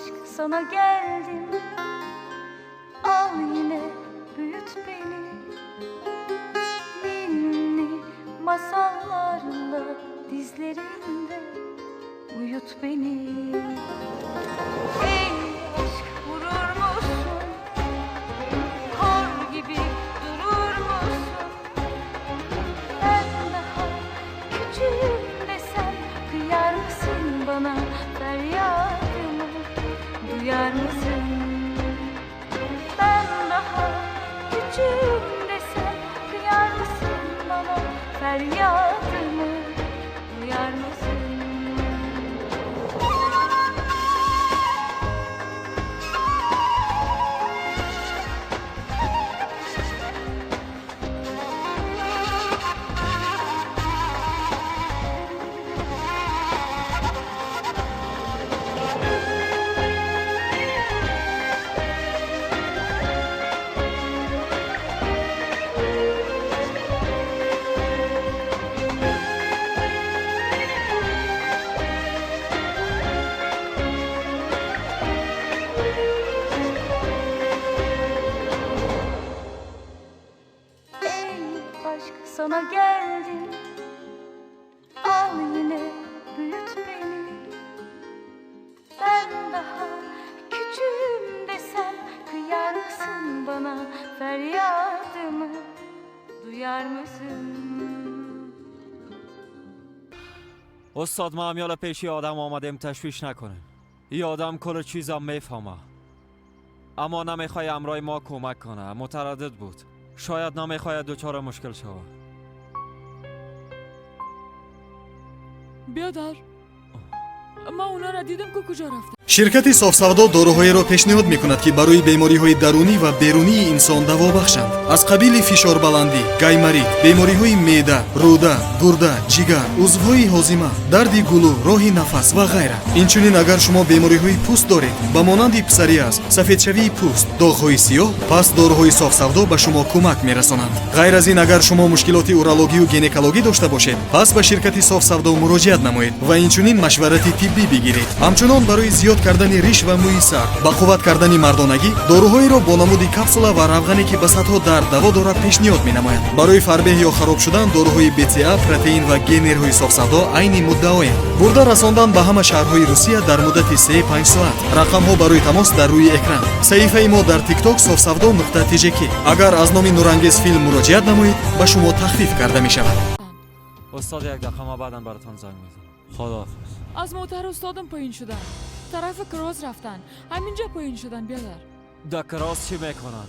aşk sana geldim. Al yine büyüt beni. Ninni masallarla dizlerinde uyut beni. Ey aşk vurur musun? Kor gibi durur musun? Ben daha küçüğüm desem kıyar mısın bana? Feryadımı duyar mısın? Ben daha küçüğüm desem kıyar mısın bana? Feryadımı duyar mısın? Sana geldim, al yine büyüt beni. Ben daha küçüğüm desem kıyar mısın bana? Feryadımı duyar mısın? استاد ما همیالا پیشی آدم آمدیم تشویش نکنیم. ای آدم کل چیزم میفهمه، اما نمیخوای امرای ما کمک کنه. متردد بود، شاید نمیخواید دچار مشکل شود. بیادر، ما اونا را دیدم که کجا رفتن. شرکت софсавдо доруҳоеро пешниҳод мекунад, ки барои бемориҳои дарунӣ ва берунии инсон даво бахшанд, аз қабили фишорбаландӣ, гайморит, бемориҳои меъда, рӯда, гурда, ҷигар, узвҳои ҳозима, дарди гулӯ, роҳи нафас ва ғайра. Инчунин агар шумо бемориҳои пӯст доред, ба монанди псориаз, сафедшавии пӯст, доғҳои сиёҳ, пас доруҳои софсавдо ба шумо кӯмак мерасонанд. Ғайр аз ин, агар шумо мушкилоти урологию гинекологӣ дошта бошед, пас ба ширкати софсавдо муроҷиат намоед ва инчунин машварати тиббӣ бигиред. Ҳамчунон барои зиёд кардани риш ва мӯи сар, ба қувват кардани мардонагӣ доруҳоеро бо намуди капсула ва равғане, ки ба садҳо дард даво дорад, пешниҳод менамояд. Барои фарбеҳ ё хароб шудан доруҳои БЦА, протеин ва генерҳои софсавдо айни муддаоянд. Бурда расондан ба ҳама шаҳрҳои Русия дар муддати 3-5 соат. Рақамҳо барои тамос дар рӯи экран. Саҳифаи мо дар тикток софсавдо нуқта тжк. Агар аз номи Нурангез филм муроҷиат намоед, ба шумо тахфиф карда мешавад. استاد یک دقیقه ما بعدا براتون زنگ میزنم. خداحافظ. از موتر استادم پایین شدن، طرف کراس رفتن، همینجا پایین شدن بیادر. در کراس چی میکنن؟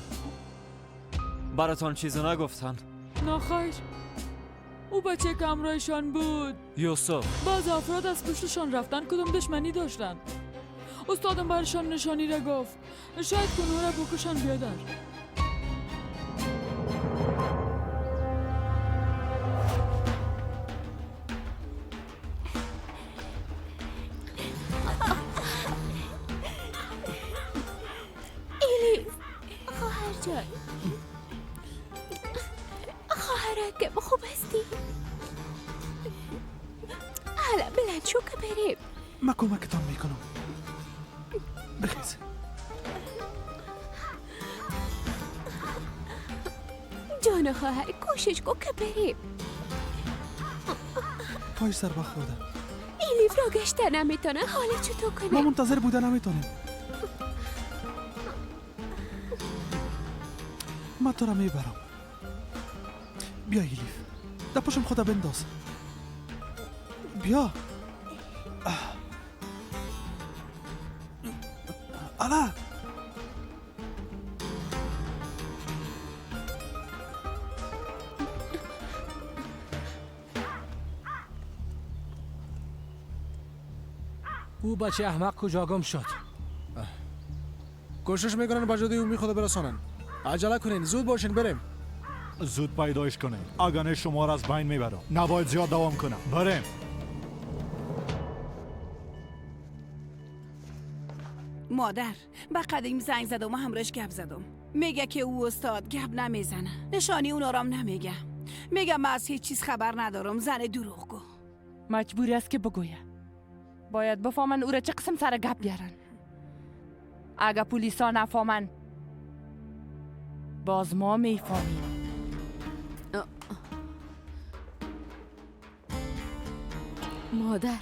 براتون چیزی نگفتن؟ نخیر، او بچه که همراهشان بود، یوسف. بعض افراد از پشتشان رفتن، کدوم دشمنی داشتن. استادم برشان نشانی را گفت، شاید که اونها را بکشن بیادر. الیف خواهر جان، خواهرکم خوب هستی؟ حالا بلند شو که بریم. من کمکتان میکنم. بخیز. جان خواهر کوشش کن که بریم. پای ضربه خورده. الیف را گشته نمیتونه، حالا چطور ما کنیم؟ منتظر بوده نمیتونیم. من تو را میبرم. بیا الیف، در پشم خدا بنداز. بیا. الا او بچه احمق کجا گم شد؟ کوشش میکنن با جدی امی خدا برسانن. عجله کنین، زود باشین بریم. زود پیدایش کنین، اگر نه شما را از بین میبرم. نباید زیاد دوام کنم. بریم. مادر به قدیم زنگ زدم و همراهش گپ زدم. میگه که او استاد گپ نمیزنه، نشانی اون آرام نمیگه. میگه من از هیچ چیز خبر ندارم، زن دروغگو. مجبور است که بگویه. باید بفهمن او را چه قسم سر گپ بیارن. اگه پلیسا نفهمن باز ما میفهمیم. مادر،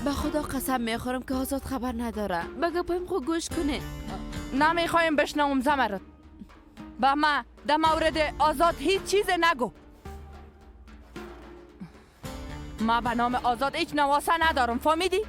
به خدا قسم میخورم که آزاد خبر نداره. به گپایم خود گوش کنه. نمیخوایم بشنوم زمرد. به ما در مورد آزاد هیچ چیز نگو. ما به نام آزاد هیچ نواسه ندارم، فهمیدی؟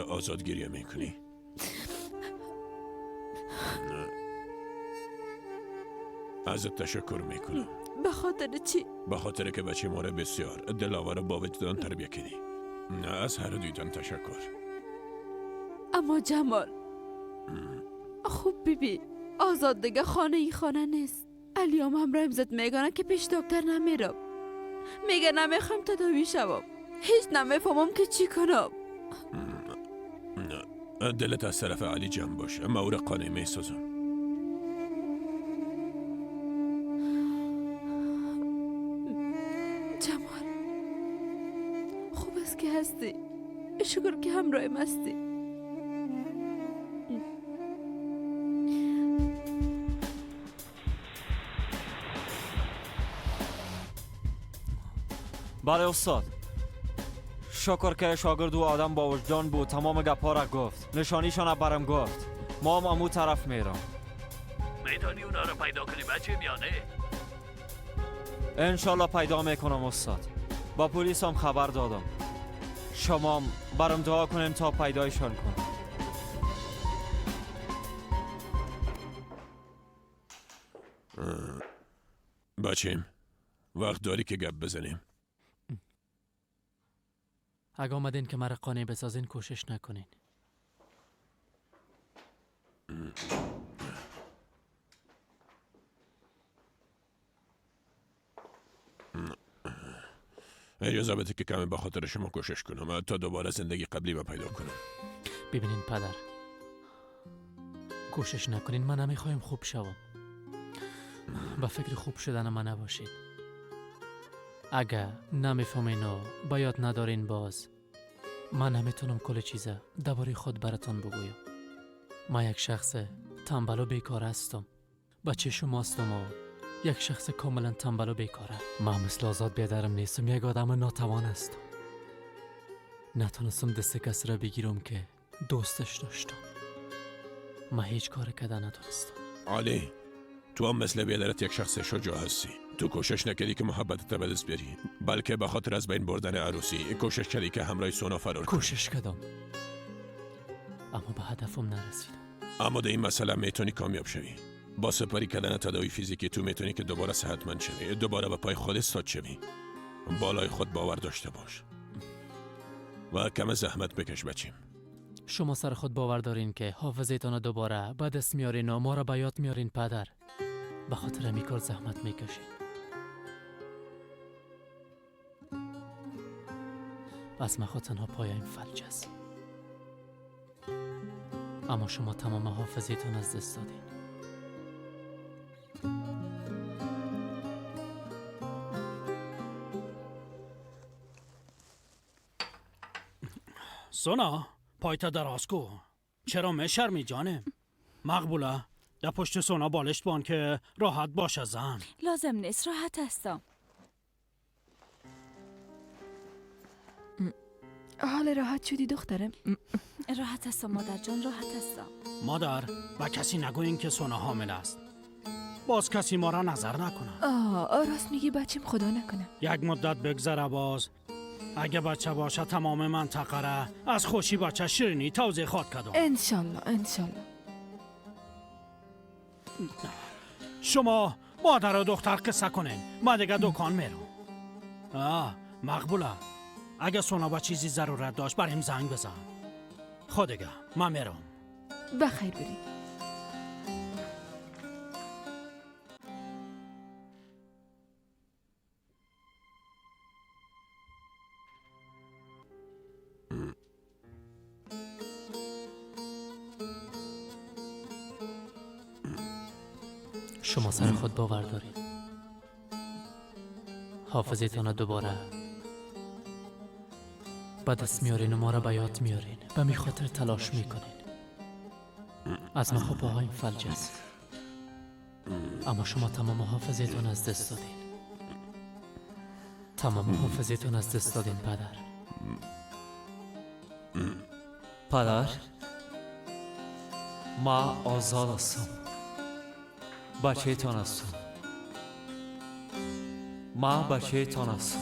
آزاد گریه میکنی؟ نه. ازت تشکر میکنم. به خاطر چی؟ به خاطر که بچه ما را بسیار دلاور و با وجدان تربیه کردی. نه، از هر دویتان تشکر. اما جمال، خوب بیبی، آزاد دیگه خانه ای خانه نیست. علیام همراهیم زد میگانه که پیش دکتر نمیرم. میگه نمیخوایم تداوی شوم. هیچ نمیفهمم که چی کنم. دلت از طرف علی جمع باشه، ما او را قانع میسازم. جمال، خوب است که هستی. شکر که همراهیم هستی. بله استاد، شکر که شاگرد و آدم با وجدان بود. تمام گپا را گفت، نشانیشان برم گفت. ما هم امو طرف میرم. میتونی اونا رو پیدا کنی بچه میانه؟ انشالله پیدا میکنم استاد. با پلیس هم خبر دادم. شما برم دعا کنین تا پیدایشان کنم. بچیم وقت داری که گپ بزنیم؟ اگه آمدین که مرا قانع بسازین کوشش نکنین. اجازه بده که کمی به خاطر شما کوشش کنم تا دوباره زندگی قبلی رو پیدا کنم. ببینین پدر، کوشش نکنین. من نمیخوایم خوب شوم. به فکر خوب شدن من نباشین. اگه نمیفهمین و باید ندارین باز من نمیتونم کل چیزه درباره خود براتون بگویم. من یک شخص تنبل و بیکار هستم. بچه شما هستم و یک شخص کاملا تنبل و بیکاره. من مثل آزاد بیادرم نیستم. یک آدم ناتوان هستم. نتونستم دست کسی را بگیرم که دوستش داشتم. من هیچ کار کردن نتونستم. علی، تو هم مثل بیادرت یک شخص شجاع هستی. تو کوشش نکردی که محبتت به دست بیاری، بلکه به خاطر از بین بردن عروسی کوشش کردی که همراه سونا فرار کنی. کوشش کردم اما به هدفم نرسیدم. اما در این مسئله میتونی کامیاب شوی. با سپری کردن تداوی فیزیکی تو میتونی که دوباره صحتمند شوی، دوباره به پای خود استاد شوی. بالای خود باور داشته باش و کم زحمت بکش بچیم. شما سر خود باور دارین که حافظه‌تان را دوباره به دست میارین و ما را به یاد میارین پدر. به خاطر همین کار زحمت میکشین. از من خود تنها پایم فلج است. اما شما تمام حافظه‌تان از دست دادین. سونا، پایتا دراز کو. چرا میشرمی جانم؟ مقبوله در پشت سونا بالشت بان که راحت باشه زن. لازم نیست، راحت هستم. حال راحت شدی دخترم؟ راحت هستم مادر جان، راحت هستم. مادر، با کسی نگوین که سونا حامل است. باز کسی ما را نظر نکنه. آه راست میگی بچیم، خدا نکنه. یک مدت بگذره باز اگه بچه باشه تمام منطقه را از خوشی بچه شیرینی توزیع خواد کردم. انشالله انشالله. شما مادر و دختر قصه کنین، من دیگه دکان میرم. مقبوله اگه سونا با چیزی ضرورت داشت بریم زنگ بزن. خود دیگه من میرم. بخیر بریم. شما سر خود باور دارید. حافظه دوباره به دست میارین و ما را به یاد میارین. به می خاطر تلاش میکنین. از ما خب پاهایم فلج است، اما شما تمام حافظه‌تان از دست دادین. تمام حافظه‌تان از دست دادین پدر. پدر، ما آزاد هستم. بچه تان هستم. ما بچه تان هستم.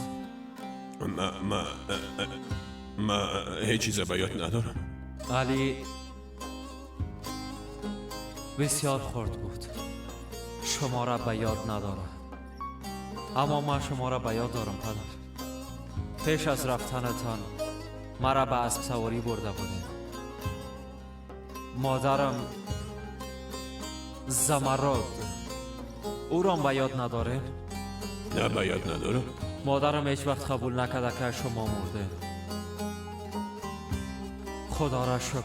ما هیچ چیز به یاد ندارم. علی بسیار خرد بود. شما را به یاد ندارم، اما من شما را به یاد دارم پدر. پیش از رفتنتان مرا به اسب سواری برده بودیم. مادرم زمرد، او را به یاد نداره؟ نه به یاد ندارم. مادرم هیچ وقت قبول نکرده که شما مرده. خدا را شکر.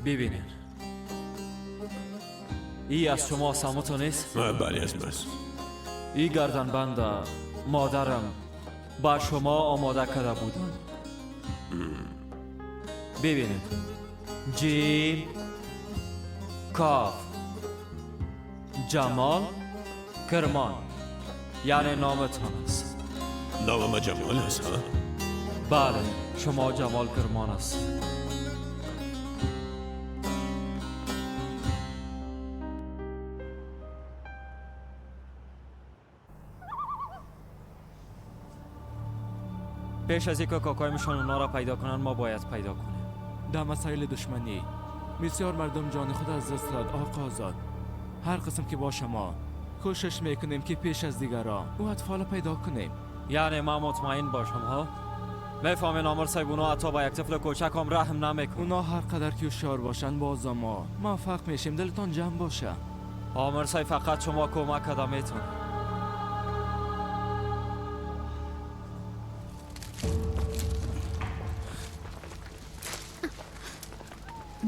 ببینین، ای از شما سمتو نیست؟ بله از من. ای گردن بند مادرم با شما آماده کرده بودن. ببینید، جیم کاف جمال کرمان، یعنی نامتان است. نام ما جمال است ها؟ بله، شما جمال کرمان است. پیش از اینکه کاکایمشان اونا را پیدا کنن ما باید پیدا کنیم. در مسائل دشمنی بسیار مردم جان خود از دست داد. آقا آزاد، هر قسم که باشه ما کوشش میکنیم که پیش از دیگران او اطفال پیدا کنیم. یعنی ما مطمئن باشم ها؟ میفهمین آمر صاحب، اونا حتی با یک طفل کوچک هم رحم نمیکنن. اونا هر قدر که هوشیار باشن باز ما موفق میشیم. دلتان جمع باشه. آمر صاحب فقط شما کمک کده میتون.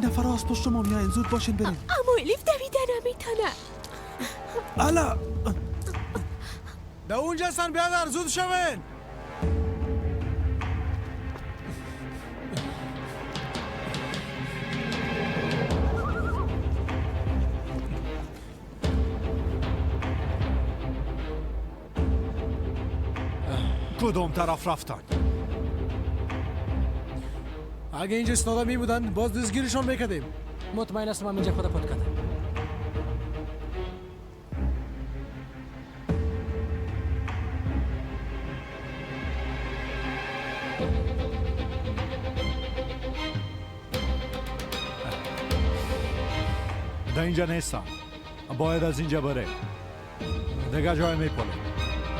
نفر از پشت ما میاین، زود باشین بریم. اما الیف دویده نمیتونه. الا در اونجا هستن بیادر، زود شوین. کدوم طرف رفتن؟ اگه اینجا استاده می بودن باز دستگیرشان میکردیم. مطمئن هستم اینجا خود پد کردم. در اینجا نیستم، باید از اینجا بره. دیگه جای میپله.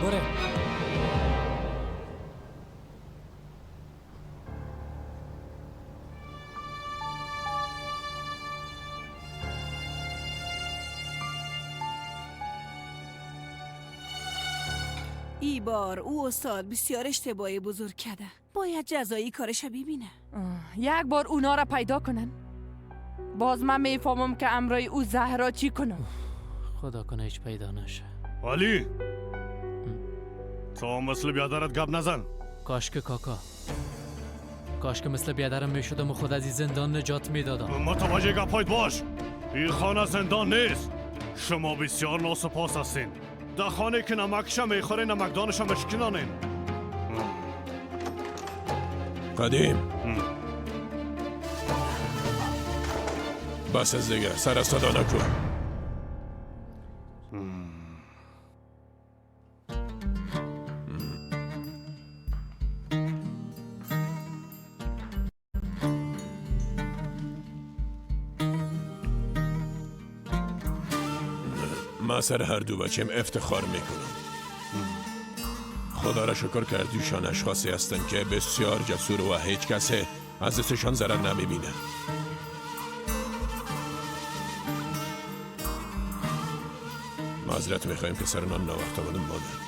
بره. ای بار او استاد بسیار اشتباهی بزرگ کرده. باید جزایی کارش ببینه. یک بار اونا را پیدا کنن باز من میفهمم که امرای او زهرا چی کنم. خدا کنه هیچ پیدا نشه. علی تو مثل بیادرت گپ نزن. کاش که کاکا، کاش که مثل بیادرم میشدم و خود از این زندان نجات میدادم. متوجه گپایت باش، این خانه زندان نیست. شما بسیار ناسپاس هستین. در خانه که نمکش میخوره نمکدانش مشکنانین. قدیم بس از دیگه، سر از صدا نکن. من سر هر دو بچم افتخار میکنم. خدا را شکر که دوشان اشخاصی هستند که بسیار جسور و هیچ کس از دستشان ضرر نمیبینه. معذرت میخوایم که سر نان ناوقت آمدم مادر.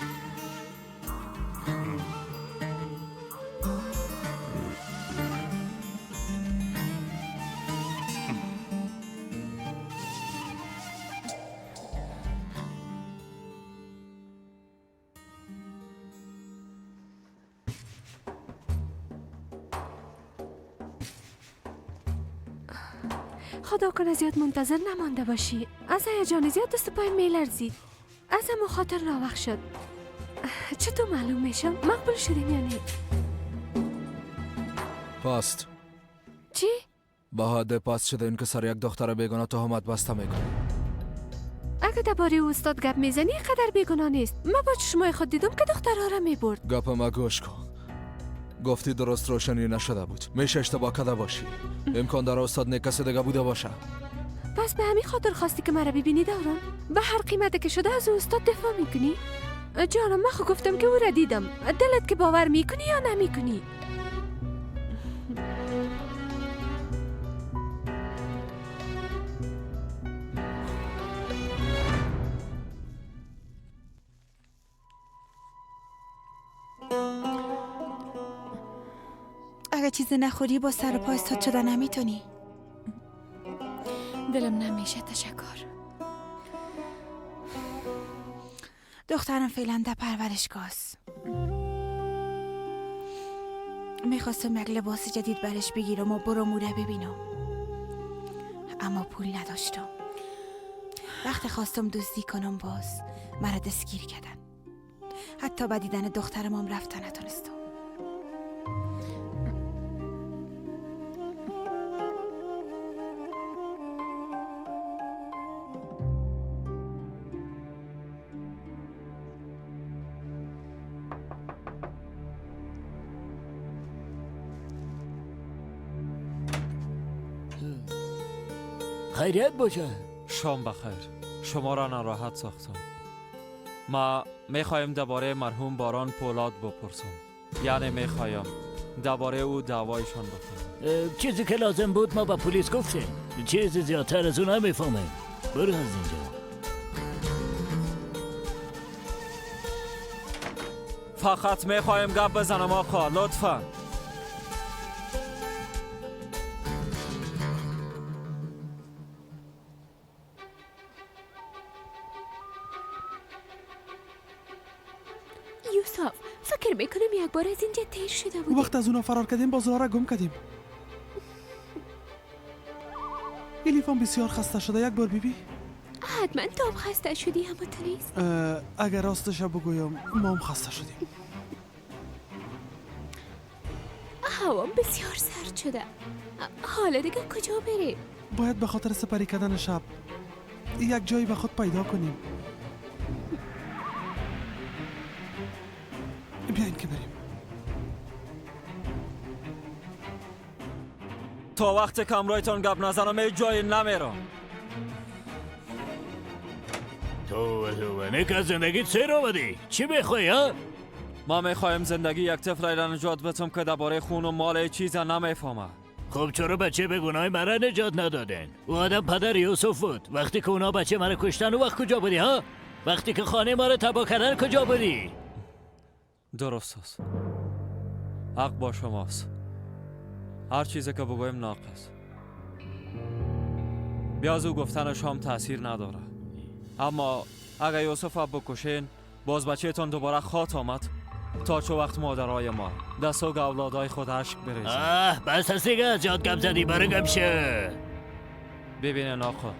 خدا کنه زیاد منتظر نمانده باشی. از هیجان زیاد دست پای میلرزید. از همون خاطر ناوقت شد. چطور معلوم میشم؟ مقبول شدیم یا نه؟ پاست. چی؟ بهاده پاست شده این که سر یک دختر بیگانه تهمت بسته میکنه. اگه درباره استاد گپ میزنی قدر بیگناه نیست. من با چشمای خود دیدم که دخترها را میبرد. گپ ما گوش کن. گفتی درست روشنی نشده بود. میشه اشتباه کرده باشی. امکان داره استاد نه کسی دیگه بوده باشه. پس به همین خاطر خواستی که مرا ببینی دوران؟ به هر قیمتی که شده از استاد دفاع میکنی؟ جانم من خو گفتم که او را دیدم. دلت که باور میکنی یا نمیکنی؟ اگه چیزی نخوری با سر و پا استاد شده نمیتونی. دلم نمیشه تشکر. دخترم فعلا در پرورشگاه است. میخواستم یک لباس جدید برش بگیرم و برو موره ببینم، اما پول نداشتم. وقتی خواستم دزدی کنم باز مرا دستگیر کردن. حتی به دیدن دخترم هم رفتن نتونستم. خیریت باشه. شام بخیر. شما را ناراحت ساختم. ما میخوایم درباره مرحوم باران پولاد بپرسم. یعنی میخوایم درباره او دعوایشان بکنم. چیزی که لازم بود ما با پلیس گفتیم. چیزی زیادتر از اون نمیفهمیم. برو از اینجا. فقط میخوایم گپ بزنم آقا، لطفا. یوسف فکر میکنم یک بار از اینجا تیر شده بودیم. وقت از اونا فرار کردیم باز را گم کردیم. الیفان بسیار خسته شده. یک بار بیبی. حتما تو هم خسته شدی اما تو نیست. اگر راستش بگویم ما هم خسته شدیم. هوام بسیار سرد شده. حالا دیگه کجا بریم؟ باید به خاطر سپری کردن شب یک جایی به خود پیدا کنیم. بیاین که بریم. تا وقت که همراهتان گپ نزنم هیچ جایی نمیرم. تو نه از زندگیت سیر آمدی. چی میخوای ها؟ ما میخوایم زندگی یک طفل را نجات بدم که درباره خون و مال چیز نمیفهمه. خب چرا بچه به گناه مرا نجات ندادن؟ او آدم پدر یوسف بود. وقتی که اونا بچه مرا کشتن او وقت کجا بودی ها؟ وقتی که خانه ما را تباه کردن کجا بودی؟ درست است. حق با شماست. هر چیزی که بگویم ناقص. بیاز او گفتنش هم تاثیر نداره. اما اگر یوسف بکشین باز بچه تان دوباره خات آمد. تا چه وقت مادرای ما دست و اولادای خود اشک بریزن. آه بس هست دیگه، زیاد گپ زدی، برو گم شه. ببینین آقا،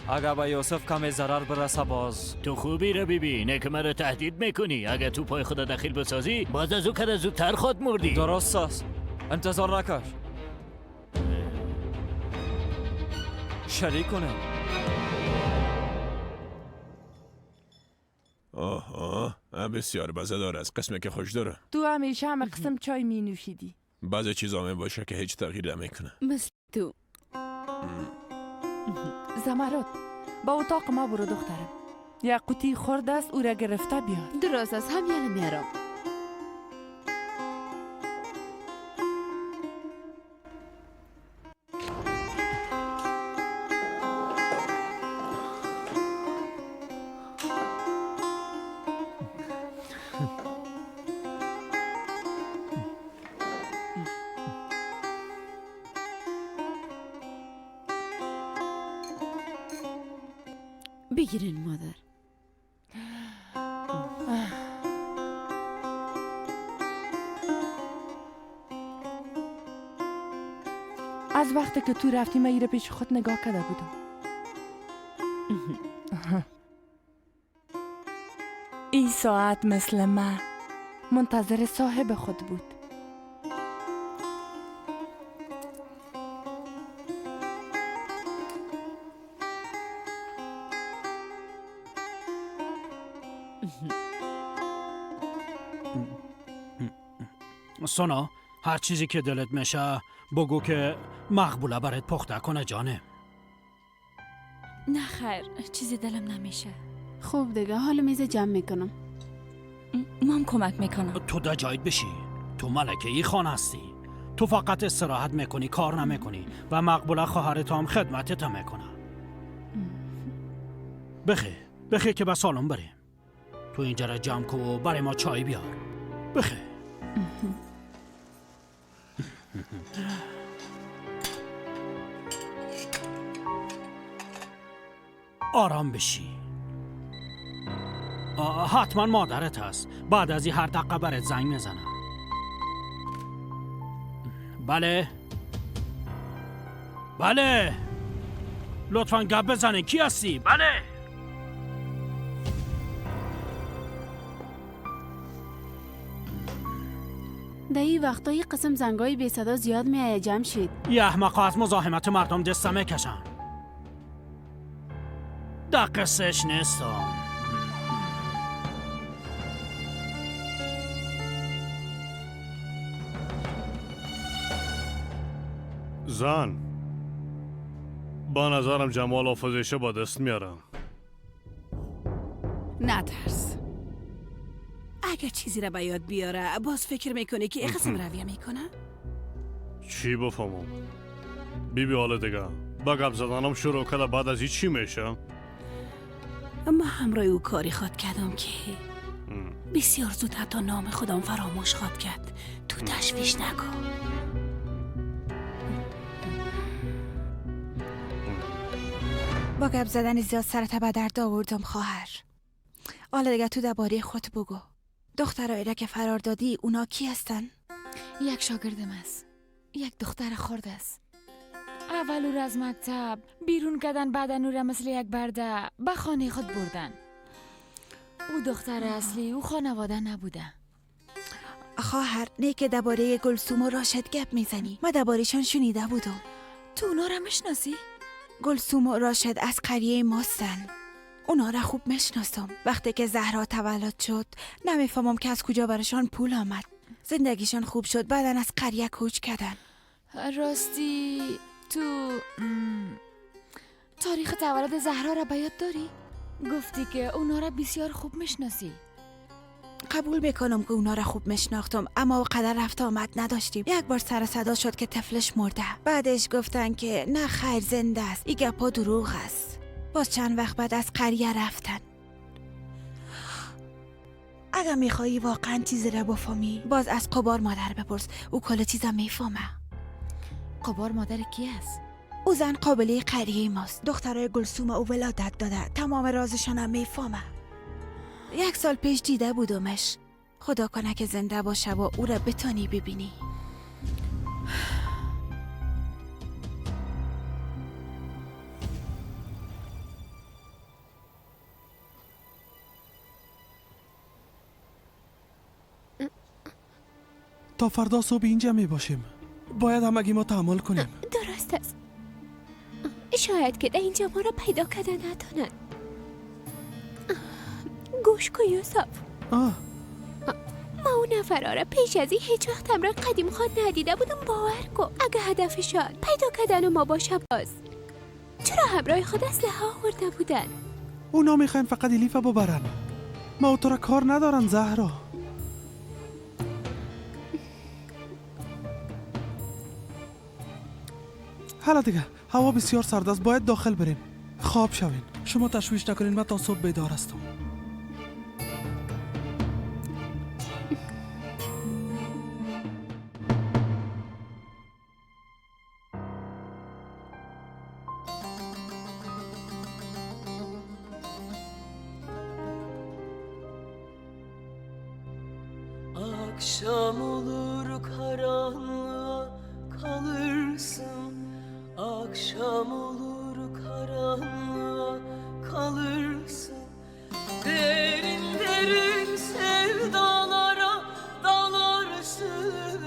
اگر به یوسف کمی ضرر برسه باز تو خوبی رو ببین، نه که مرا تهدید میکنی. اگر تو پای خود دخیل بسازی باز از او کده زودتر خود مردی. درست است، انتظار نکش. شریک کنیم. آها، بسیار بزدار است. قسمی که خوش داره. تو همیشه همه قسم چای می نوشیدی. بعضی چیزا می باشه که هیچ تغییر نمیکنه. مثل تو. زمرد، با اتاق ما برو دخترم. یک قوطی خورده است، او را گرفته بیار. درست است، هم یعنی میارم. بگیرین مادر. از وقتی که تو رفتی من ایره پیش خود نگاه کرده بودم. این ساعت مثل من منتظر صاحب خود بود. سونا، هر چیزی که دلت میشه بگو که مقبوله برات پخته کنه جانه. نه خیر، چیزی دلم نمیشه. خوب دیگه، حال میز جمع میکنم. مام کمک میکنم. تو در جایت بشی، تو ملکه ای خانه هستی. تو فقط استراحت میکنی، کار نمیکنی و مقبوله خواهرت هم خدمتت میکنه. بخی که به سالن بریم. تو اینجا را جمع کو و برای ما چای بیار. بخی. آرام بشی. حتما مادرت هست. بعد از این هر دقیقه برات زنگ میزنه. بله بله، لطفا گپ بزنه. کی هستی؟ بله. در این وقتای قسم زنگای بی صدا زیاد میآید جمشید. یه احمقا از مزاحمت مردم دست میکشن. در قصهش نیستم. زن، با نظرم جمال آفزیشه با دست میارم. نترس. اگه چیزی را به یاد بیاره باز فکر میکنه که قسم رویه میکنه؟ چی بفهمم؟ بی بی حال دیگه با گپ زدنم شروع کرده، بعد از این چی میشه؟ ما همراه او کاری خواد کردم که بسیار زود حتی نام خودم فراموش خواد کرد. تو تشویش نکن. با گپ زدن زیاد سرت به درد آوردم خواهر. حالا دیگه تو درباره خود بگو. دخترایی را که فرار دادی اونا کی هستن؟ یک شاگردم است، یک دختر خرد است. اول او را از مکتب بیرون کردن، بعدا او را مثل یک برده به خانه خود بردن. او دختر اصلی او خانواده نبوده. خواهر، نه که درباره گلسوم و راشد گپ میزنی. ما دربارهشان شنیده بودم. تو اونا را میشناسی؟ گلسوم و راشد از قریه ماستن. اونا را خوب میشناسم. وقتی که زهرا تولد شد نمیفهمم که از کجا برشان پول آمد. زندگیشان خوب شد، بعدا از قریه کوچ کردن. راستی تو تاریخ تولد زهرا را به یاد داری؟ گفتی که اونا را بسیار خوب میشناسی. قبول میکنم که اونا را خوب میشناختم، اما قدر رفت آمد نداشتیم. یک بار سر صدا شد که طفلش مرده، بعدش گفتن که نه خیر زنده است، این گپا دروغ است. باز چند وقت بعد از قریه رفتن. اگر میخوایی واقعا چیزی را بفهمی باز از قبار مادر بپرس، او کل چیزا میفهمه. قبار مادر کی است؟ او زن قابله قریه ماست. دخترای گلسوم او ولادت داده، تمام رازشان هم میفهمه. یک سال پیش دیده بودمش. خدا کنه که زنده باشه و او را بتانی ببینی. تا فردا صبح اینجا می باشیم. باید همگی ما تحمل کنیم. درست است. شاید که در اینجا ما را پیدا کرده نتونن. گوش کن یوسف. ما اون نفرها را پیش از این هیچ وقت همراه قدیم خان ندیده بودم. باور کن اگه هدفشان پیدا کردن ما باشه باز چرا همراه خود اسلحه آورده بودن؟ اونا میخواین فقط الیفه ببرن. ما او تو را کار ندارن زهرا. حالا دیگه هوا بسیار سرد است، باید داخل بریم. خواب شوین. شما تشویش نکنین، من تا صبح بیدار هستم. Akşam olur karanlığa kalırsın. Akşam olur karanlığa kalırsın. Derin derin sevdalara dalarsın.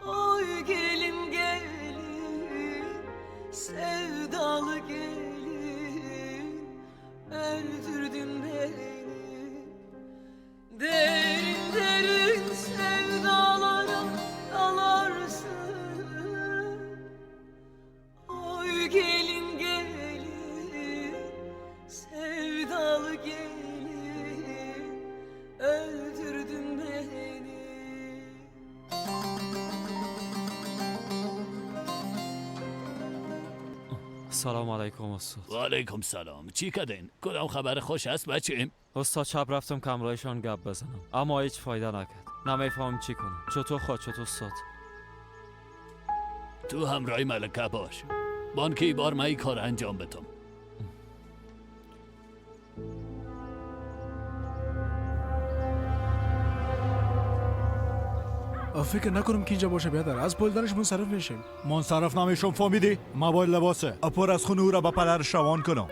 Oy gelin gelin, sevdalı gelin, öldürdün beni. Derin derin sevdalara dalarsın. Oy gelin gelin, sevdalı gelin, öldürdün beni. سلام علیکم استاد. و علیکم سلام. چی کردین؟ کدام خبر خوش است بچیم؟ استاد شب رفتم که همراهشان گپ بزنم اما هیچ فایده نکرد. نمیفهمم چی کنم. چطور خواهد شد استاد؟ تو همراه ملکه باش. بانکی بار من این کار انجام بدم. فکر نکنم که اینجا باشه بیادر. از پولدارش منصرف میشیم. منصرف نمیشم فهمیدی؟ ما باید لباسه پر از خون او را به پدرش روان کنم.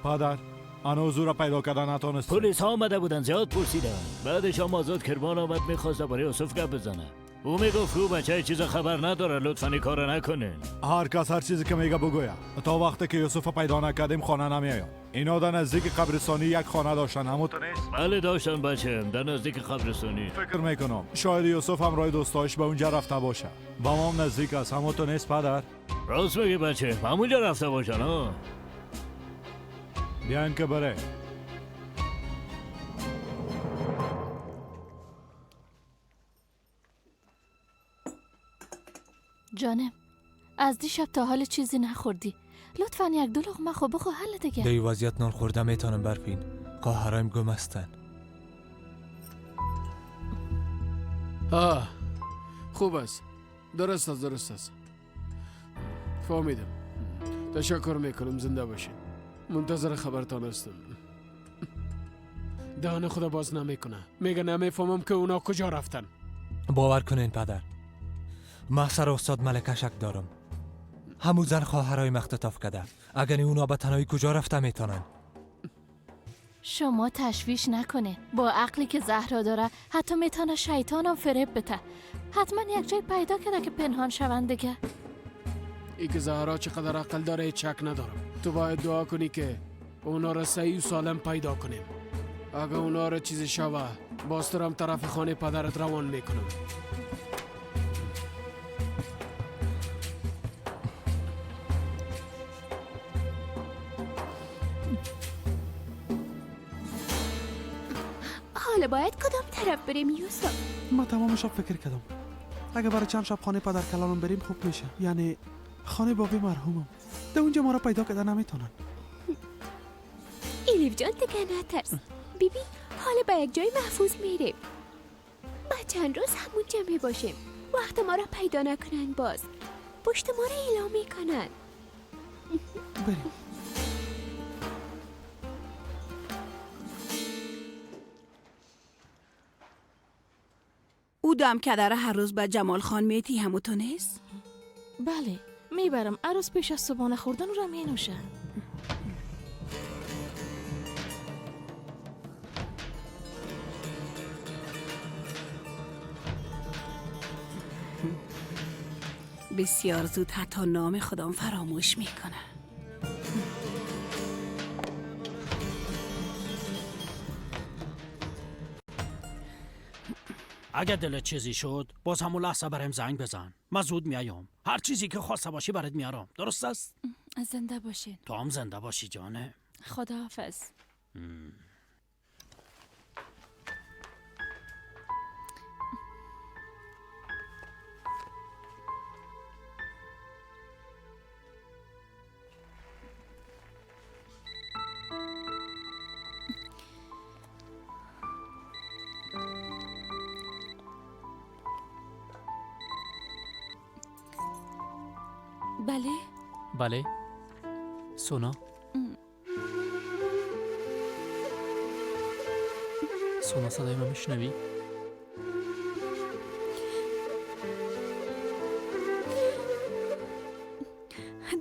پدر هنوز او را پیدا کردن نتونست. پلیس ها آمده بودن، زیاد پرسیدن. بعدش هم آزاد کرمان آمد، میخواست برای یوسف گپ بزنه. او میگفت او بچه چیز خبر نداره، لطفا این کارو نکنین. هر کس هر چیزی که میگه بگوید. تا وقتی که یوسف پیدا نکردیم خانه نمیایم. اینا در نزدیک قبرستانی یک خانه داشتن، همون تو نیست؟ بله داشتن بچه، در نزدیک قبرستانی. فکر میکنم شاید یوسف همراه دوستایش به اونجا رفته باشه. با ما هم نزدیک است، همون تو نیست پدر؟ راست میگی بچه، همونجا رفته باشن ها. بیاین که بره. جانم از دیشب تا حال چیزی نخوردی. لطفا یک دو لقمه خو بخو حل دیگه. در وضعیت نان خورده میتونم برفین. خواهرایم گم هستن. آه خوب است. درست است درست است. فهمیدم. تشکر میکنم، زنده باشین. منتظر خبرتان هستم. دهان خدا باز نمیکنه. میگه نمیفهمم که اونا کجا رفتن. باور کنین پدر، من سر استاد ملکه شک دارم. همون زن خواهرای مختطاف کرده. اگر اونا به تنهایی کجا رفته میتونن؟ شما تشویش نکنین. با عقلی که زهرا داره حتی میتونه شیطانم فریب بده. حتما یک جای پیدا کرده که پنهان شوند دیگه. ای که زهرا چقدر عقل داره هیچ شک ندارم. تو باید دعا کنی که اونا را صحیح و سالم پیدا کنیم. اگه اونا را چیزی شوه باز تو را طرف خانه پدرت روان میکنم. حالا باید کدام طرف بریم یوسف؟ ما تمام شب فکر کردم اگه برای چند شب خانه پدر کلانم بریم خوب میشه. یعنی خانه بابی مرحومم. در اونجا ما را پیدا کردن نمیتونن. ایلیف جان دیگه نترس. بیبی حالا به یک جای محفوظ میریم. بعد چند روز همونجا میباشیم. وقت ما را پیدا نکنن باز پشت ما را اعلام میکنن. بریم. او دم کدره هر روز به جمال خان میتی همو تو نیست؟ بله میبرم. عروس پیش از صبحانه خوردن او را می نوشم. بسیار زود حتی نام خودم فراموش میکنه. اگه دلت چیزی شد باز همون لحظه برایم زنگ بزن. من زود میایم. هر چیزی که خواسته باشی برات میارم. درست است؟ زنده باشین. تو هم زنده باشی جانه. خداحافظ. بله؟ بله. سونا. سونا صدای من میشنوی؟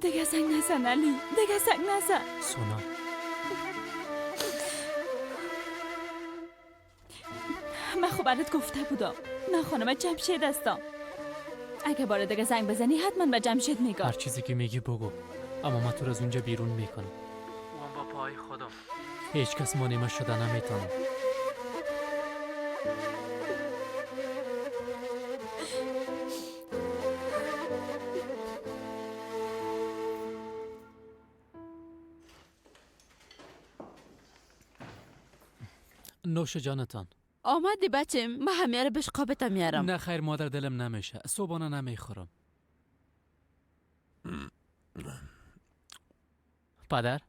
دیگه زنگ نزن علی، دیگه زنگ نزن. سونا من خب برات گفته بودم من خانم جمشید هستم. اگه بار دیگه زنگ بزنی حتما به جمشید میگم. هر چیزی که میگی بگو، اما من تو رو از اونجا بیرون میکنم. اون با پای خودم. هیچ کس مانع شده نمیتونه. نوش جانتان. آمدی بچه، من همیاره رو بهش قابطه میارم. نه خیر مادر، دلم نمیشه، صبحانه نمیخورم. پدر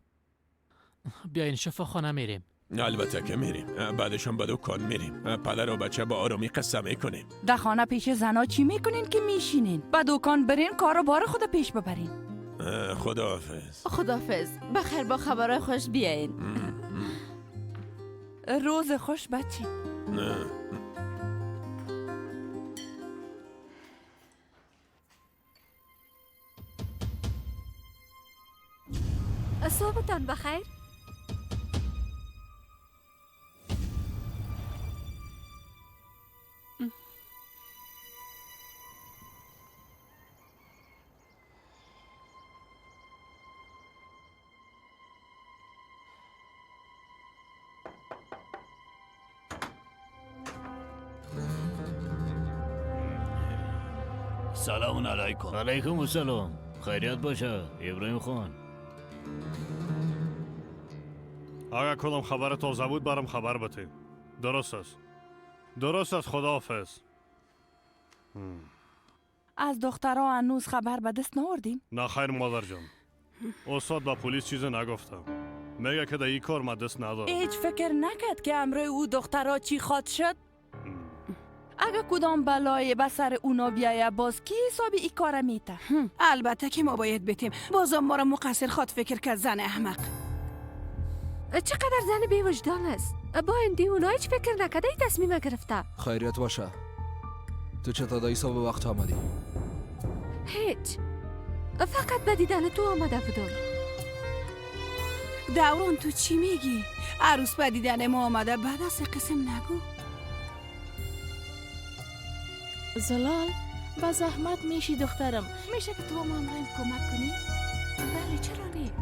بیاین شفاخانه میریم. البته که میریم، بعدشم به دکان میریم. پدر و بچه با آرامی قصه میکنیم. در خانه پیش زنا چی میکنین که میشینین؟ به دکان برین کار و بار خود پیش ببرین. خداحافظ. خداحافظ، بخیر با خبرهای خوش بیاین. روز خوش بچه. نه. صبحتان بخیر. سلام علیکم. علیکم السلام. خیریت باشه ابراهیم خان. اگر کدام خبر تازه بود برام خبر بده. درست است. درست است. خداحافظ. از دخترها هنوز خبر به دست نآوردین؟ نه خیر مادر جان. استاد با پلیس چیزی نگفتم. میگه که در این کار ما دست ندارم. هیچ فکر نکرد که امروز او دخترها چی خواد شد؟ اگه کدام بلای به سر اونا بیایه باز کی حسابی ای کار میته؟ البته که ما باید بتیم. بازم ما را مقصر خواد فکر کرد زن احمق. چقدر زن بی وجدان است. با این دیونا هیچ فکر نکرده ای تصمیم گرفته. خیریت باشه. تو چطور دایی صبح وقت آمدی؟ هیچ، فقط به دیدن تو آمده بودم. دوران تو چی میگی؟ عروس به دیدن ما آمده بعد از قسم نگو. زلال با زحمت میشی دخترم. میشه که تو هم همراهیم کمک کنی؟ بله چرا نه.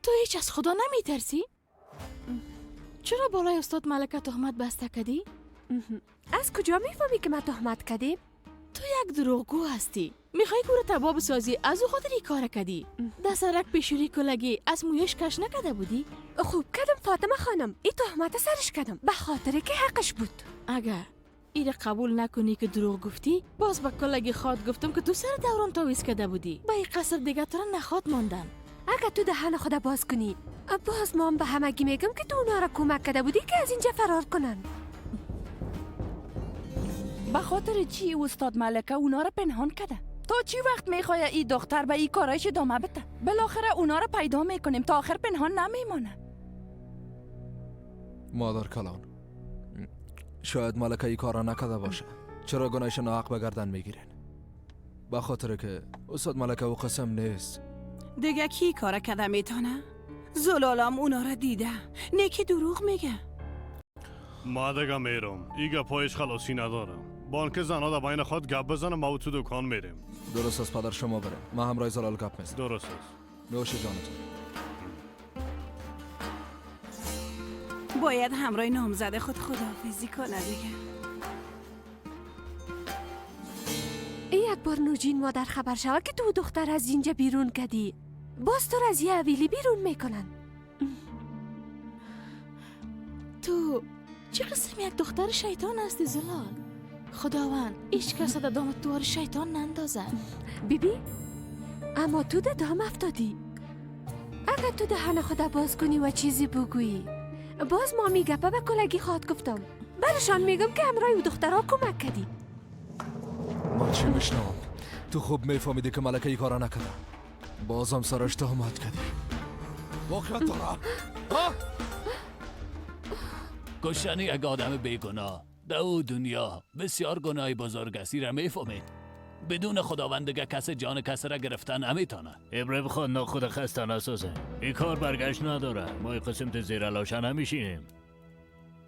تو هیچ از خدا نمیترسی؟ چرا بالای استاد ملکه تهمت بسته کردی؟ از کجا میفهمی که من تهمت کردیم؟ تو یک دروغگو هستی. میخوای گوره تبا بسازی، از او خاطر این کار کردی. دسترک پیشوری کلگی از مویش کش نکرده بودی؟ خوب کردم فاطمه خانم، این تهمت سرش کردم به خاطر که حقش بود. اگر ایره قبول نکنی که دروغ گفتی، باز به کلگی خواد گفتم که تو سر دوران تاویز کرده بودی. با این قصر دیگه تو را نخواد ماندن. اگر تو دهن خود باز کنی، باز مام به همگی میگم که تو اونا را کمک کرده بودی که از اینجا فرار کنن. به خاطر چی استاد ملکه اونا را پنهان کرده؟ تا چی وقت میخواه این دختر به این کارایش ادامه بده؟ بالاخره اونا را پیدا میکنیم، تا آخر پنهان نمیمانه. مادر کلان، شاید ملکه این کار را نکرده باشه. چرا گناهش ناحق به گردن میگیرین؟ به خاطر که استاد ملکه و قسم نیست. دیگه کی کار کده میتونه؟ زلالم اونا را دیده. نیکی دروغ میگه. ما دیگه میرم. ایگه پایش خلاصی ندارم. بانک زنها در بین خود گپ بزنم، ما تو دکان میریم. درست است پدر، شما بریم. ما همراه زلال گپ میزنم. درست است. نوش جانتون. باید همراه نامزد خود خداحافظی کنه دیگه. یک بار نوجین مادر خبر شود که تو دختر از اینجا بیرون کدی، باز تو از یه حویلی بیرون میکنن. تو چه قسم یک دختر شیطان هستی زلال؟ خداوند هیچ کس در دام توار شیطان نندازد. بیبی اما تو در دام افتادی. اگر تو دهن خود باز کنی و چیزی بگویی، باز مامی گپه به کلگی خواد گفتم. برشان میگم که همراه او دخترها کمک کردی. من چی میشنوم؟ تو خوب میفهمیدی که ملکه ای کارا نکرده، بازم سرش تهمت کردی. واقعیت داره؟ ها؟ کشتن یک آدم بیگناه در او دنیا بسیار گناه بزرگ است. را میفهمید؟ بدون خداوند دیگه کس جان کس را گرفتن نمیتونه. ابراهیم خان ناخود خسته نسازه. این کار برگشت نداره. ما این قسمت زیر لاشه نمیشینیم.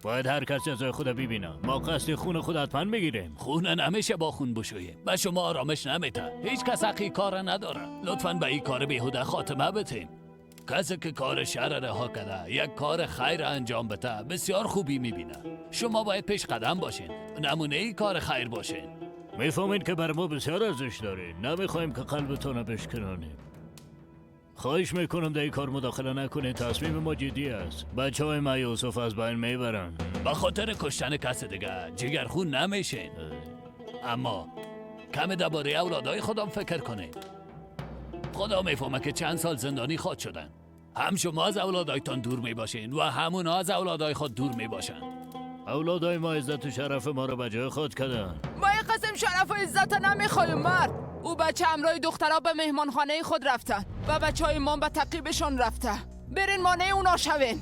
باید هر کس جزای خود ببینه. ما قصد خون خود حتما میگیریم. خون نمیشه با خون بشوییم. به شما آرامش نمیده. هیچ کس حقی کار نداره. لطفاً به این کار بیهوده خاتمه بتیم. کسی که کار شر رها کرده یک کار خیر انجام بده بسیار خوبی میبینه. شما باید پیش قدم باشین، نمونه ای کار خیر باشین. میفهمین که بر ما بسیار ارزش داره. نمیخوایم که قلبتون رو بشکنانیم. خواهش میکنم در این کار مداخله نکنید. تصمیم ما جدی است. بچه های ما یوسف از بین میبرن. به خاطر کشتن کس دیگه جگرخون نمیشین. اما کم درباره اولادای خودم فکر کنید. خدا میفهمه که چند سال زندانی خواهد شدن. هم شما از اولادایتان دور میباشین و همونا از اولادای خود دور میباشن. اولادای ما عزت و شرف ما رو به جای خود کردن. ما این قسم شرف و عزت نمیخوایم مرد. او بچه همراه دخترها به مهمانخانه خود رفتن و بچه های ما به تعقیبشان رفته. برین مانع اونا شوین.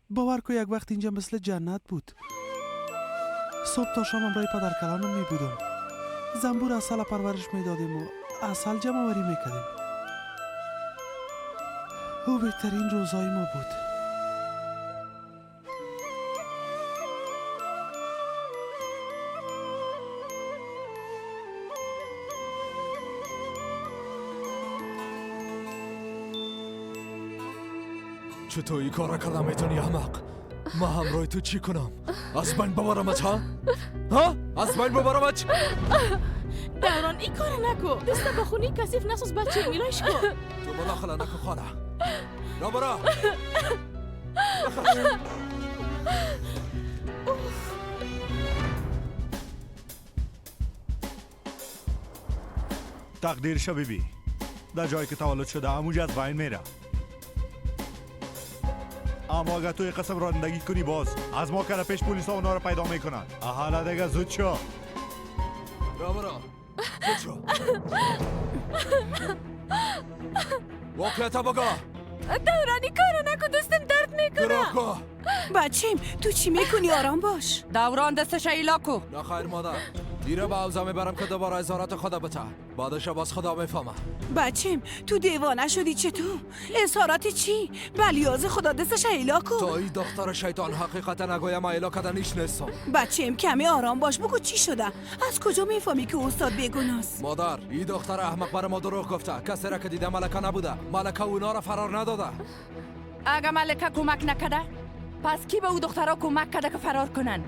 باور کو یک وقت اینجا مثل جنت بود. صبح تا شام همراه پدر کلانم می بودم. زنبور عسل پرورش می دادیم و عسل جمع آوری می کردیم. او بهترین روزای ما بود. چطور این کار را کردم میتونی احمق؟ ما همراه تو چی کنم؟ از بین ببرمت ها؟ ها؟ از بین ببرمت؟ دوران این کار نکو. دست با خونی کثیف نسوز بچه، میلایش کن. تو مداخله نکن خاله. را برا. تقدیر شو بیبی. در جایی که تولد شده همونجا از بین میره. اما اگر توی قسم رانندگی کنی باز از ما که پیش پلیس ها اونا رو پیدا میکنن. حالا دیگه زود شو. را برا. زود شو. واقعیت بگو. دورانی کارو نکن، دستم درد میکنه. بچیم تو چی میکنی؟ آرام باش. دوران دستش ایلا کو. نه خیر مادر، دیره به حوزه میبرم که دوباره اظهارات خدا بته. بعدش باز خدا میفهمه. بچیم تو دیوانه شدی چطور؟ اظهارات چی؟ بلیاز خدا دستش ایلا کو. تا این دختر شیطان حقیقت نگویم ایلا کردنیش نیستم. بچیم کمی آرام باش، بگو چی شده؟ از کجا میفهمی که استاد بیگناست؟ مادر این دختر احمق بر ما دروغ گفته. کسی را که دیده ملکه نبوده. ملکه اونا را فرار نداده. اگه ملکه کمک نکرده پس کی به او دخترها کمک کرده که فرار کنن؟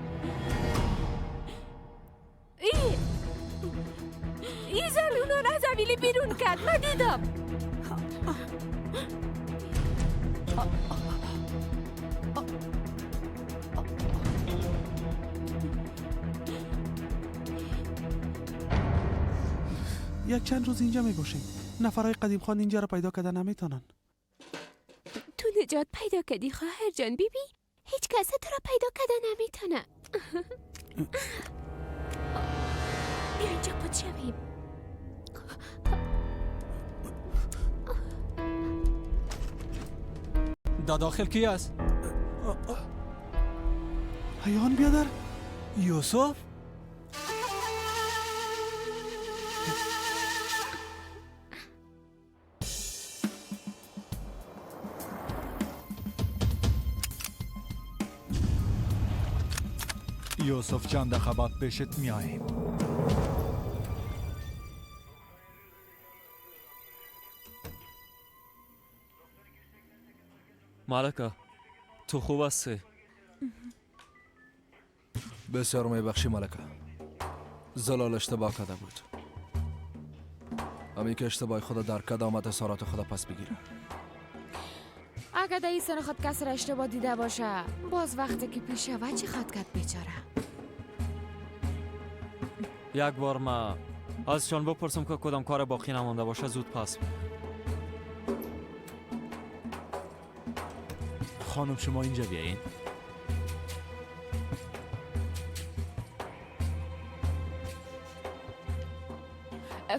ای زن اونا را از حویلی بیرون کرد، من دیدم. یک چند روز اینجا می باشیم. نفرهای قدیم خان اینجا را پیدا کردن نمیتونن. تو نجات پیدا کردی خواهر جان. بیبی هیچ کس تو را پیدا کرده نمیتونه. بیا اینجا پد شویم. دا داخل کی است؟ حیان بیادر. یوسف؟ یوسف چند دقیقه بعد پیشت میاییم. ملکه تو خوب هستی؟ بسیار میبخشی ملکه، زلال اشتباه کرده بود. امی که اشتباه خود درک کرده آمد اظهارات خود پس بگیره. اگه در این سن خود کس را اشتباه دیده باشه، باز وقتی که پیش شود چی خواد کرد بیچاره؟ یک بار ما ازشان بپرسم که کدام کار باقی نمانده باشه زود پس. خانم شما اینجا بیاین.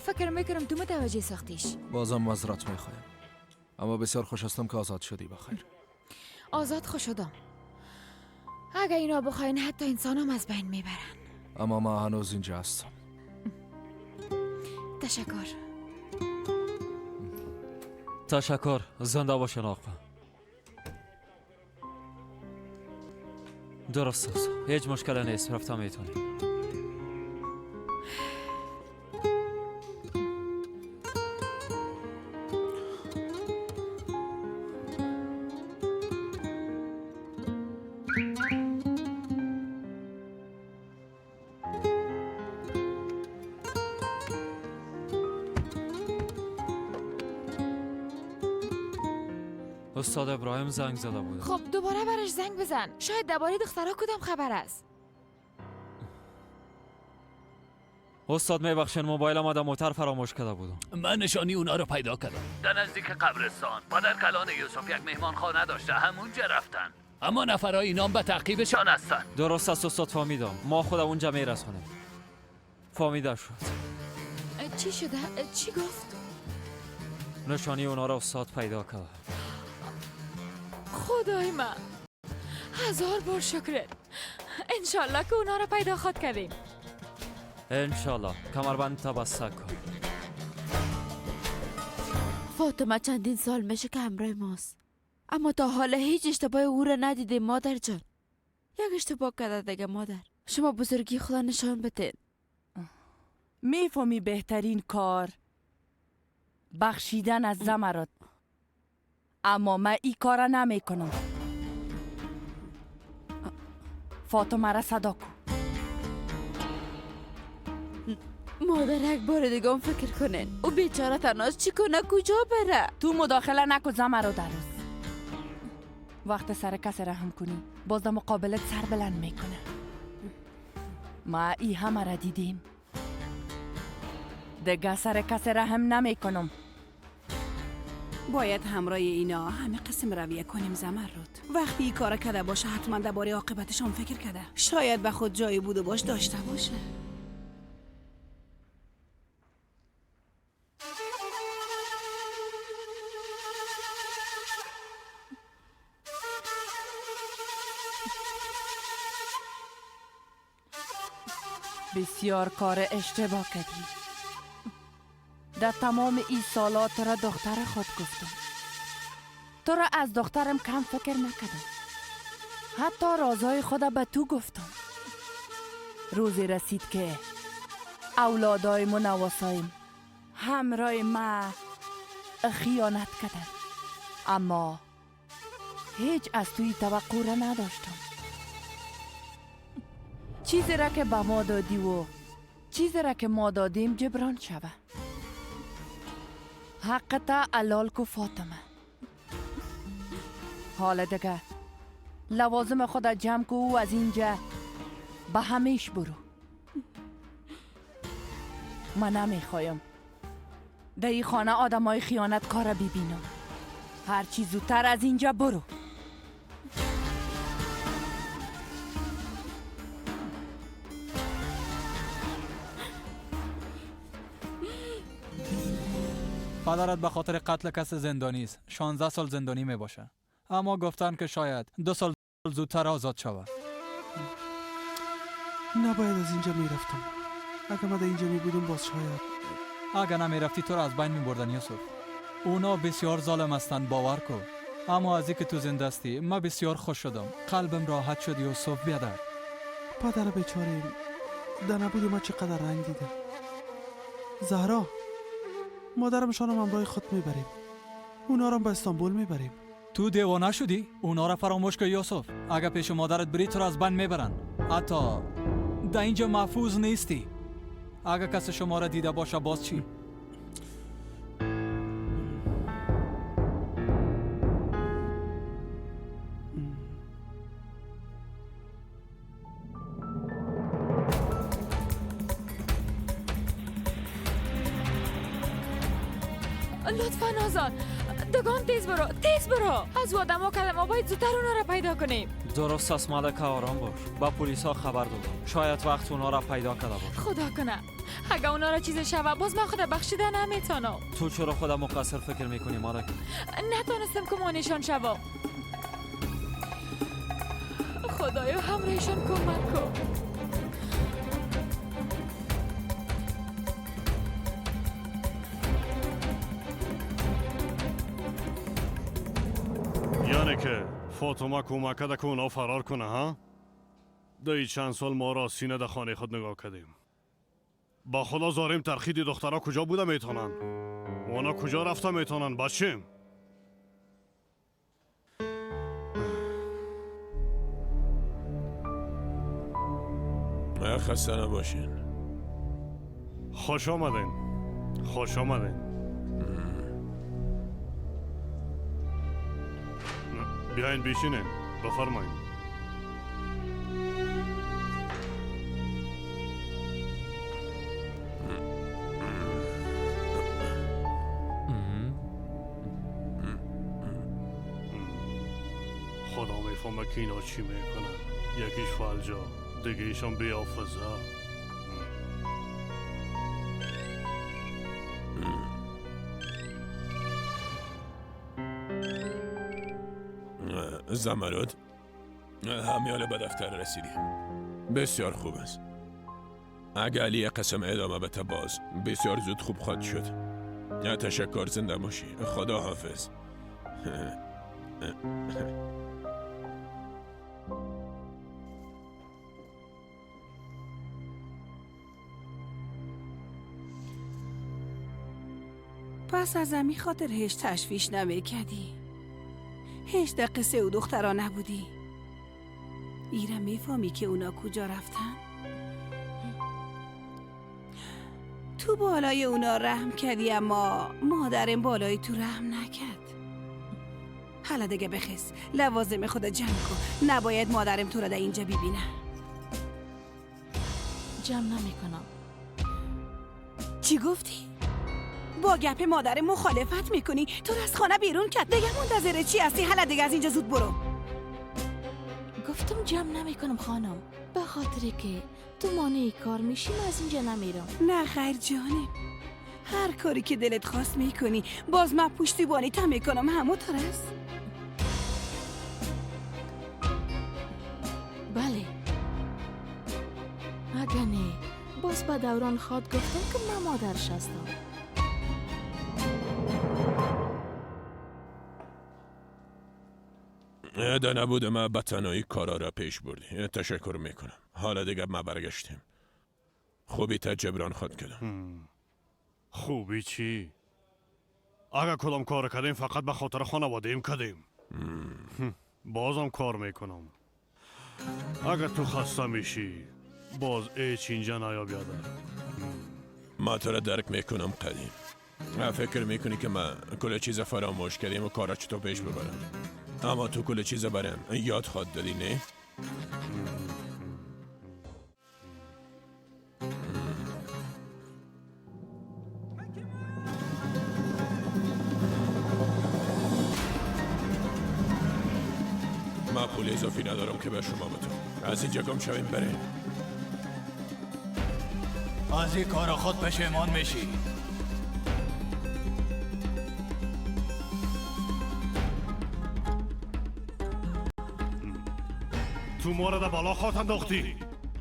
فکر میکنم تو متوجه ساختیش. بازم معذرت میخوایم، اما بسیار خوش هستم که آزاد شدی. بخیر. آزاد خوش شدم. اگه اینا بخواین حتی انسان هم از بین میبرن. اما ما هنوز اینجا هستم. تشکر. تشکر. زنده باشین آقا. درست است، هیچ مشکل نیست، رفتم میتونی. استاد ابراهیم زنگ زده بود. خب دوباره برش زنگ بزن، شاید درباره دخترها کدام خبر است. استاد میبخشین موبایلم در موتر فراموش کرده بودم. من نشانی اونا رو پیدا کردم. در نزدیک قبرستان پدر کلان یوسف یک مهمان خانه داشته، همونجا رفتن. اما نفرای اینام به تعقیبشان هستن. درست است استاد، فهمیدم. ما خود اونجا میرسونیم. فهمیده شد. چی شده؟ چی گفت؟ نشانی اونا رو استاد پیدا کرد. خدای من، هزار بار شکرت. انشالله که اونا رو پیدا خواد کردیم. انشالله. کمربند تا بسته کن. فاطمه چندین سال میشه که همراه ماست، اما تا حالا هیچ اشتباه او را ندیده مادر جان. یک اشتباه کرده دیگه مادر. شما بزرگی خدا نشان بده. میفهمی بهترین کار بخشیدن از زمرد، اما من این کار نمی کنم. فاطمه را صدا کن. مادر یک بار دیگه هم فکر کنین. او بیچاره تناز چی کنه، کجا بره؟ تو مداخله نکن زمرد. روز وقت سر کس رحم کنی باز در مقابلت سر بلند میکنه. ما ای همه را دیدیم، دیگه سر کس رحم نمی کنم. باید همراه اینا همه قسم رویه کنیم زمرد. وقتی این کار کرده باشه حتما درباره عاقبتشان فکر کرده. شاید به خود جایی بود و باش داشته باشه. بسیار کار اشتباه کردی. در تمام این سالات را دختر خود گفتم. تو را از دخترم کم فکر نکردم. حتی رازهای خود به تو گفتم. روزی رسید که اولادایم و نواسایم همراه ما خیانت کردن، اما هیچ از توی توقع را نداشتم. چیزی را که به ما دادی و چیزی را که ما دادیم جبران شوه. حقتا علال کو فاطمه. حالا دیگه لوازم خود جمع کو و از اینجا به همیش برو. من نمیخوایم در این خانه آدم های خیانت کار ببینم. هرچی زودتر از اینجا برو. پدرت به خاطر قتل کس زندانی است. 16 سال زندانی می باشه. اما گفتن که شاید 2 سال زودتر آزاد شود. نباید از اینجا می رفتم. اگه من در اینجا می بودم باز شاید. اگه نمی رفتی تو را از بین می بردن یوسف. اونا بسیار ظالم هستند، باور کن. اما از اینکه تو زنده هستی من بسیار خوش شدم. قلبم راحت شد یوسف بیادر. پدر بیچاره در نبود ما چقدر رنگ دیده. زهرا، مادرمشان هم همراه خود میبریم. اونا را به استانبول میبریم. تو دیوانه شدی؟ اونا را فراموش کن یوسف. اگه پیش مادرت بری تو را از بند میبرن. حتی در اینجا محفوظ نیستی. اگه کسی شما را دیده باشه باز چی؟ لطفا آزاد، دگان تیز برو، تیز برو. از آدم ها کردم، ما باید زودتر اونا را پیدا کنیم. درست است ملکه، آرام باش. با پلیس ها خبر دادم، شاید وقت اونا را پیدا کرده باش. خدا کنه اگه اونا را چیز شوه باز من خود بخشیده نمیتونم. تو چرا خودم مقصر فکر میکنی ملکه؟ نتونستم که مانعشان شوم. خدایا همراهشان کمک کن. یعنی که فاطمه کمک کرده که اونا فرار کنه ها؟ در چند سال ما را سینه در خانه خود نگاه کردیم. با خدا زاریم ترخیدی دخترها کجا بوده میتونن؟ اونا کجا رفته میتونن بچیم؟ خسته نباشین. خوش آمدین. خوش آمدین. بیاین بیشینین. بفرمایین. خدا میفهمه که اینا چی میکنن. یکیش فلجا، دیگه ایشان بیافزه. زمرد، همیاله به دفتر رسیدیم. بسیار خوب است. اگه علی قسم ادامه بده باز بسیار زود خوب خواهد شد. تشکر، زنده باشی. خدا حافظ. پس از امی خاطر هیچ تشویش نمیکردی. هیچ در قصه او دخترا نبودی. ایره میفهمی که اونا کجا رفتن؟ تو بالای اونا رحم کردی اما مادرم بالای تو رحم نکرد. حالا دیگه بخیز، لوازم خود جمع کن. نباید مادرم تو را در اینجا ببینه. جمع نمیکنم. چی گفتی؟ با گپ مادر مخالفت میکنی؟ تو از خانه بیرون کرد. دیگه منتظر چی هستی؟ حالا دیگه از اینجا زود برو. گفتم جمع نمیکنم خانم، به خاطر که تو مانع کار میشی من از اینجا نمیرم. نه خیر جانم، هر کاری که دلت خواست میکنی. باز من پشتیبانی تا میکنم. همونطور است. بله، اگه نه باز به دوران خواد گفتم که من مادرش هستم. ده نبود ما به تنهایی کارا را پیش بردی. تشکر میکنم. حالا دیگه ما برگشتیم. خوبی تا جبران خود کردم. خوبی چی؟ اگه کدام کار کردیم فقط به خاطر خانواده ایم کردیم. بازم کار میکنم. اگه تو خسته میشی باز هیچ اینجا نیا بیادر. ما تو را درک میکنم قدیم. فکر میکنی که ما کل چیز فراموش کردیم و کارا چطور پیش ببرم، اما تو کل چیز برم یاد خواد دادی نه؟ من پول اضافی ندارم که به شما بدم. از اینجا گم شویم بریم. از این کار خود پشیمان میشی. تو ما را در بالا خوات انداختی.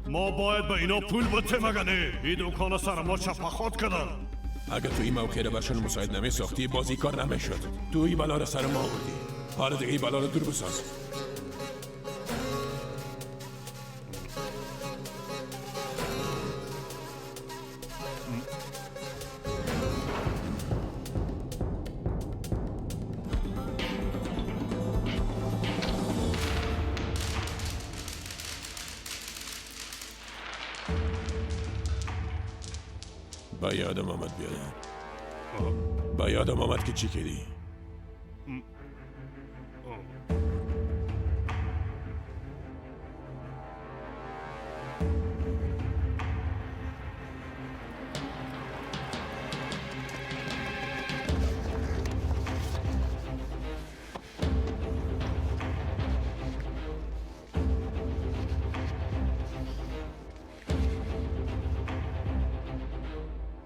ما باید به اینا پول بتیم، اگه نه این دکان سر ما چپه خواد کردن. اگه تو این موقع را برشان مساعد نمی ساختی بازی کار نمیشد. تو این بلا را سر ما آوردی. حالا دیگه این بلا را دور بساز. با یادم آمد بیادم. با یادم آمد که چی کردی.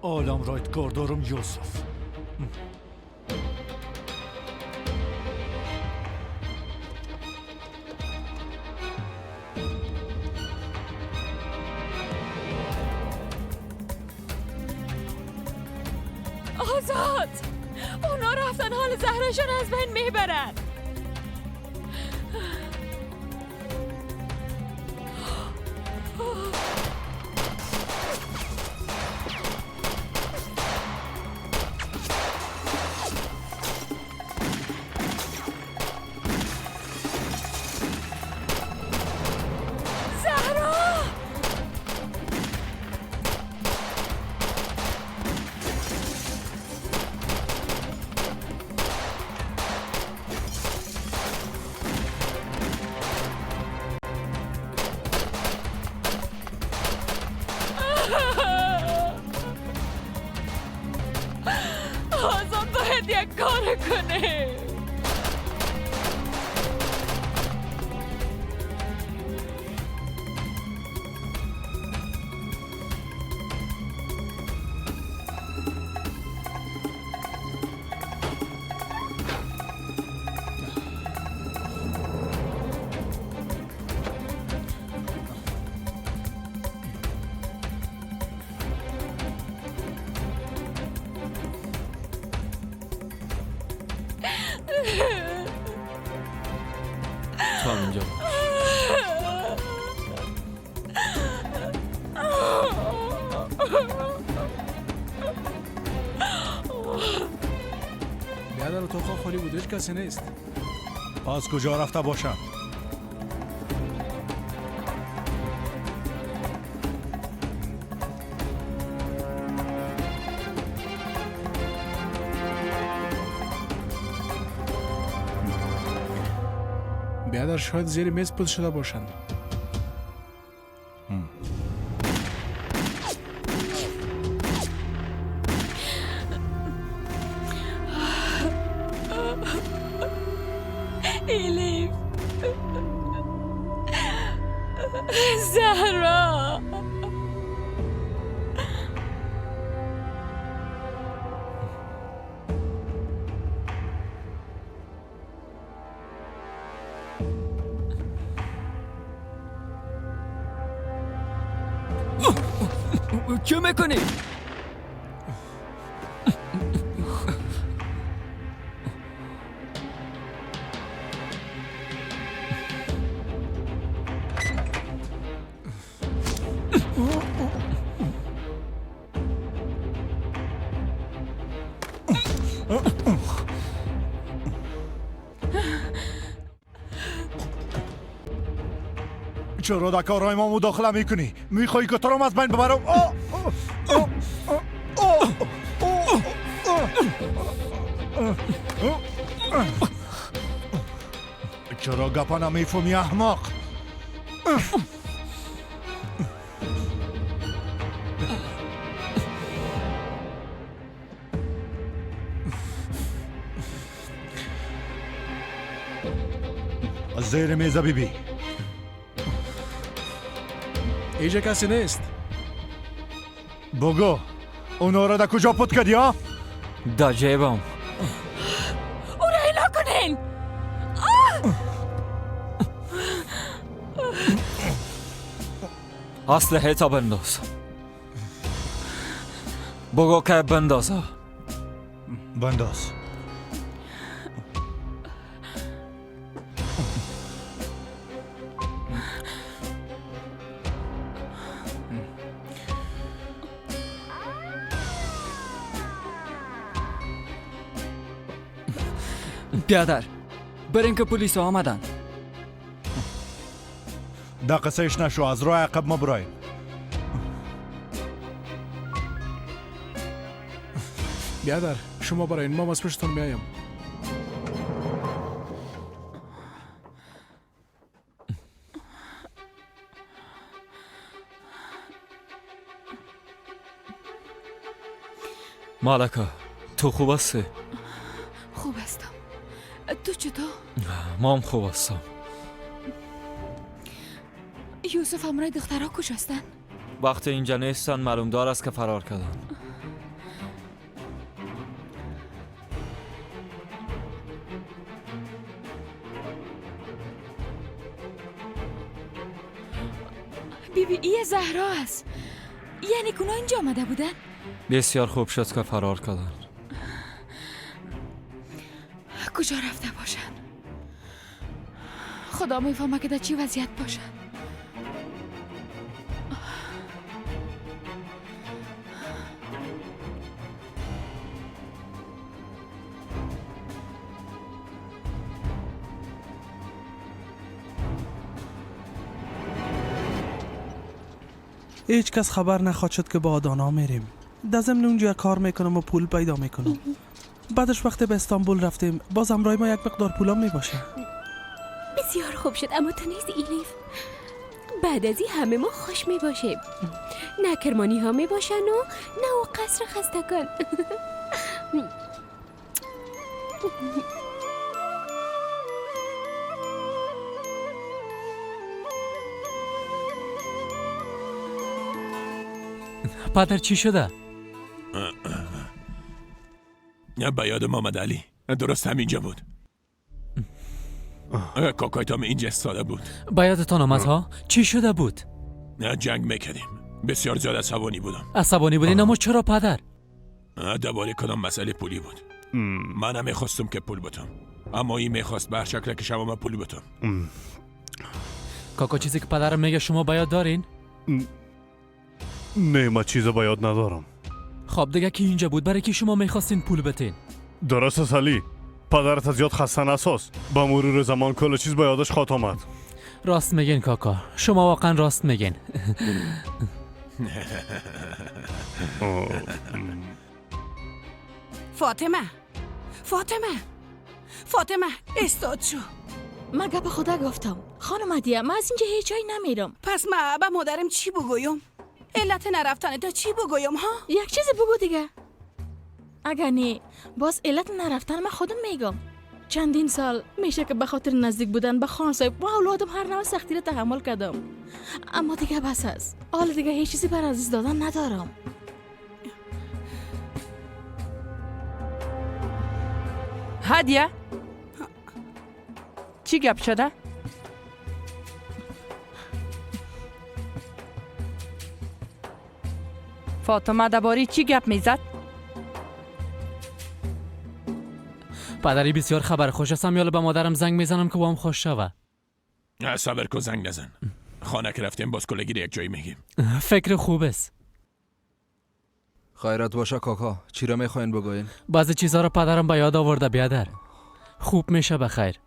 عالم رایت کار دارم یوسف. آزاد، اونا رفتن حال زهراشون از بین میبرن. آزاد باید یک کار کنه. تو هم اینجا باش. بیادر اتاق خالی بود، هیچ کسی نیست. از کجا رفته باشم؟ بیادر شاید زیر میز پود شده باشند. الیف، زهرا، چه میکنی؟ چرا در کارهای ما مداخله میکنی؟ میخوایی که تو رو از بین ببرم؟ چرا گپا نمیفهمی احمق؟ زیر میز بیبی. اینجا کسی نیست. بگو اونا را در کجا پت کردی ها؟ در جیبم. او را ایلا کنین. اسلحه تا بنداز. بگو که بندازه. بنداز. بیادر بریم که پلیس آمدن. دا قصهش نشو، از راه عقب ما برایم. بیادر شما براین، ما از پشتتان میایم. ملکه تو خوب هستی؟ خوب هستم. تو چطور؟ ما هم خوب هستم. یوسف همراه دخترها کجاستن؟ وقتی اینجا نیستن معلوم دار است که فرار کردن. بیبی ای زهرا است. یعنی کنا اینجا آمده بودن؟ بسیار خوب شد که فرار کردن. کجا رفته باشن؟ خدا میفهمه که در چی وضعیت باشن. هیچ کس خبر نخواهد شد که با آدانا میریم. در ضمن اونجا کار میکنم و پول پیدا میکنم. بعدش وقتی به استانبول رفتیم باز همراه ما یک مقدار پولام میباشه. بسیار خوب شد. اما تو نیست ایلیف. بعد از این همه ما خوش میباشیم. نه کرمانی ها میباشن و نه او قصر خستگان. پدر چی شده؟ به یادم آمد علی، درست همینجا بود. کاکایتام اینجا استاده بود. به یادتان آمد ها؟ چی شده بود؟ جنگ میکردیم. بسیار زیاد عصبانی بودم. عصبانی بودین؟ اما چرا پدر؟ درباره کدام مسئله پولی بود. من هم میخواستم که پول بدم، اما این میخواست به هر شکل که شما من پول بدم. کاکا چیزی که پدرم میگه شما به یاد دارین؟ نه من چیز به یاد ندارم. خب دیگه کی اینجا بود برای کی شما میخواستین پول بتین؟ درست است علی، پدرت زیاد خسته نساز. با مرور زمان کل چیز به یادش خواهد آمد. راست میگین کاکا، شما واقعا راست میگین. فاطمه فاطمه فاطمه استاد شو. من گپ خدا گفتم خانم هدیه، من از اینجا هیچ جایی نمیرم. پس من به مادرم چی بگویم؟ علت نرفتن تا چی بگویم ها؟ یک چیز بگو دیگه. اگر نه باز علت نرفتن من خودم میگم. چندین سال میشه که به خاطر نزدیک بودن به خان صاحب و اولادم هر نوع سختی را تحمل کردم، اما دیگه بس است. حالا دیگه هیچ چیزی بر عزیز دادن ندارم. هدیه چی گپ شده؟ فاطمه درباره چی گپ میزد؟ پدری بسیار خبر خوش هستم. یالا به مادرم زنگ میزنم که با هم خوش شوه. صبر کو، زنگ نزن. خانه که رفتیم باز کلگی یک جایی میگیم. فکر خوب است. خیرت باشه کاکا، چی را میخواین بگوین؟ بعضی چیزها را پدرم به یاد آورده بیادر. خوب میشه بخیر.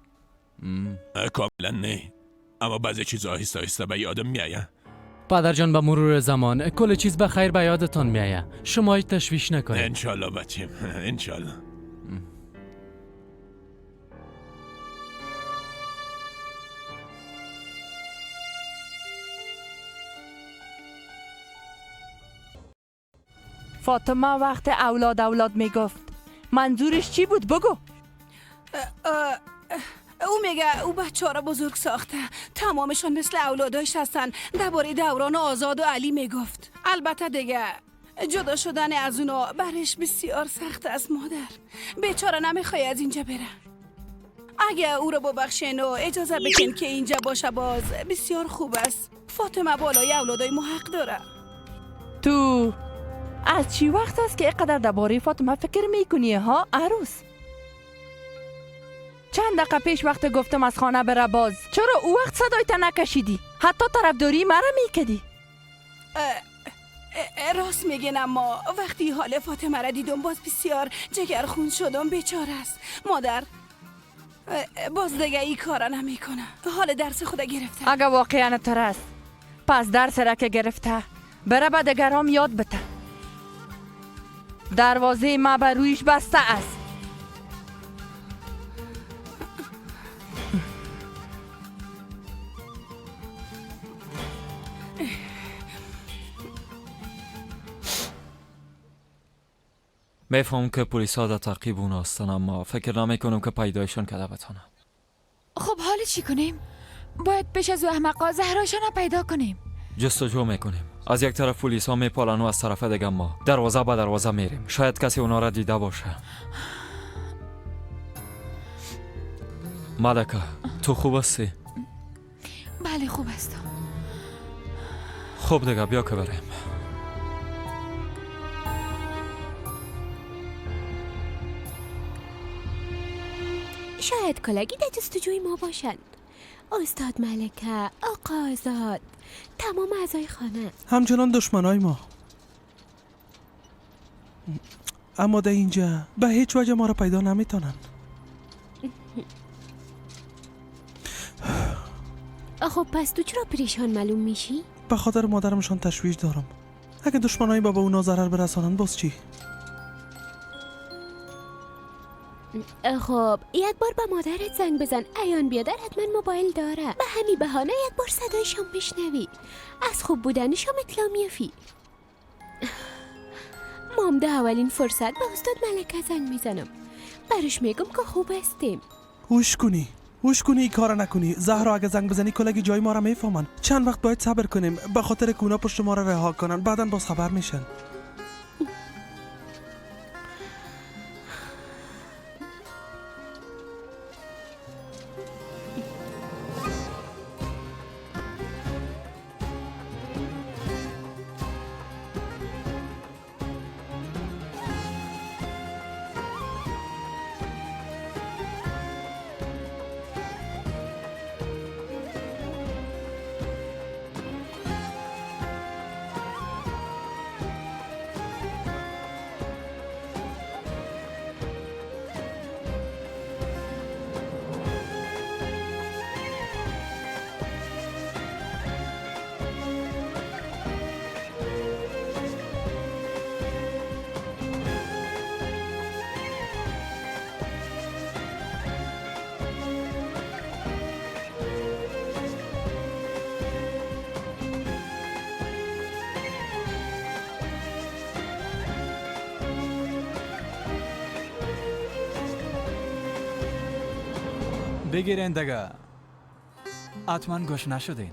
کاملا نه، اما بعضی چیزها آهسته آهسته به یادم میآید. پدر جان به مرور زمان کل چیز به خیر به یادتان میآید. شما هیچ تشویش نکنید. انشالله بچیم، انشالله. فاطمه وقت اولاد اولاد میگفت منظورش چی بود بگو؟ او میگه او بچه ها را بزرگ ساخته، تمامشان مثل اولاداش هستن. درباره دوران آزاد و علی میگفت. البته دیگه جدا شدن از اونا برش بسیار سخت است مادر. بیچاره نمیخوای از اینجا بره. اگه او را ببخشین و اجازه بدین که اینجا باشه باز بسیار خوب است. فاطمه بالای اولادای ما حق داره. تو از چی وقت است که اینقدر درباره فاطمه فکر میکنی ها عروس؟ چند دقیقه پیش وقت گفتم از خانه بره باز، چرا او وقت صدایت نکشیدی؟ حتی طرفداری مرا میکدی. راست میگن، اما وقتی حال فاطمه را دیدم باز بسیار جگرخون شدم. بیچاره است مادر، باز دیگه ای کارا نمیکنه. حال درس خود گرفته. اگه واقعا تر است پس درس را که گرفته بره به دگرام یاد بده. دروازه ما بر رویش بسته است. میفهمم که پلیس ها در تعقیب اون هستن، اما فکر نمی کنم که پیدایشان کرده بتانم. خب حالا چی کنیم؟ باید پیش از او احمقا زهراشان را پیدا کنیم. جستجو میکنیم. از یک طرف پلیس ها میپالن و از طرف دیگه ما دروازه به دروازه میریم. شاید کسی اونا را دیده باشه. ملکه تو خوب هستی؟ بله خوب هستم. خب دیگه بیا که بریم. شاید کلگی در جستجوی ما باشند. استاد ملکه، آقا آزاد، تمام اعضای خانه همچنان دشمنای ما، اما در اینجا به هیچ وجه ما را پیدا نمیتونن. خب پس تو چرا پریشان معلوم میشی؟ به خاطر مادرمشان تشویش دارم. اگه دشمنای بابا اونا ضرر برسانن باز چی؟ خب یک بار به مادرت زنگ بزن. ایان بیادر حتما موبایل داره. به همین بهانه یک بار صدایشان بشنوی، از خوب بودنشان اطلاع میافی. مام ده اولین فرصت به استاد ملکه زنگ میزنم، برش میگم که خوب هستیم. هوش کنی، هوش کنی، این کارا نکنی. زهرا اگه زنگ بزنی کلگی جای ما را میفهمن. چند وقت باید صبر کنیم به خاطر که اونا پشت ما را رها کنن، بعدا باز خبر میشن. بگیرین دیگه، حتما گوش نشدین.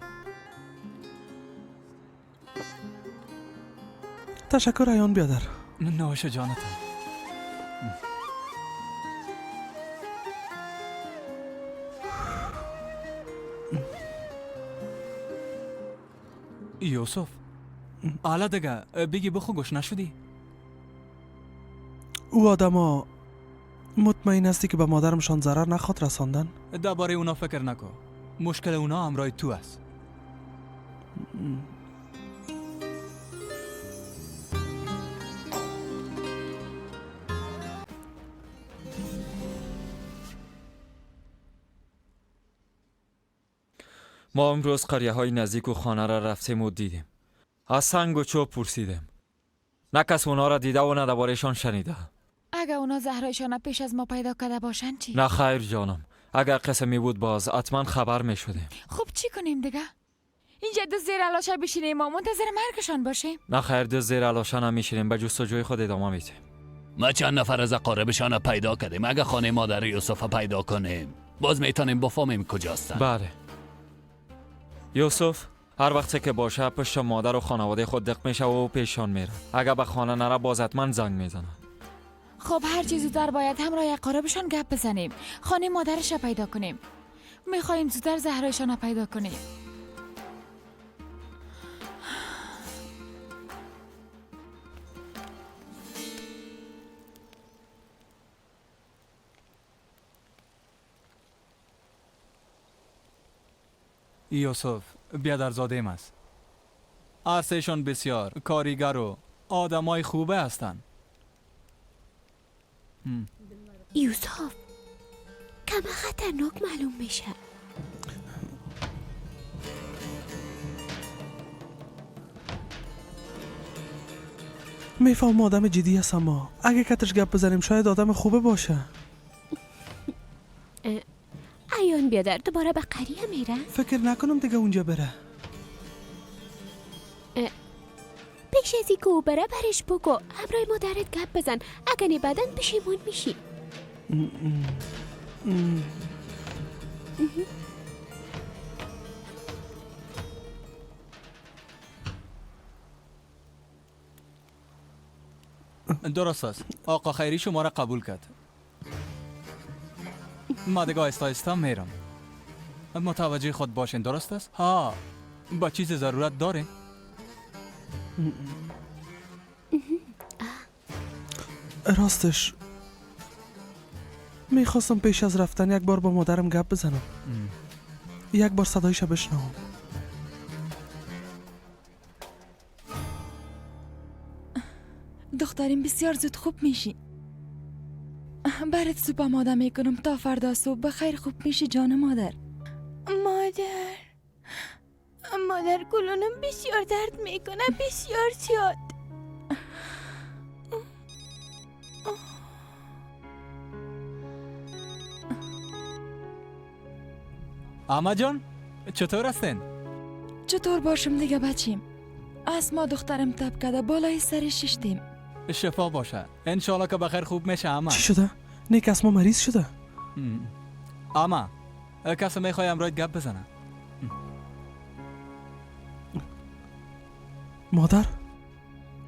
تشکر ایان بیادر. نوش جانتان. یوسف حالا دیگه بگی بخو گوش نشدی؟ او آدما مطمئن هستی که به مادرمشان ضرر نخواد رساندن؟ درباره اونا فکر نکن، مشکل اونا همراه تو است. ما امروز قریه های نزدیک و خانه را رفتیم و دیدیم. از سنگ و چوب پرسیدیم. نه کس اونا را دیده و نه دربارهشان شنیده. اگه اونا زهرایشان پیش از ما پیدا کرده باشن چی؟ نه خیر جانم، اگر قسمی بود باز حتما خبر می شدیم. خب چی کنیم دیگه؟ اینجا دو زیر علاشه بشینیم و منتظر مرگشان باشیم؟ نه خیر، دو زیر علاشه نمیشینیم، به جستجوی خود ادامه میدیم. ما چند نفر از اقاربشان پیدا کردیم. اگه خانه مادر یوسف پیدا کنیم باز میتونیم بفهمیم کجاستن. بله یوسف هر وقت که باشه پشت مادر و خانواده خود دق میشه و پیشان میره. اگه به خانه نره باز حتما زنگ میزنه. خب هر چیز زودتر باید همراه اقاربشان گپ بزنیم، خانه مادرش را پیدا کنیم. میخواهیم زودتر زهرایشان را پیدا کنیم. یوسف بیادرزاده‌ام است. هر بسیار کاریگر و آدمای خوبه هستند. یوسف کم خطرناک معلوم میشه. میفهم آدم جدی هست، اما اگه کتش گپ بزنیم شاید آدم خوبه باشه. ایان بیادر دوباره به قریه میره؟ فکر نکنم دیگه اونجا بره. پیش از اینکه او بره برش بگو همراه مادرت گپ بزن، اگه نه بعداً پشیمون میشی. درست است. آقا خیری شما را قبول کرد. ما دیگه آهسته آهسته میرم. متوجه خود باشین، درست است؟ ها، با چیز ضرورت دارین؟ راستش میخواستم پیش از رفتن یک بار با مادرم گپ بزنم، یک بار صدایش بشنوم. دختریم بسیار زود خوب میشی. برات سوپ آماده میکنم تا فردا صبح بخیر خوب میشی جان مادر. مادر مادر کلونم بسیار درد میکنه، بسیار زیاد. اما جان چطور هستین؟ چطور باشم دیگه بچیم؟ از ما دخترم تب کرده، بالای سرش ششتیم. شفا باشه انشالله که بخیر خوب میشه. اما چی شده؟ نیک اسما مریض شده. اما کسی میخوای امرایت گپ بزنه. مادر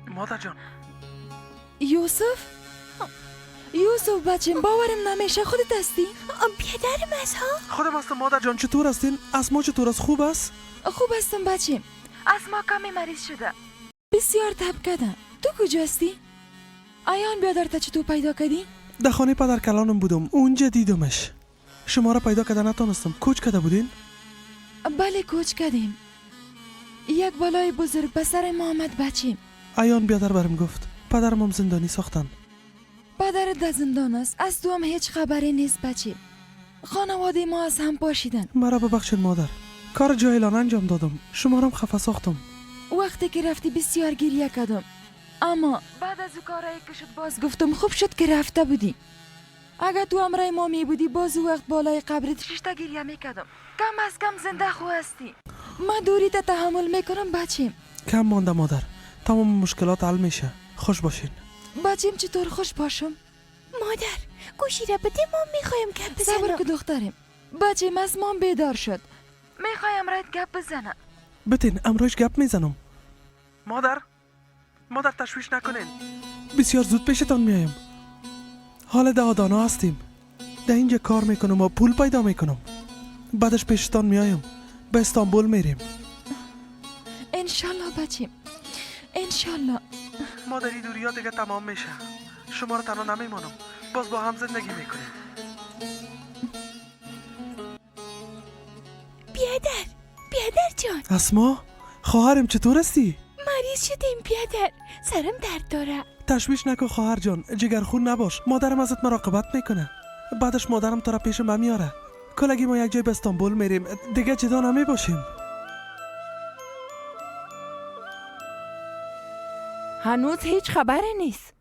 مادر جان. یوسف یوسف بچیم باورم نمیشه خودت هستی؟ پدرم است ها؟ خودم هستم مادر جان. چطور هستین؟ اسما چطور است؟ خوب است؟ خوب هستم بچیم. اسما کمی مریض شده، بسیار تب کرده. تو کجا هستی؟ ایان بیادر تا چطور پیدا کردی؟ در خانه پدر کلانم بودم، اونجا دیدمش. شما را پیدا کرده نتانستم. کوچ کرده بودین؟ بله کوچ کردیم. یک بالای بزرگ به سر ما آمد بچیم. ایان بیادر برم گفت پدرم هم زندانی ساختن. پدرت در زندان است، از تو هم هیچ خبری نیست بچیم. خانواده ما از هم پاشیدن. مرا ببخشید مادر، کار جاهلانه انجام دادم، شما را هم خفه ساختم. وقتی که رفتی بسیار گریه کردم، اما بعد از او کارایی که شد باز گفتم خوب شد که رفته بودی. اگر تو همراه ما می بودی باز او وقت بالای قبرت ششته گریه میکردم. کم از کم زنده خو هستی. ما دوری تا تحمل میکنم بچیم. کم مانده مادر، تمام مشکلات حل میشه. خوش باشین بچیم. چطور خوش باشم؟ مادر گوشی را بده، ما میخوایم گپ بزنم. صبر که دختریم. بچیم از ما بیدار شد، میخوایم رایت گپ بزنم. بتین امروز گپ میزنم. مادر مادر تشویش نکنین، بسیار زود پیشتان میایم. حال ده آدانا هستیم، در اینجا کار میکنم و پول پیدا میکنم، بعدش پیشتان میایم، به استانبول میریم. انشالله بچیم، انشالله. مادری دوری ها دیگه تمام میشه، شما رو تنها نمیمانم، باز با هم زندگی میکنیم. بیادر بیادر جان. اسما خواهرم چطور هستی؟ مریض شدیم بیادر، سرم درد داره. تشویش نکن خواهر جان، جگرخون نباش، مادرم ازت مراقبت میکنه. بعدش مادرم تو را پیش من میاره. کلگی ما یک جای به استانبول میریم، دیگه جدا نمی باشیم. هنوز هیچ خبری نیست.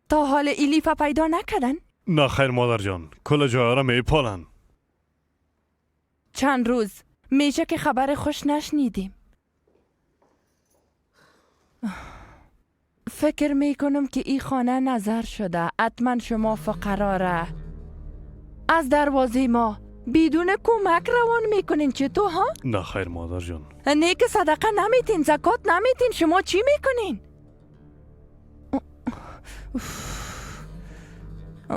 تا حال ایلیفا پیدا نکردن؟ نه خیر مادر جان، کل جاها را میپالن. چند روز میشه که خبر خوش نشنیدیم. فکر میکنم که این خانه نظر شده. حتما شما فقراره از دروازه ما بدون کمک روان میکنین. چطور ها؟ نه خیر مادر جان. نه که صدقه نمیتین، زکات نمیتین، شما چی میکنین؟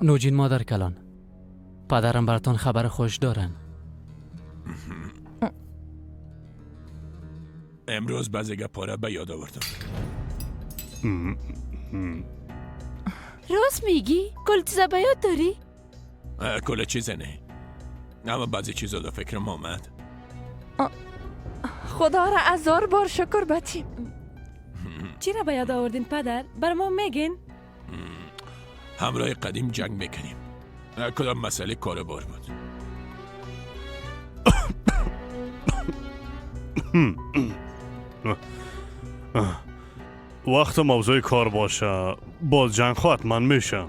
نوجین مادر کلان، پدرم براتون خبر خوش دارن. امروز بعضی گپا را به یاد آوردم. راست میگی؟ کل چیزا به یاد داری؟ کل چیز نه، اما بعضی چیزا در فکرم آمد. خدا را هزار بار شکر بچیم. چی را به یاد آوردین پدر؟ بر ما میگین؟ همراه قدیم جنگ میکنیم. کدام مسئله کاربار بود؟ وقت موضوع کار باشه باز جنگ حتما میشه.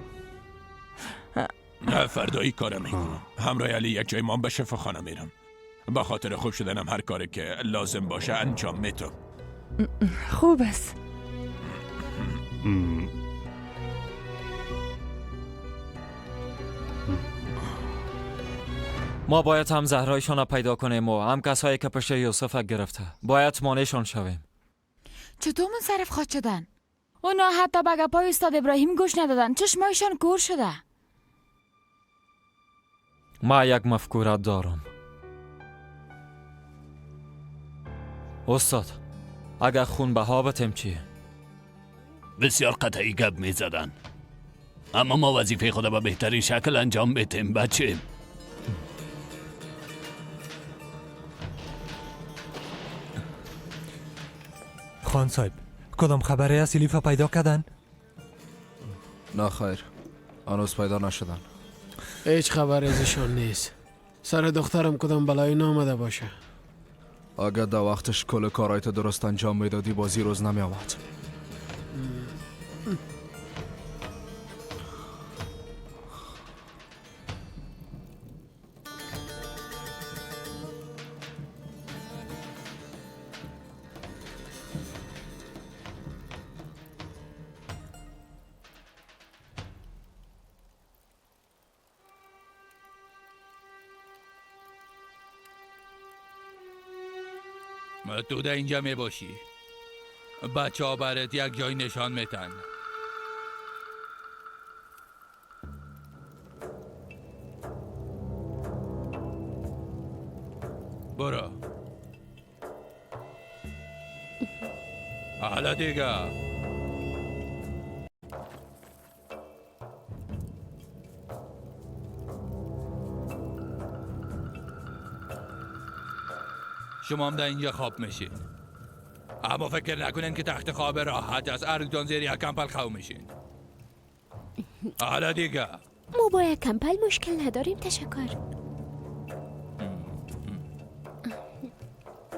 نه فردایی کارم میکنم. همراه علی یک جای ما به شفاخانه میرم. به خاطر خوب شدنم هر کاری که لازم باشه انجام میتم. خوب است. ما باید هم زهرایشان را پیدا کنیم و هم کسایی که پشت یوسف گرفته. باید مانعشان شویم. چطور منصرف خواد شدن؟ اونا حتی به گپای استاد ابراهیم گوش ندادن. چشمایشان کور شده. ما یک مفکوره دارم. استاد اگر خون بها بتیم چی؟ بسیار قطعی گپ می زدن. اما ما وظیفه خود به بهترین شکل انجام بدیم بچه. خان صاحب کدام خبری از الیفا پیدا کردن؟ نه خیر، هنوز پیدا نشدن. هیچ خبری ازشان نیست. سر دخترم کدام بلایی نامده باشه. اگر در وقتش کل کارایت درست انجام میدادی بازی روز نمی آمد. تو در اینجا می باشی. بچه ها برات یک جای نشان میتن. برو. حالا دیگه شما هم در اینجا خواب میشین. اما فکر نکنین که تخت خواب راحت است. ارگدان زیر یک کمپل خواب میشین. حالا دیگه ما با یک کمپل مشکل نداریم، تشکر.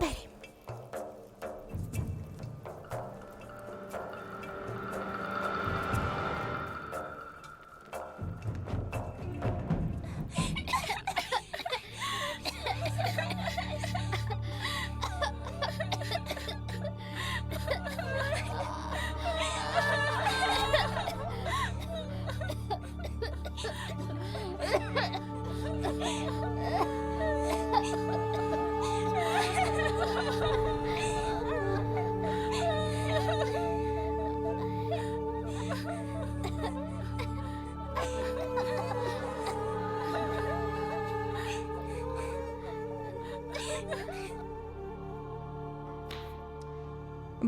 بریم.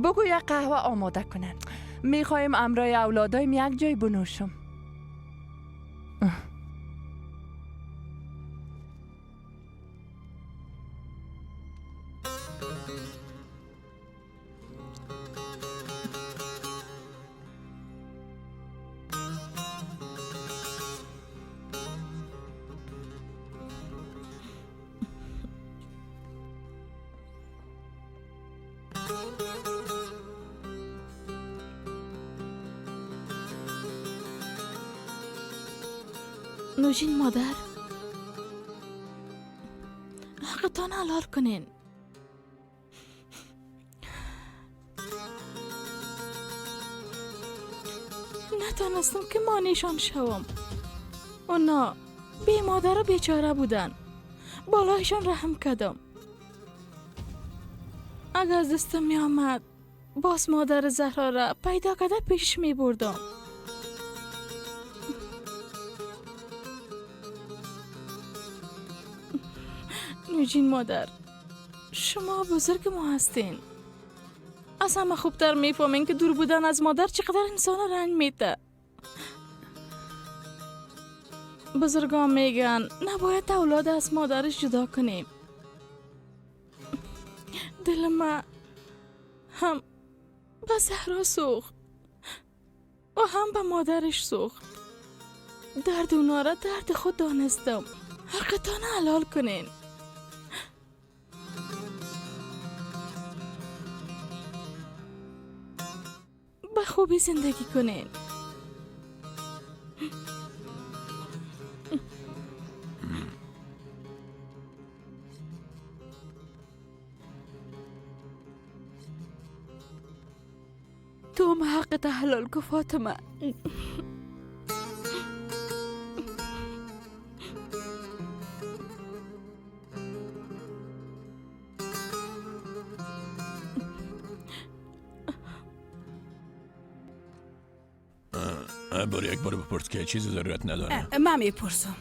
بگو یک قهوه آماده کنن. میخوایم امرای اولادایم یک جای بنوشم. نوشین مادر، حقتان حلال کنین. نتانستم که مانعشان شوم. اونا بی مادر و بیچاره بودن. بالایشان رحم کردم. اگر از دستم می آمد باز مادر زهرا را پیدا کرده پیش می بردم. نوجین مادر، شما بزرگ ما هستین. از همه خوبتر میفهمین که دور بودن از مادر چقدر انسان رنج میده. بزرگان میگن نباید اولاد از مادرش جدا کنیم. دل ما هم به زهرا سوخت و هم به مادرش سوخت. درد اونا را درد خود دانستم. حقتان حلال کنین. به خوبی زندگی کنین. تو هم حقت حلال کو فاطمه. بار یک بار بپرس که چیز ضرورت نداره. من میپرسم.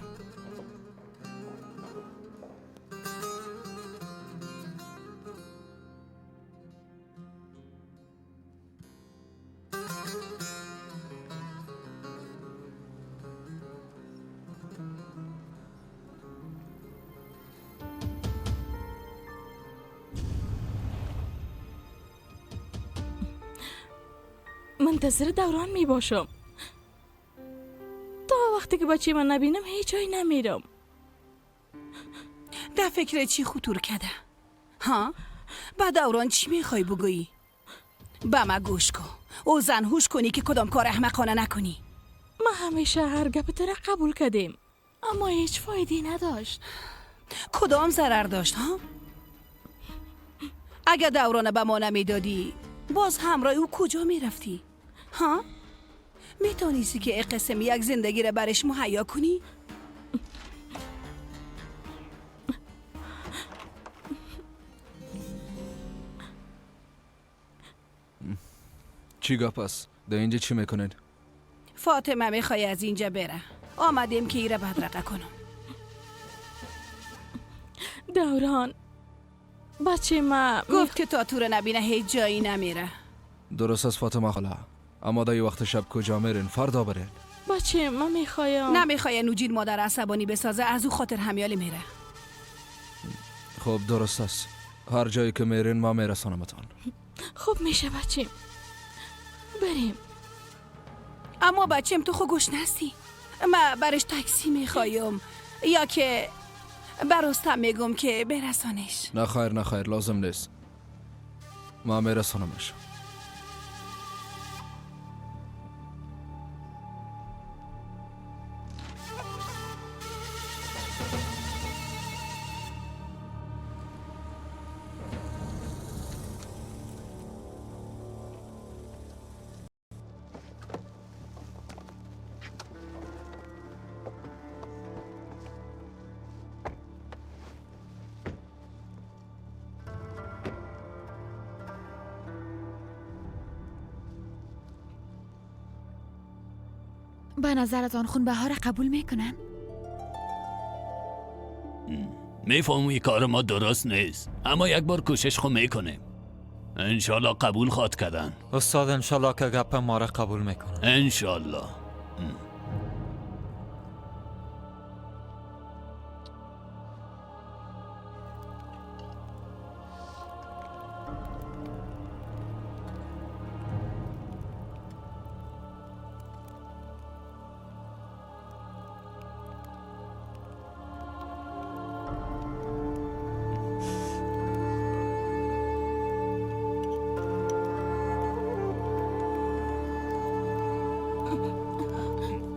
منتظر دوران می باشم. تا وقتی که بچه من نبینم هیچ جایی نمیرم. در فکر چی خطور کرده؟ ها؟ با دوران چی میخوای بگویی؟ به ما گوش کن. او زن هوش کنی که کدام کار احمقانه نکنی. ما همیشه هر گپ را قبول کردیم، اما هیچ فایده نداشت. کدام ضرر داشت ها؟ اگه دوران به ما نمیدادی باز همراه او کجا میرفتی؟ ها؟ میتونیستی که قسم یک زندگی را برش مهیا کنی؟ چی گپ است؟ در اینجا چی میکنین؟ فاطمه میخوای از اینجا بره. آمدیم که ایره بدرقه کنم. دوران بچه ما گفت که تا تو رو نبینه هیچ جایی نمیره. درست از فاطمه خاله، اما در وقت شب کجا میرین؟ فردا برین. بچه من میخوایم. نمیخوای نوجین مادر عصبانی بسازه، از او خاطر همیالی میره. خب درست است، هر جایی که میرین ما میرسانمتان. خب میشه بچه، بریم. اما بچم تو خو گوش نستی. ما برش تاکسی میخوایم یا که برستم میگم که برسانش. نه خیر نه خیر، لازم نیست، ما میرسانمش. به نظرتان خونبها را قبول میکنن؟ میفهمی کار ما درست نیست، اما یک بار کوشش خو میکنیم. انشالله قبول خواد کردن. استاد انشالله که گپ ما را قبول میکنن. انشالله.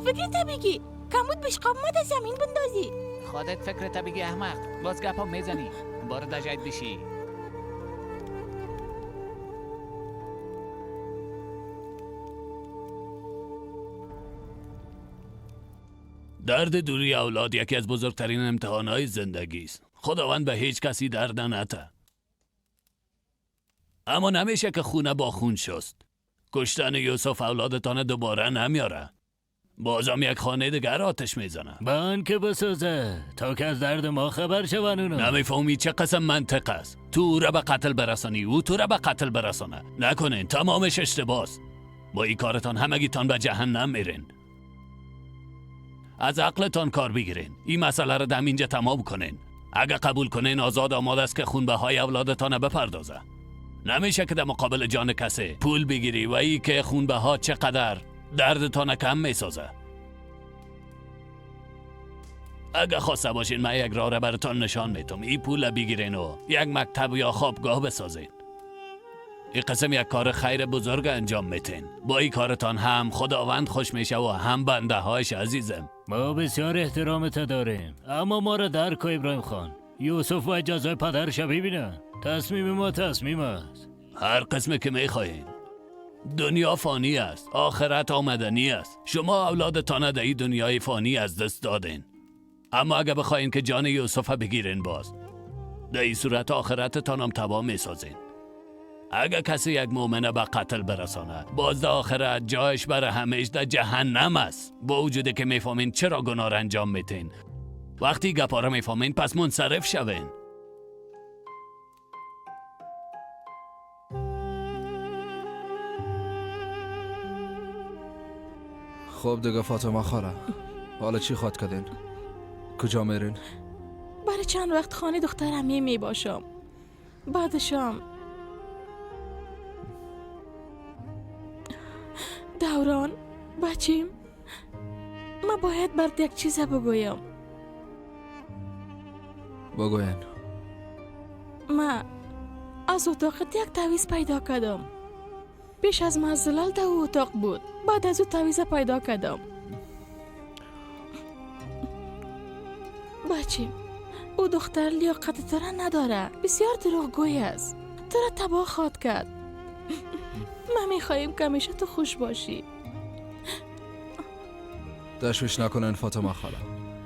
فکرت بگی کمود بشقاب ما در زمین بندازی. خودت فکرت بگی احمق، باز گپا میزنی بار دجایت بشی. درد دوری اولاد یکی از بزرگترین امتحانهای زندگی است. خداوند به هیچ کسی درد نته، اما نمیشه که خونه با خون شست. کشتن یوسف اولادتان دوباره نمیاره، بازم یک خانه دیگر آتش میزنه. بان که بسوزه تا که از درد ما خبر شون. اونا نمیفهمی چه قسم منطق است. تو او را به قتل برسانی، او تو را به قتل برسانه. نکنین، تمامش اشتباهه. با این کارتان همگیتان به جهنم میرین. از عقلتان کار بگیرین. این مسئله را دم اینجا تمام کنین. اگه قبول کنین آزاد آماده است که خونبهای اولادتان بپردازه. نمیشه که در مقابل جان کسی پول بگیری و ای که خونبها چقدر دردتان کم میسازه. اگه خواسته باشین من یک راه را براتان نشان میتم. این پول بگیرین و یک مکتب یا خوابگاه بسازین. این قسم یک کار خیر بزرگ انجام میتین. با این کارتان هم خداوند خوش میشه و هم بنده هایش. عزیزم ما بسیار احترامت داریم، اما ما را درک کن ابراهیم خان. یوسف باید جزای پدرش ببینه. تصمیم ما تصمیم است. هر قسم که میخواهین. دنیا فانی است، آخرت آمدنی است. شما اولادتان در این دنیای فانی از دست دادین، اما اگه بخواین که جان یوسف بگیرین باز در این صورت آخرتتان هم تباه میسازین. اگه کسی یک مؤمن به قتل برسانه، باز در آخرت جایش برای همیش در جهنم است. با وجودی که میفهمین چرا گناه را انجام میتین، وقتی گپا را میفهمین پس منصرف شوین. خب دیگه فاطمه خاله، حالا چی خواد کردین؟ کجا میرین؟ برای چند وقت خانه دخترم می باشم. بعدشم دوران بچیم، ما باید برات یک چیز بگویم. بگوین. ما از اتاقت یک تعویذ پیدا کردم. پیش از ما زلال در اتاق بود، بعد از او تعویذ پیدا کردم. بچیم، او دختر لیاقت تو را نداره، بسیار دروغگوی است، تو را تباه خواد کرد. ما میخواییم که همیشه تو خوش باشی. تشویش نکنن فاطمه خاله،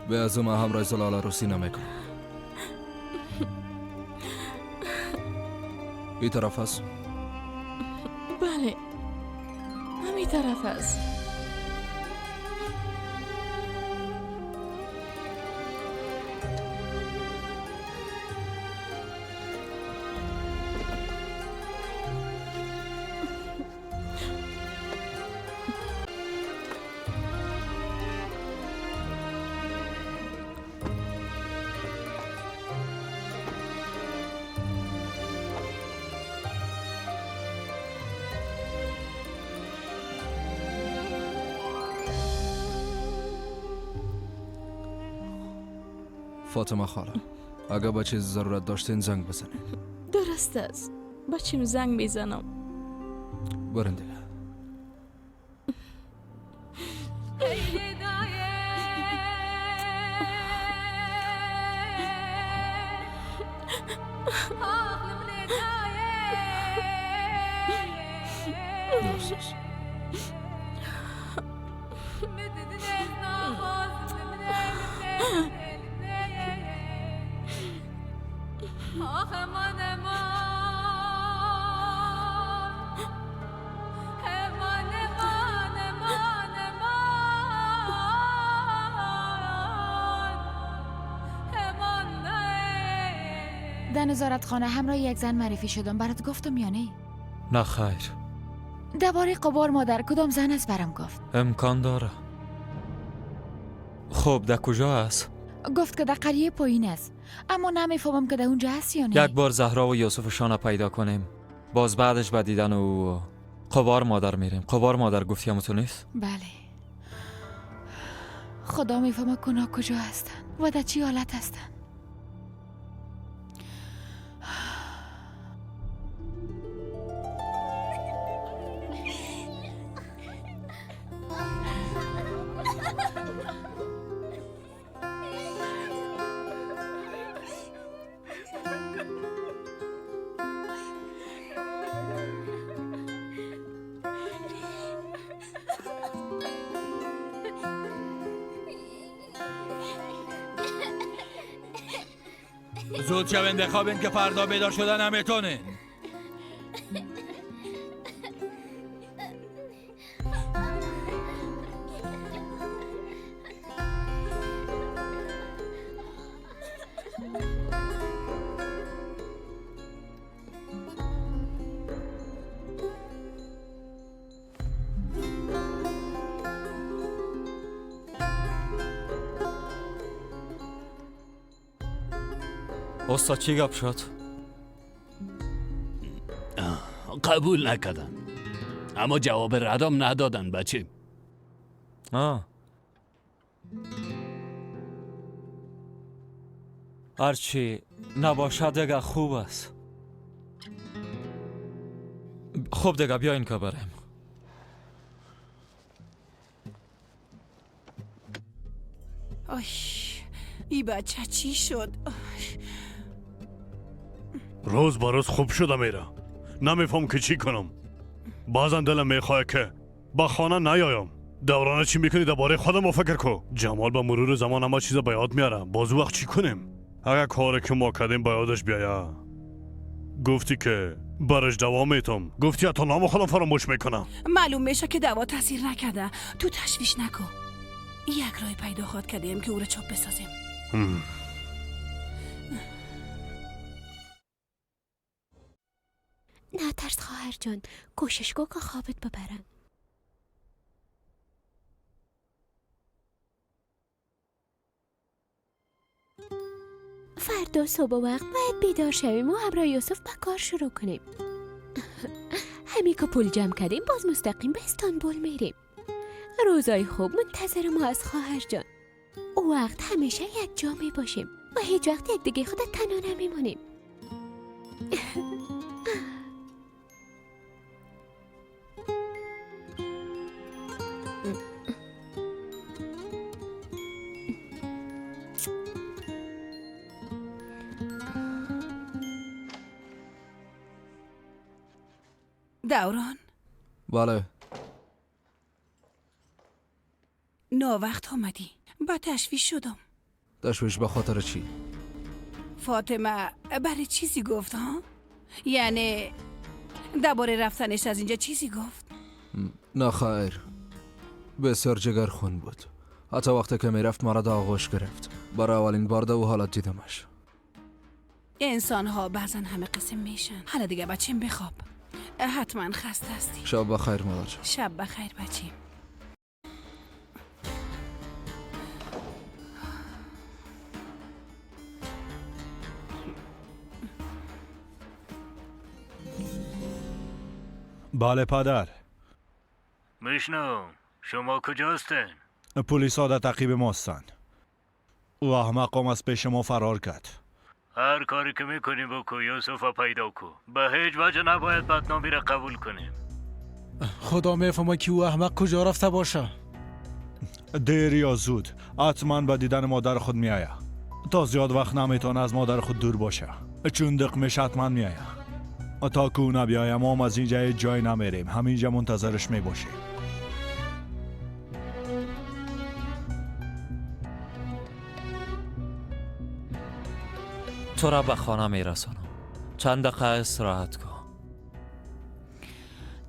به از ما همراه زلال عروسی نمیکنم. این طرف است؟ بله، همین طرف است. فاطمه خاله، اگه با چیز ضرورت داشتین زنگ بزنین. درست است، با چیم زنگ میزنم. برین دیگه. درست است. در نظارتخانه همراه یک زن معرفی شدم. برات گفتم یا نه؟ نه خیر. درباره قبار مادر کدام زن است برام گفت؟ امکان داره. خب در کجا است؟ گفت که در قریه پایین است، اما نمیفهمم که در اونجا هست یا نه. یک بار زهرا و یوسفشان پیدا کنیم، باز بعدش به دیدن او قبار مادر میریم. قبار مادر گفتی هم تو نیست؟ بله. خدا میفهمه کنا کجا هستن و در چی حالت هستن. زود شوین بخوابین که فردا بیدار شدن نمیتونین. استاد چی گپ شد؟ قبول نکردن، اما جواب ردم ندادن بچه. هرچی نباشد دیگه خوب است. خوب دیگه بیاین که بریم. آی ای بچه چی شد؟ روز با روز خوب شده میره. نمیفهم که چی کنم. بازم دلم میخواه که با خانه نیایم. دورانه چی میکنی درباره خودم فکر کو. جمال با مرور زمان همه چیزا به یاد میاره. باز وقت چی کنیم؟ اگر کاری که ما کردیم به یادش بیایه. گفتی که برش دوام میتم. گفتی حتی نام خودم فراموش میکنم. معلوم میشه که دوا تاثیر نکرده. تو تشویش نکن. یک راه پیدا خواد کردیم که او را چاپ بسازیم. نه ترس خواهر جان، کوشش کن که خوابت ببرن. فردا صبح وقت باید بیدار شویم و همراه یوسف به کار شروع کنیم. همین که پول جمع کردیم باز مستقیم به استانبول میریم. روزای خوب منتظر ما از خواهر جان. او وقت همیشه یک جا می باشیم و هیچ وقت یک دیگه خود تنها نمیمونیم. دوران. بله. ناوقت آمدی، با تشویش شدم. تشویش به خاطر چی؟ فاطمه برای چیزی گفت ها؟ یعنی درباره رفتنش از اینجا چیزی گفت؟ نه خیر، بسیار جگر خون بود. حتی وقتی که میرفت مرا در آغوش گرفت. برای اولین بار در او حالت دیدمش. انسان ها بعضا همه قسم میشن. حالا دیگه بچیم بخواب، حتما خسته هستی. شب بخیر مادر جان. شب بخیر بچیم. بله پدر. میشنم شما کجا هستین؟ پلیس ها در تعقیب ما هستند. او احمق از پیش ما فرار کرد. هر کاری که میکنی بکو، یوسف پیدا کو. به هیچ وجه نباید بدنامی را قبول کنیم. خدا میفهمه که او احمق کجا رفته باشه. دیر یا زود حتما به دیدن مادر خود میآید. تا زیاد وقت نمیتونه از مادر خود دور باشه، چون دق میشه حتما میآید. تا که او نبیایم ما از اینجا جای نمیریم، همینجا منتظرش میباشیم. تو را به خانه میرسانم. چند دقیقه استراحت کن.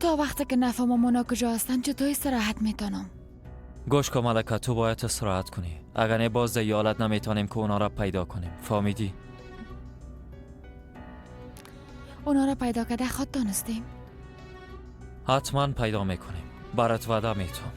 تا وقتی که نفهمم اونا کجا هستن چطور استراحت میتونم؟ گوش کن ملکه، تو باید استراحت کنی. اگر نه باز در حالت نمیتونیم که اونا را پیدا کنیم. فهمیدی؟ اونا را پیدا کرده خود دانستیم. حتما پیدا میکنیم، برات وعده میتم.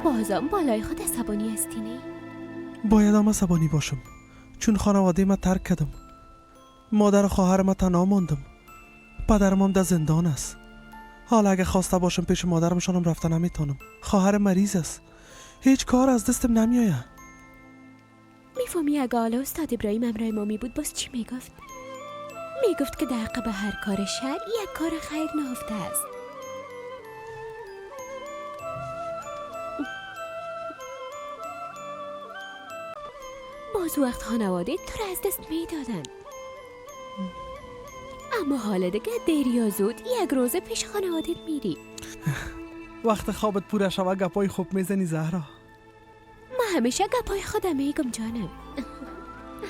بازم بالای خود عصبانی هستی نه؟ باید هم عصبانی باشم، چون خانواده ما ترک کردم. مادر و خواهر ما تنها ماندم. پدرم هم در زندان است. حالا اگه خواسته باشم پیش مادرمشانم رفته نمیتونم. خواهر مریض است، هیچ کار از دستم نمیآید. میفهمی اگه حالا استاد ابراهیم همراه ما می بود باز چی میگفت؟ میگفت که در عقب هر کار شر یک کار خیر نهفته است. باز وقت خانواده تو را از دست میدادن، اما حالا دیگه دیر یا زود یک روز پیش خانواده میری. وقت خوابت پوره شوه گپای خوب میزنی زهرا. ما همیشه گپای خودم میگم جانم.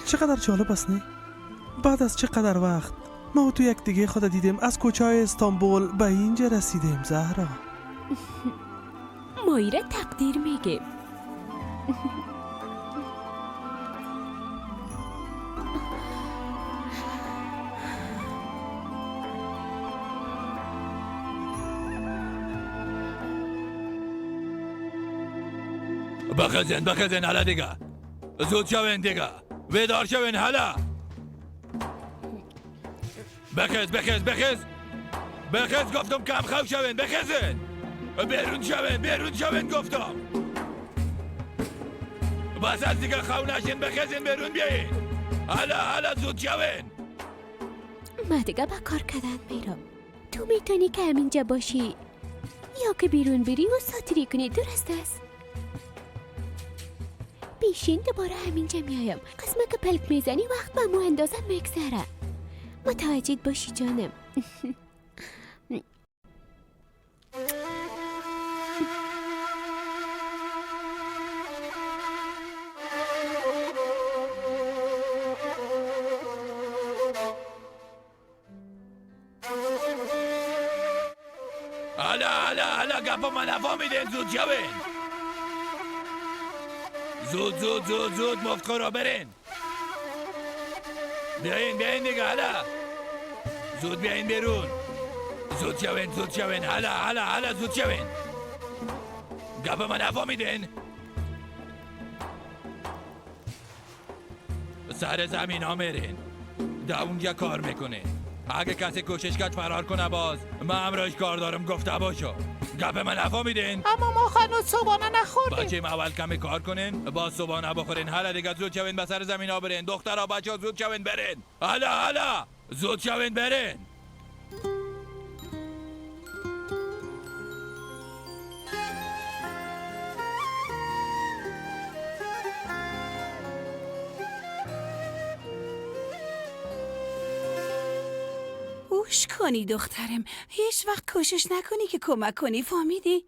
چقدر جالب است نه؟ بعد از چقدر وقت ما و تو یک دیگه خود دیدیم، از کوچه های استانبول به اینجا رسیدیم زهرا. ما ایره تقدیر میگیم. بخزن بخزن حالا دیگه، زود شوین دیگه، بیدار شوین حالا. بخز بخز بخز بخز، گفتم کم خواب شوین، بخزن، بیرون شوین، بیرون شوین گفتم. بس از دیگه خو نشین، بخزن بیرون بیاین حالا، حالا زود شوین. من دیگه با کار کردن میرم. تو میتونی که همینجا باشی یا که بیرون بری و ساتری کنی، درست است؟ بیشین دوباره همینجا میایم. قسمه که پلک میزنی وقت به مو اندازه میگذره. متوجه باشی جانم. حالا حالا حالا گپا من نفهمیدین، زود شوین، زود زود زود زود مفتخورا برین، بیاین بیاین دیگه، حالا زود بیاین بیرون، زود شوین زود شوین، حالا حالا حالا زود شوین. گپ من نفهمیدین؟ سر زمین ها میرین، در اونجا کار میکنین. اگه کسی کوشش کرد فرار کنه باز من همراهش کار دارم، گفته باشو. گپ من نفهمیدین؟ اما ما هنوز صبحانه نخوردیم. بچه اول کمی کار کنین باز صبحانه بخورین. حالا دیگه زود شوین به سر زمین ها برین. دخترها بچه ها زود شوین برین. حالا حالا زود شوین برین. گوش کنی دخترم، هیچ وقت کوشش نکنی که کمک کنی، فهمیدی؟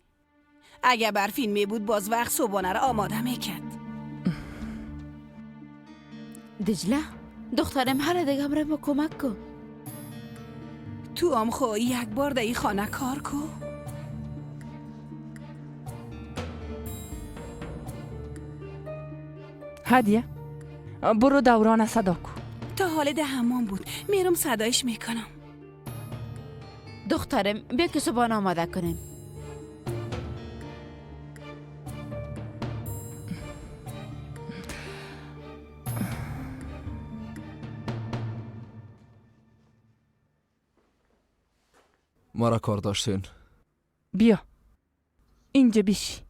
اگه برفین می بود باز وقت صبحانه را آماده میکرد. دجله دخترم حالا دیگه برای ما کمک کن. تو هم خو یک بار در این خانه کار کو. هدیه برو دوران صدا کو. تا حال ده حمام بود، میرم صدایش میکنم. دخترم بیا که صبحانه آماده کنیم. مرا کار داشتین؟ بیا اینجا بیشی.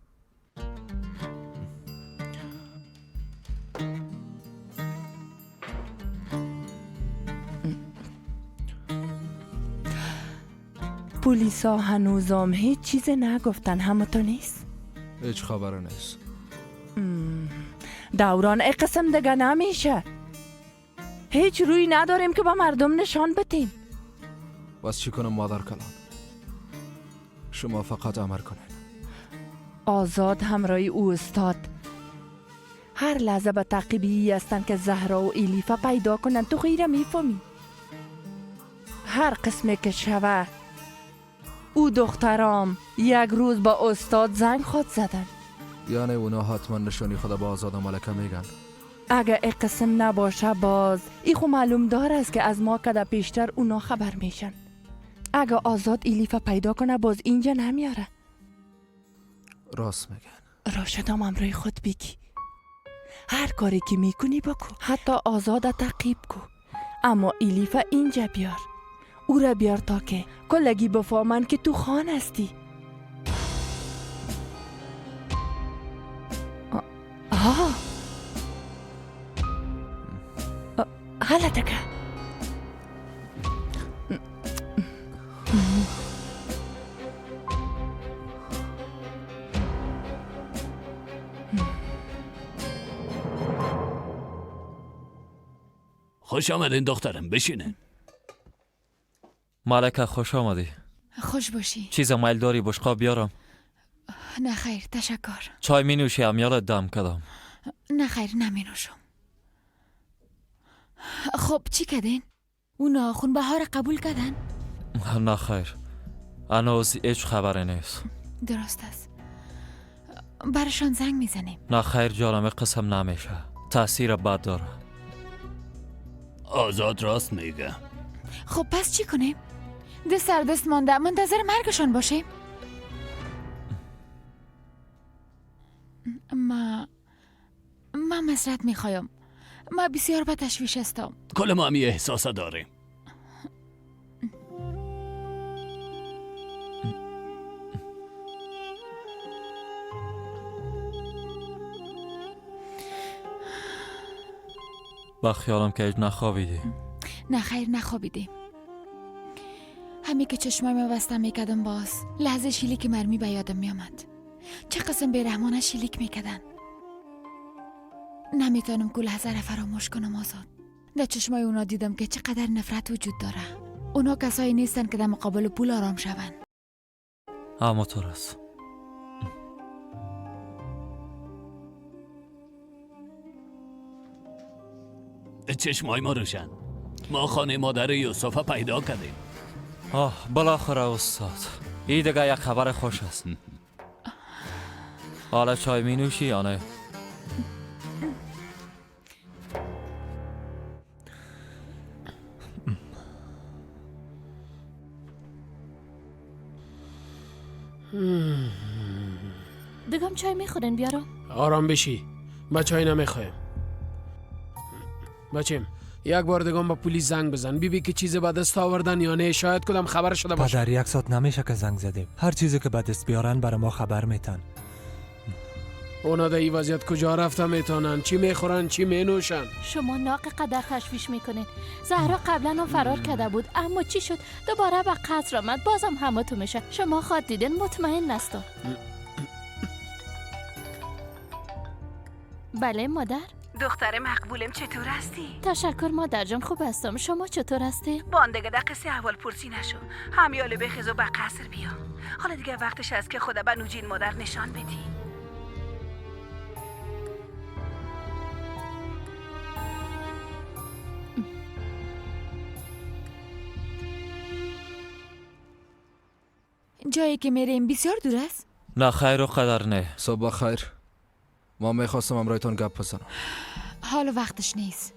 پلیسا هنوزم هیچ چیز نگفتن، همه تو نیست؟ هیچ خبر نیست. دوران ای قسم دیگه نمیشه. هیچ روی نداریم که با مردم نشان بدیم. بس چی کنم مادر کلان؟ شما فقط امر کنین. آزاد همراهی او استاد هر لحظه به تعقیبی هستند که زهرا و الیفا پیدا کنن. تو خیره میفهمی؟ هر قسمی که شوه او دخترام یک روز با استاد زنگ خود زدن. یعنی اونا حتما نشانی خود با آزاد و ملکه میگن؟ اگه ای قسم نباشه باز ای خو معلوم دار است که از ما کده پیشتر اونا خبر میشن. اگه آزاد الیفا پیدا کنه باز اینجا نمیاره. راست میگن. راشدم امرای خود بگی، هر کاری که میکنی بکن، حتی آزاد تعقیب کو، اما الیفا اینجا بیار. او را بیار تا که کلگی بفهمن که تو خان هستی. آها غلطه که خوش آمدین دخترم، بشینین. ملکه خوش آمدی. خوش باشی. چیز میل داری بشقاب بیارم؟ نه خیر تشکر. چای می نوشی؟ امیال دم کدام. نه خیر نمی نوشم. خب چی کردین؟ اونا خونبها را قبول کردن؟ نه خیر هنوز هیچ خبری نیست. درست است، برشان زنگ میزنیم. نه خیر جانم، قسم نمیشه، تاثیر بد داره. آزاد راست میگه. خب پس چی کنیم؟ دست سر دست مانده، منتظر مرگشان باشیم؟ ما مسرت میخوایم. ما بسیار به تشویش هستم. کل ما همی احساس داریم. با خیالم که هیچ نخوابیدی. نه خیر نخوابیدیم. همی که چشمایم بسته میکردم باز لحظه شیلیک مرمی به یادم میآمد. چه قسم بیرحمانه شیلیک میکردن. نمیتونم که لحظه را فراموش کنم آزاد. در چشمای اونا دیدم که چقدر نفرت وجود داره. اونا کسایی نیستن که در مقابل پول آرام شون. اما تو راست. چشمای ما روشن. ما خانه مادر یوسف پیدا کردیم. آه بالاخره استاد، این دیگه یک خبر خوش است. حالا چای می نوشی یا نه؟ دگم چای میخورین بیارم؟ آرام بشی، ما چای نمیخوایم. بچیم یک بار دگم با پلیس زنگ بزن، ببین که چیز به دست آوردن یا نه، شاید کدام خبر شده باشه. پدر یک ساعت نمیشه که زنگ زدیم. هر چیزی که به دست بیارن برای ما خبر میتن. اونا در این وضعیت کجا رفته میتونن؟ چی میخورن؟ چی مینوشن؟ شما ناق قدر تشویش میکنین. زهرا قبلا هم فرار کرده بود، اما چی شد؟ دوباره به قصر آمد، بازم همه تو میشه. شما خواد دیدن، مطمئن هستم. بله مادر. دختر مقبولم چطور هستی؟ تشکر مادر جان، خوب هستم. شما چطور هستی؟ باندگه در قصه احوال پرسی نشو. همیاله بخیز و به قصر بیا. حالا دیگه وقتش است که خدا به نوجین مادر نشان بدی. جایی که میریم بسیار دور است؟ نه خیر و قدر نه. صبح خیر. ما میخواستم امرایتان گپ بزنم. حال وقتش نیست.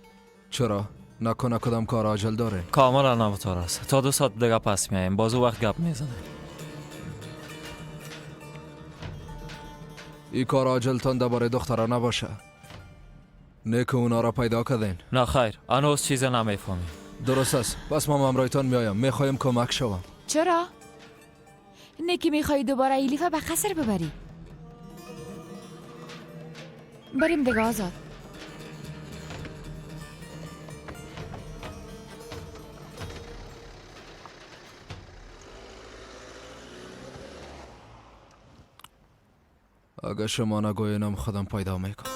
چرا؟ نکنه کدام کار عاجل داره؟ کاملا نمتار است. تا 2 ساعت دیگه پس میایم، باز وقت گپ میزنیم. این کار عاجلتان درباره دخترها نباشه. نه که اونا را پیدا کردین. نه خیر، هنوز چیز نمیفهمیم. درست است. پس ما امرایتان میایم. میخوایم کمک شوم. چرا؟ نه که میخوای دوباره ایلیفه به قصر ببری. بریم دیگه آزاد. اگه شما نگوینم خودم پیدا میکنم.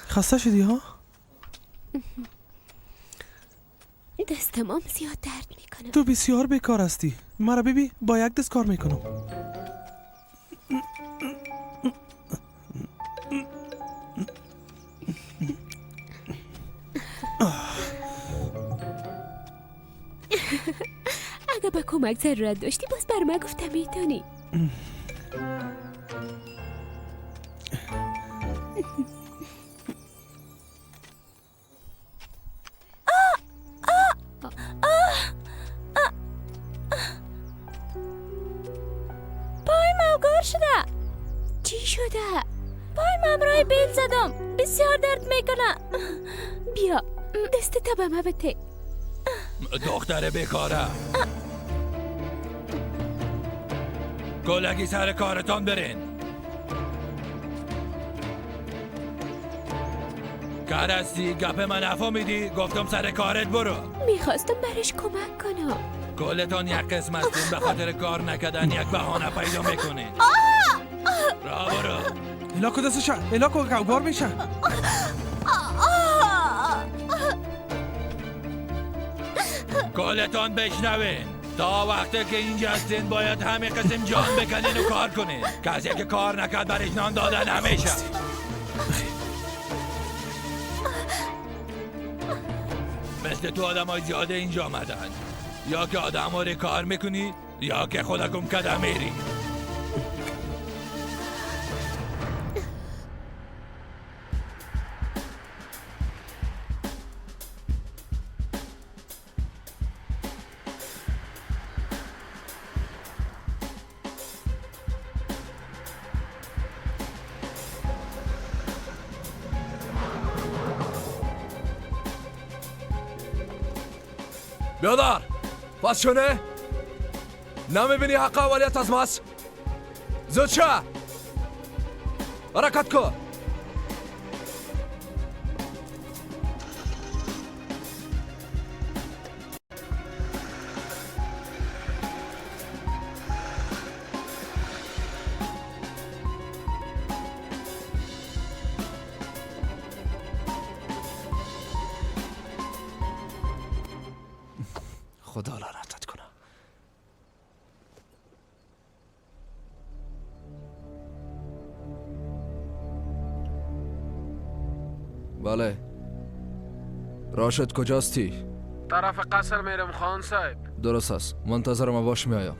خسته شدی ها؟ دستمام زیاد درد میکنه. تو بسیار بیکار هستی. مرا ببین با یک دست کار میکنم. اگه به کمک ضرورت داشتی باز بر من گفته میتونی. اوگار شده. چی شده؟ پایم همراه بیل زدم، بسیار درد میکنه. بیا دست تا به ما بده. دختر بیکاره، گلگی سر کارتان برین. کرستی گپ من نفهمیدی؟ گفتم سر کارت برو. میخواستم برش کمک کنم. کلتان یک قسم هستین، به خاطر کار نکردن یک بهانه پیدا میکنین. را برو. الاکو دستشه، الاکو اوگار میشه. کلتان بشنوین، تا وقتی که اینجا هستین باید همه قسم جان بکنین و کار کنین. کسی که کار نکرد برش نان دادن همیشه. مثل تو آدم های زیاده اینجا آمدن. یا که آدم ها رو کار میکنی یا که خودکم کده میری. بیادر پس شونه نمیبینی حق اولیت از ماست؟ زود شو، حرکت کن. خدا لعنتت کنه. بله راشد کجاستی؟ طرف قصر میرم خان صاحب. درست است، منتظر ما باش، میایم.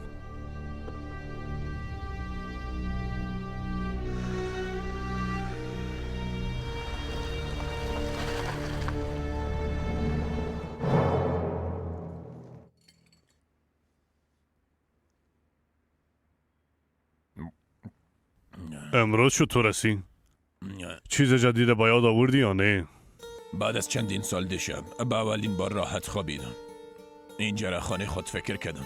امروز چطور هستی؟ چیز جدید با یاد آوردی یا نه؟ بعد از چندین سال دیشب به اولین بار راحت خوابیدم. اینجا را خانه خود فکر کردم.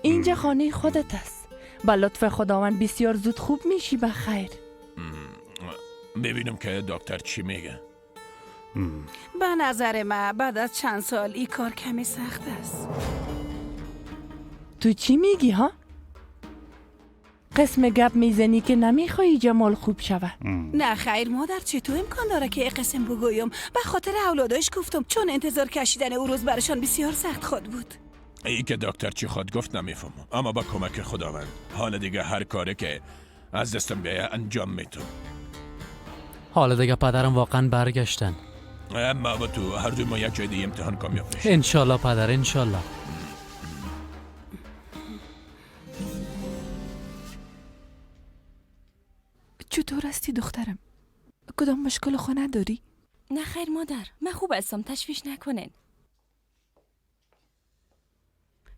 اینجا خانه خودت است. با لطف خداوند بسیار زود خوب میشی. به خیر. ببینم که دکتر چی میگه. به نظر من بعد از چند سال این کار کمی سخت است. تو چی میگی ها؟ قسم گپ میزنی که نمیخوایی جمال خوب شوه. نه خیر مادر، چطور امکان داره که قسم بگویم؟ به خاطر اولاداش گفتم، چون انتظار کشیدن او روز برشان بسیار سخت خود بود. ای که دکتر چی خود گفت نمیفهمم، اما با کمک خداوند حال دیگه هر کاری که از دستم بیایه انجام میتم. حالا دیگه پدرم واقعا برگشتن. اما با تو هر دوی ما یک جای دیگه امتحان کامیاب میشیم. انشالله پدر، انشالله. چطور هستی دخترم؟ کدام مشکل خانه داری؟ نه خیر مادر، من خوب هستم، تشویش نکنین.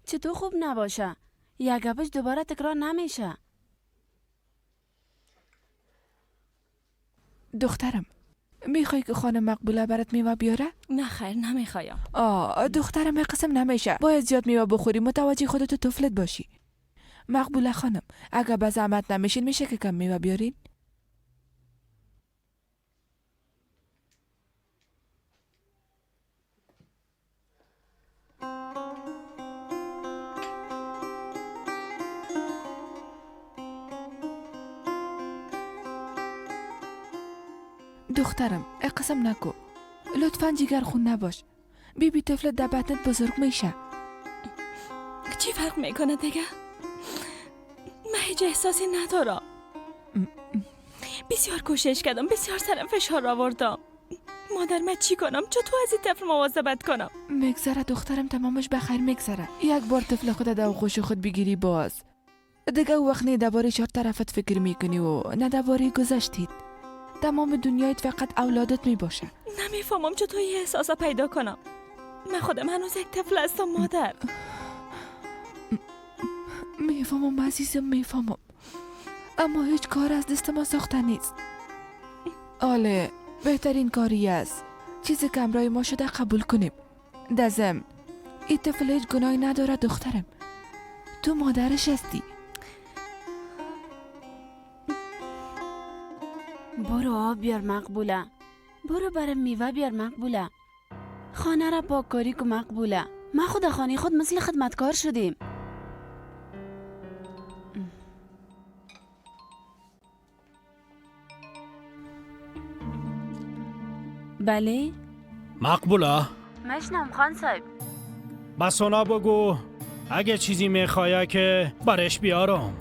چطور خوب نباشه؟ یک گپش دوباره تکرار نمیشه. دخترم میخوای که خانم مقبوله برات میوه بیاره؟ نه خیر نمیخوایم. آه دخترم قسم نمیشه، باید زیاد میوه بخوری، متوجه خودت و طفلت باشی. مقبوله خانم اگه به زحمت نمیشین میشه که کم میوه بیارین؟ دخترم قسم نکو، لطفا جگر خون نباش. بیبی طفل در بطنت بزرگ میشه. چی فرق میکنه دیگه؟ من هیچ احساسی ندارم. بسیار کوشش کردم، بسیار سرم فشار آوردم. مادر من چی کنم؟ چطور از این طفل مواظبت کنم؟ میگذره دخترم، تمامش بخیر میگذره. یک بار طفل خود در آغوش خود بگیری باز دیگه وقت نه درباره چهار طرفت فکر میکنی و نه درباره گذشتید. تمام دنیایت فقط اولادت میباشه. نمیفهمم چطور یه احساس پیدا کنم. من خودم هنوز یک طفل هستم مادر. میفهمم عزیزم، میفهمم. اما هیچ کار از دست ما ساخته نیست. آله بهترین کاری است چیزی که امرای ما شده قبول کنیم. دزم این طفل هیچ گناهی نداره دخترم. تو مادرش هستی. برو آب بیار مقبوله. برو برم میوه بیار مقبوله. خانه را پاککاری کو مقبوله. ما خود خانه خود مثل خدمتکار شدیم. بله مقبوله. مشنم خان صاحب. به سونا بگو اگه چیزی میخوایه که برش بیارم.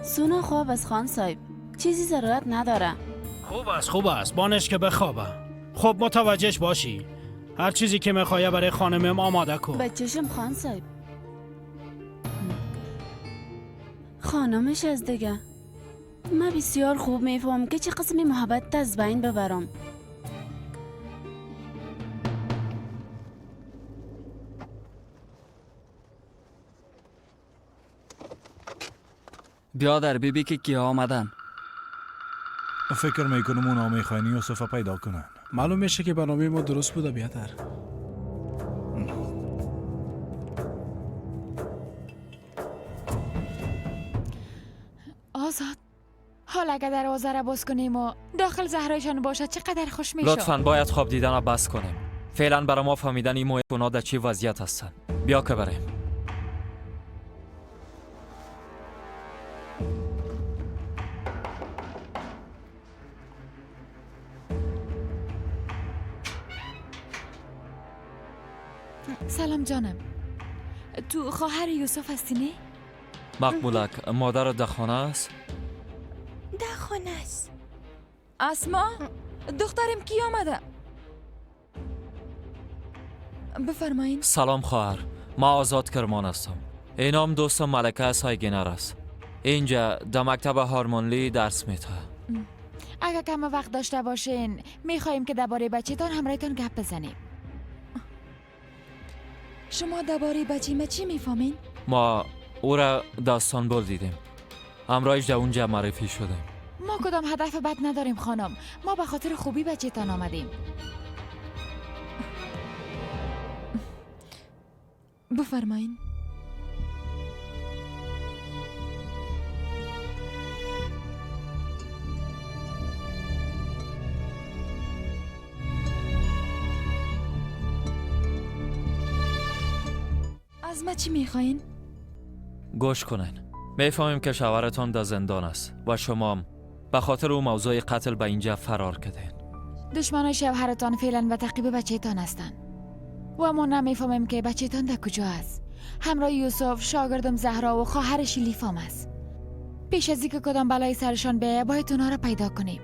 سونا خواب از خان صاحب، چیزی ضرورت نداره. خوب است خوب است، بانش که بخوابه. خب متوجهش باشی، هر چیزی که میخوایه برای خانمم آماده کن. به چشم خان صاحب. خانمش از دیگه. من بسیار خوب میفهم که چه قسمی محبت از بین ببرم. بیادر بیبی که کیا آمدن. فکر میکنم اونا میخواین یوسف پیدا کنن. معلوم میشه که برنامه ما درست بوده بیادر. آزاد، حالا اگر دروازه را باز کنیم و داخل زهرایشان باشد چقدر خوش میشم. لطفاً باید خواب دیدن را بس کنیم. فعلا برای ما فهمیدن این موقع اونا در چه وضعیت هستن. بیا که بریم. سلام جانم، تو خواهر یوسف هستی نه؟ مقبولک مادر در خانه است؟ در خانه است. اسما دخترم کی آمده؟ بفرمایین. سلام خواهر، ما آزاد کرمان هستم. اینام دوستم ملکه سایگینر است. اینجا در مکتب هارمونلی درس میده. اگر کم وقت داشته باشین میخواهیم که درباره بچه‌تان همراهتان گپ بزنیم. شما درباره بچه ما چی میفهمین؟ ما او را در استانبول دیدیم. همراهش در اونجا معرفی شدیم. ما کدام هدف بد نداریم خانم. ما به خاطر خوبی بچه‌تان آمدیم. بفرمایین. از ما چی میخواین؟ گوش کنین. میفهمیم که شوهرتان در زندان است و شما به خاطر او موضوع قتل به اینجا فرار کردین. دشمنای شوهرتان فعلا به تعقیب بچه‌تان هستند و ما نمیفهمیم که بچه‌تان در کجا است. همراه یوسف شاگردم زهرا و خواهرش لیفام است. پیش از اینکه کدام بلای سرشان بیاید باید اونا را پیدا کنیم.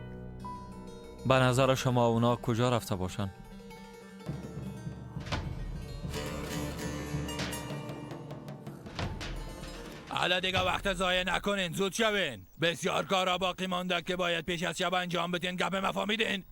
به نظر شما اونا کجا رفته باشن؟ حالا دیگه وقت ضایع نکنین، زود شوین. بسیار کارا باقی مانده که باید پیش از شب انجام بدین. گپ مفهمیدین؟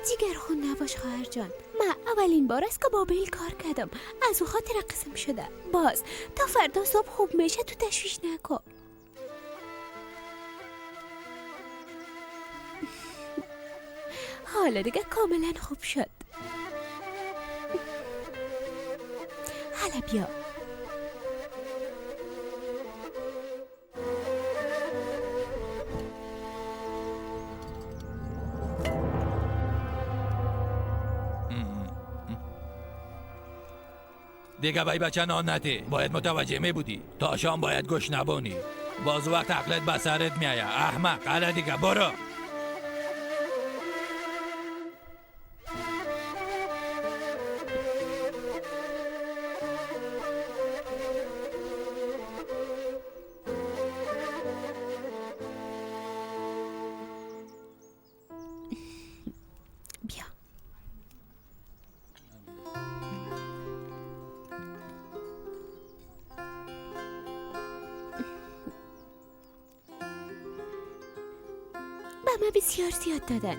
جیگر خون نباش خواهر جان. من اولین بار است که با بیل کار کردم، از او خاطر قسم شده. باز تا فردا صبح خوب میشه، تو تشویش نکن. حالا دیگه کاملا خوب شد. حالا بیا. دیگه بای بچه نان نده، باید متوجه می بودی. تا شام باید گوش نبونی، باز وقت عقلت به سرت میایه احمق. حالا دیگه برو. بیا. به من بسیار زیاد دادن.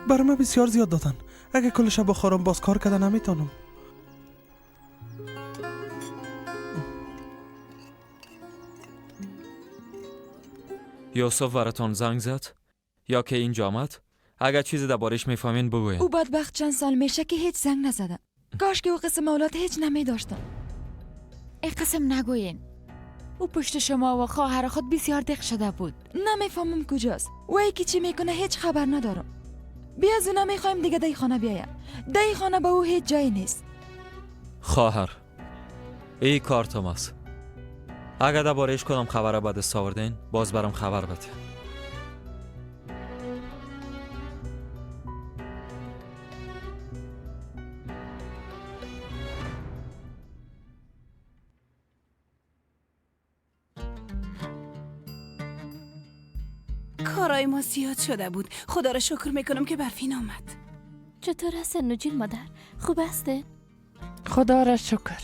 برای من بسیار زیاد دادن. اگه کل شب بخورم باز کار کردن نمیتونم. یوسف براتون زنگ زد یا که اینجا آمد؟ اگر چیزی دربارش میفهمین بگوین. او بدبخت چند سال میشه که هیچ زنگ نزده. کاش که او قسم اولاد هیچ نمیداشتم. ای قسم نگوین. او پشت شما و خواهر خود بسیار دق شده بود. نمیفهمم کجاست و یکی چی میکنه هیچ خبر ندارم. بیا از او نمیخوایم دیگه دی خانه بیایم. دی خانه به او هیچ جایی نیست. خواهر، ای کارتم است. اگر دربارهش کدام خبر به دست آوردین باز برام خبر بده. کارای ما زیاد شده بود. خدا را شکر میکنم که برفین آمد. چطور هست نوجین مادر؟ خوب هسته؟ خدا را شکر.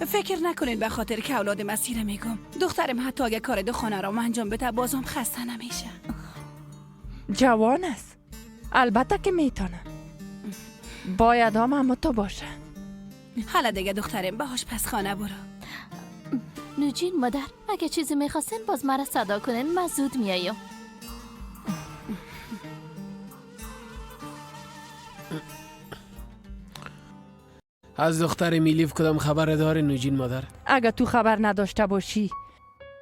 فکر نکنین به خاطر که اولاد مسیر میگم. دخترم حتی اگه کار دو خانه را انجام بده بازم خسته نمیشه. جوان است، البته که میتونه. باید هم تو باشه. حالا دیگه دخترم به آشپزخانه برو. نوجین مادر، اگه چیزی میخواستین باز مرا صدا کنین، من زود میایم. از دختر میلیف کدام خبر داری نوجین مادر؟ اگه تو خبر نداشته باشی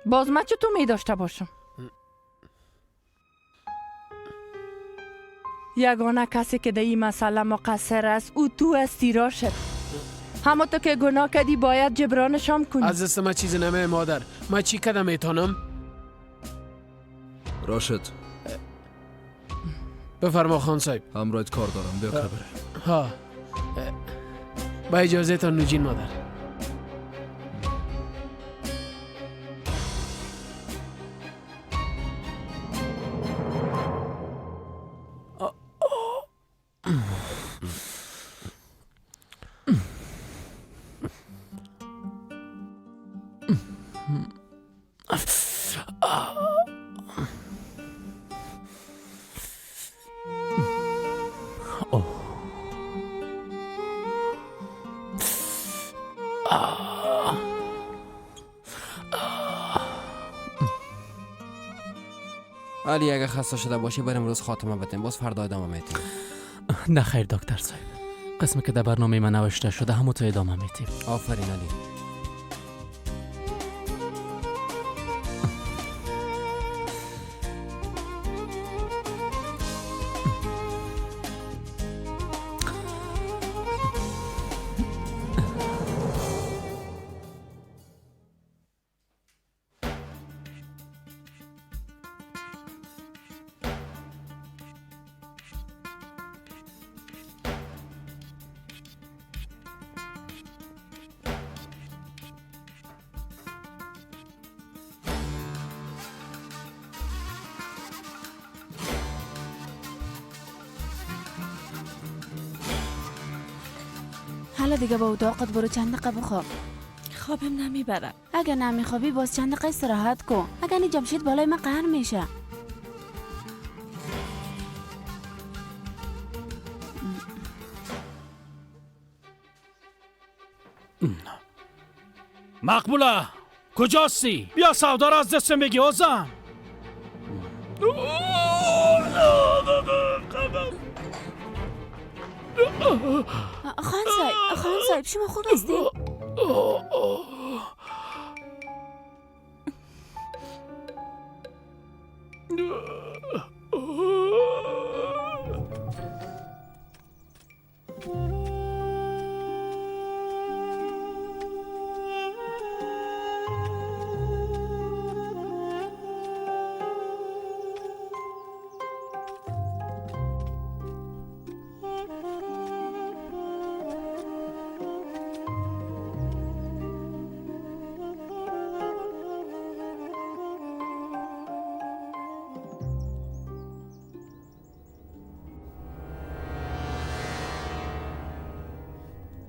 باز من چطور می داشته باشم؟ یگانه کسی که در این مسئله مقصر است او تو هستی راشد. همه تو که گناه کردی باید جبرانش هم کنی. از دست من چیزی نمه مادر. من چی کردم میتونم؟ راشد بفرما خان صاحب. همراهت کار دارم، بیا خبره. ها با اجازه تا نوجین مادر. علی اگه خسته شده باشی بریم روز خاتمه بدیم، باز فردا ادامه میدیم. نه خیر دکتر صاحب، قسمی که در برنامه من نوشته شده همون تو ادامه میدیم. آفرین علی. حالا دیگه با اتاقت برو چند دقیقه بخواب. خوابم نمیبره. اگه نمیخوابی باز چند دقیقه استراحت کن. اگه نی جمشید بالای من قهر میشه. مقبوله کجاستی؟ بیا سودا را از دستم بگی آزم. خان صاحب، خان صاحب شما خوب هستی؟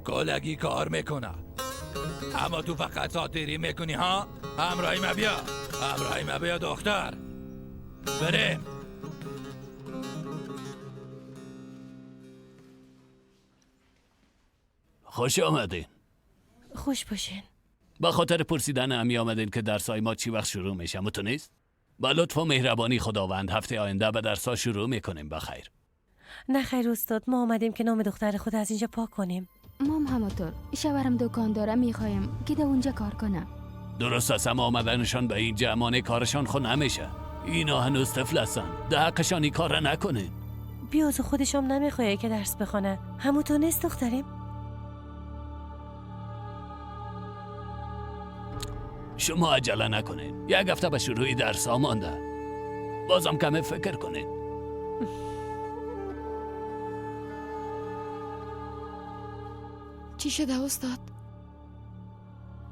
کلگی کار میکنه اما تو فقط ساتیری میکنی ها؟ همراهی ما بیا، همراهی ما بیا دختر، بریم. خوش آمدین. خوش باشین. با خاطر پرسیدن همی آمدین که درسای ما چی وقت شروع میشه، متو نیست؟ با لطف و مهربانی خداوند هفته آینده به درسا شروع میکنیم. بخیر. نه خیر استاد، ما آمدیم که نام دختر خود از اینجا پاک کنیم. ما هم همانطور. شوهرم دکان داره، میخوایم که در اونجا کار کنم. درست است، اما آمدنشان به اینجا امانه کارشان خو نمیشه. اینا هنوز طفل هستن، ده حقشان این کار را نکنین. بیاز خودشم نمیخواه که درس بخونه. همونطور نیست دختریم؟ شما عجله نکنین، یک هفته به شروع درس مانده. بازم کمی فکر کنین. چی شده استاد؟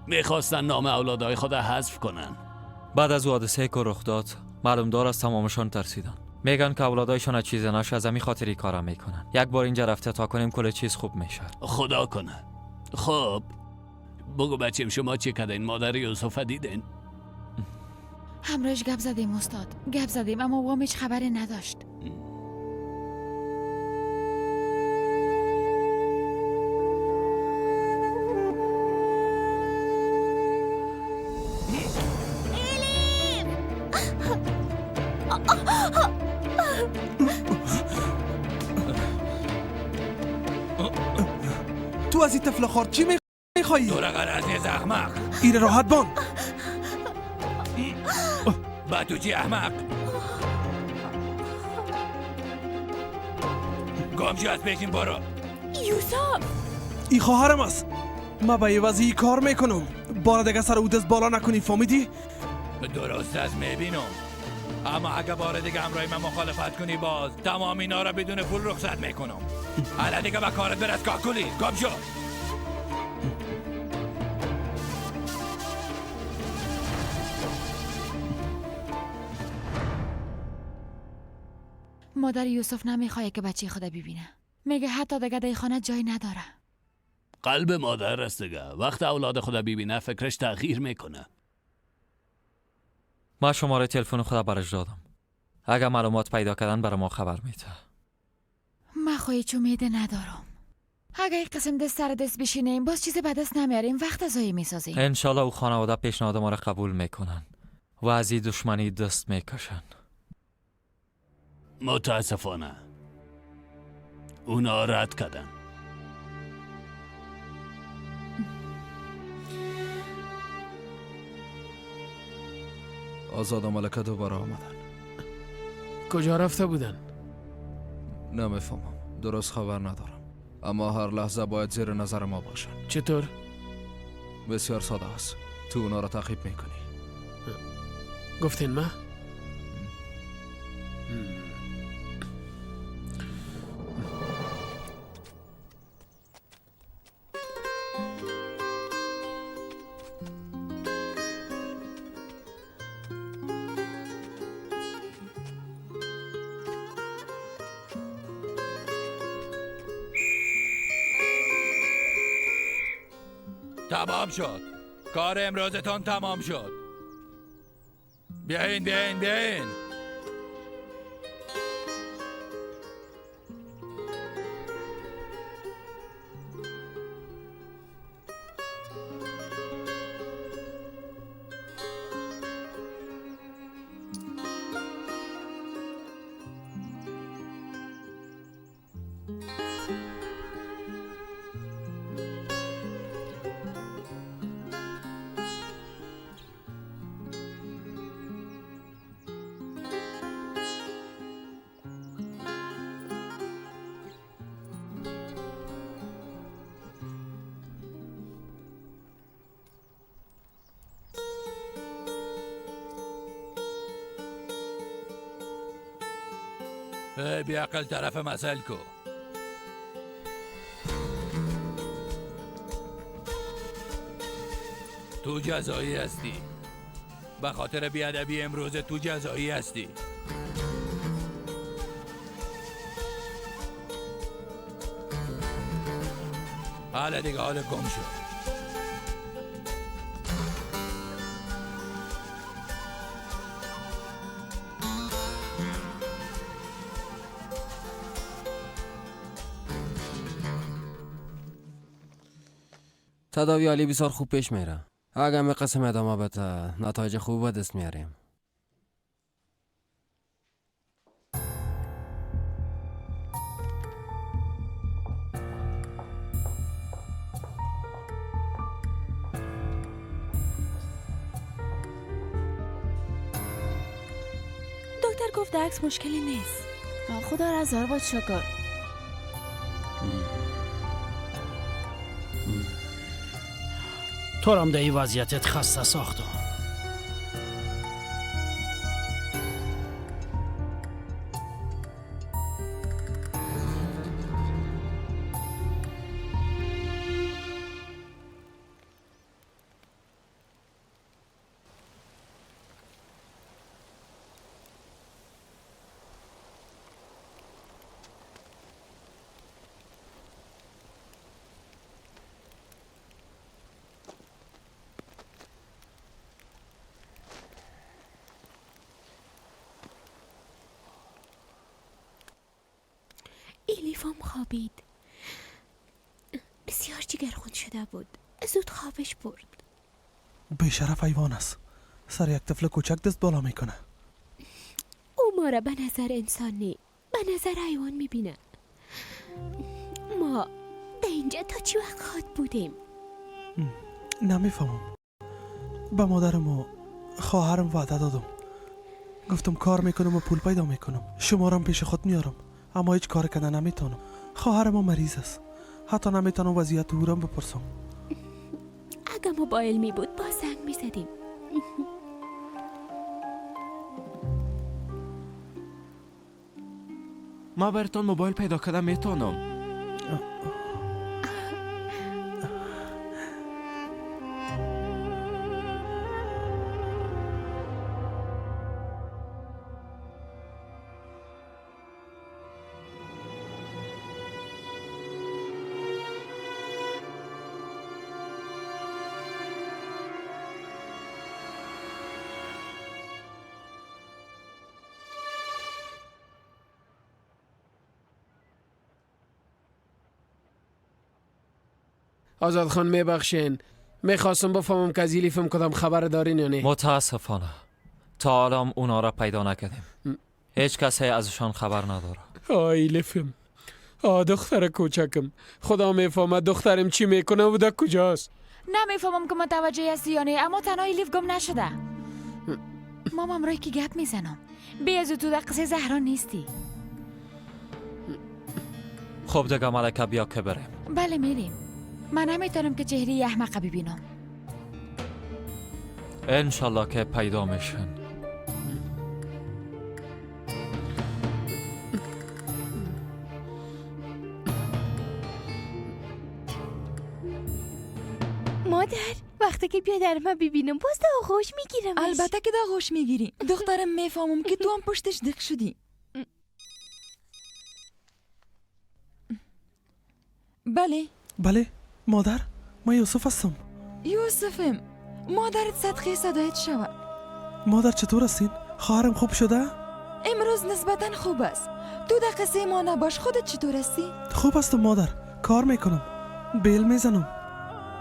میخواستن نام اولادهای خود حذف کنن. بعد از حادثه که رخ داد، معلوم دار از تمامشان ترسیدن. میگن که اولادایشان از چیز نشه، از همین خاطری کارا میکنن. یک بار اینجا رفته تا کنیم کل چیز خوب میشه. خدا کنه. خب بگو بچیم شما چی کردین؟ مادر یوسف دیدین؟ همراهش گپ زدیم استاد، گپ زدیم، اما او هیچ خبری نداشت. تو از این طفل خار چی میخوایی؟ تو را غرض احمق. ایره راحت بان. با تو چی احمق؟ گم شو از پیشیم برو. یوسف ای خواهرم است. ما به عوض کار میکنم. بار دیگه سر او دست بالا نکنی، فهمیدی؟ درست از میبینم، اما اگه بار دیگه همراه من مخالفت کنی باز تمام اینا را بدون پول رخصت میکنم. حالا دیگه به کارت برس کاکولی. گم شو. مادر یوسف نمیخواد که بچه خود ببینه. میگه حتی دیگه در خانه جای نداره. قلب مادر است دیگه. وقت اولاد خود ببینه فکرش تغییر میکنه. ما شماره تلفن خود برش دادم. اگه معلومات پیدا کردن برای ما خبر میده. من خو هیچ امید ندارم. اگه یک قسم دست سر دست بشینیم باز چیز به دست نمیاریم، وقت ضایع میسازیم. انشالله او خانواده پیشنهاد ما را قبول میکنن و از این دشمنی دست میکشن. متاسفانه اونا رد کردن. آزاد و ملکه دوباره آمدن. کجا رفته بودن؟ نمیفهمم، درست خبر ندارم، اما هر لحظه باید زیر نظر ما باشن. چطور؟ بسیار ساده است، تو اونا را تعقیب میکنی. گفتین ما؟ تمام شد. کار امروزتان تمام شد. بیاین بیاین بیاین. بیعقل طرف مسئل کو. تو جزایی هستی. به خاطر بیادبی امروز تو جزایی هستی. حالا دیگه حال گم شد. تداوی علی بسیار خوب پیش میره. اگر می قسم ادامه بده نتایج خوب به دست میاریم. دکتر گفت عکس مشکلی نیست. خدا را هزار بار شکر. تو رام در این وضعیتت خسته ساختم. الیفم خوابید. بسیار جگرخون شده بود. زود خوابش برد. بیشرف حیوان است. سر یک طفل کوچک دست بالا میکنه. او ما را به نظر انسانی، به نظر حیوان میبینه. ما در اینجا تا چی وقت خواد بودیم؟ نمیفهمم. به مادرم و خواهرم وعده دادم. گفتم کار میکنم و پول پیدا میکنم. شما را پیش خود میارم. اما هیچ کار کردن نمیتونم. خواهرم مریض است. حتی نمیتونم وضعیت او را بپرسم. اگه موبایل می بود با زنگ میزدیم. ما براتون موبایل پیدا کردم میتونم. آزاد خان میبخشین، میخواستم بفهمم که از الیفم کدام خبر دارین یا نه. متاسفانه تا حالا اونا را پیدا نکردیم. هیچ کسی ازشان خبر نداره. آی الیفم، آ دختر کوچکم، خدا میفهمد دخترم چی میکنه و در کجاست. نمیفهمم که متوجه هستی یا نه، اما تنها الیف گم نشده. مامام روی که گپ میزنم. بی از تو در قصه زهرا نیستی. خب دیگه ملکه بیا که بریم. بله میریم. من نمیتونم که چهره احمق ببینم. انشالله که پیدا میشن. مادر وقتی که بیادر من ببینم باز در آغوش میگیرم. البته که در آغوش میگیری. دخترم میفهمم که تو هم پشتش دق شدی. بله بله مادر، من یوسف هستم. یوسفم، مادرت صدقه صدایت شود. مادر چطور هستین؟ خواهرم خوب شده؟ امروز نسبتا خوب است. تو در قصه ما نباش، خودت چطور هستی؟ خوب هستم مادر، کار میکنم، بیل میزنم.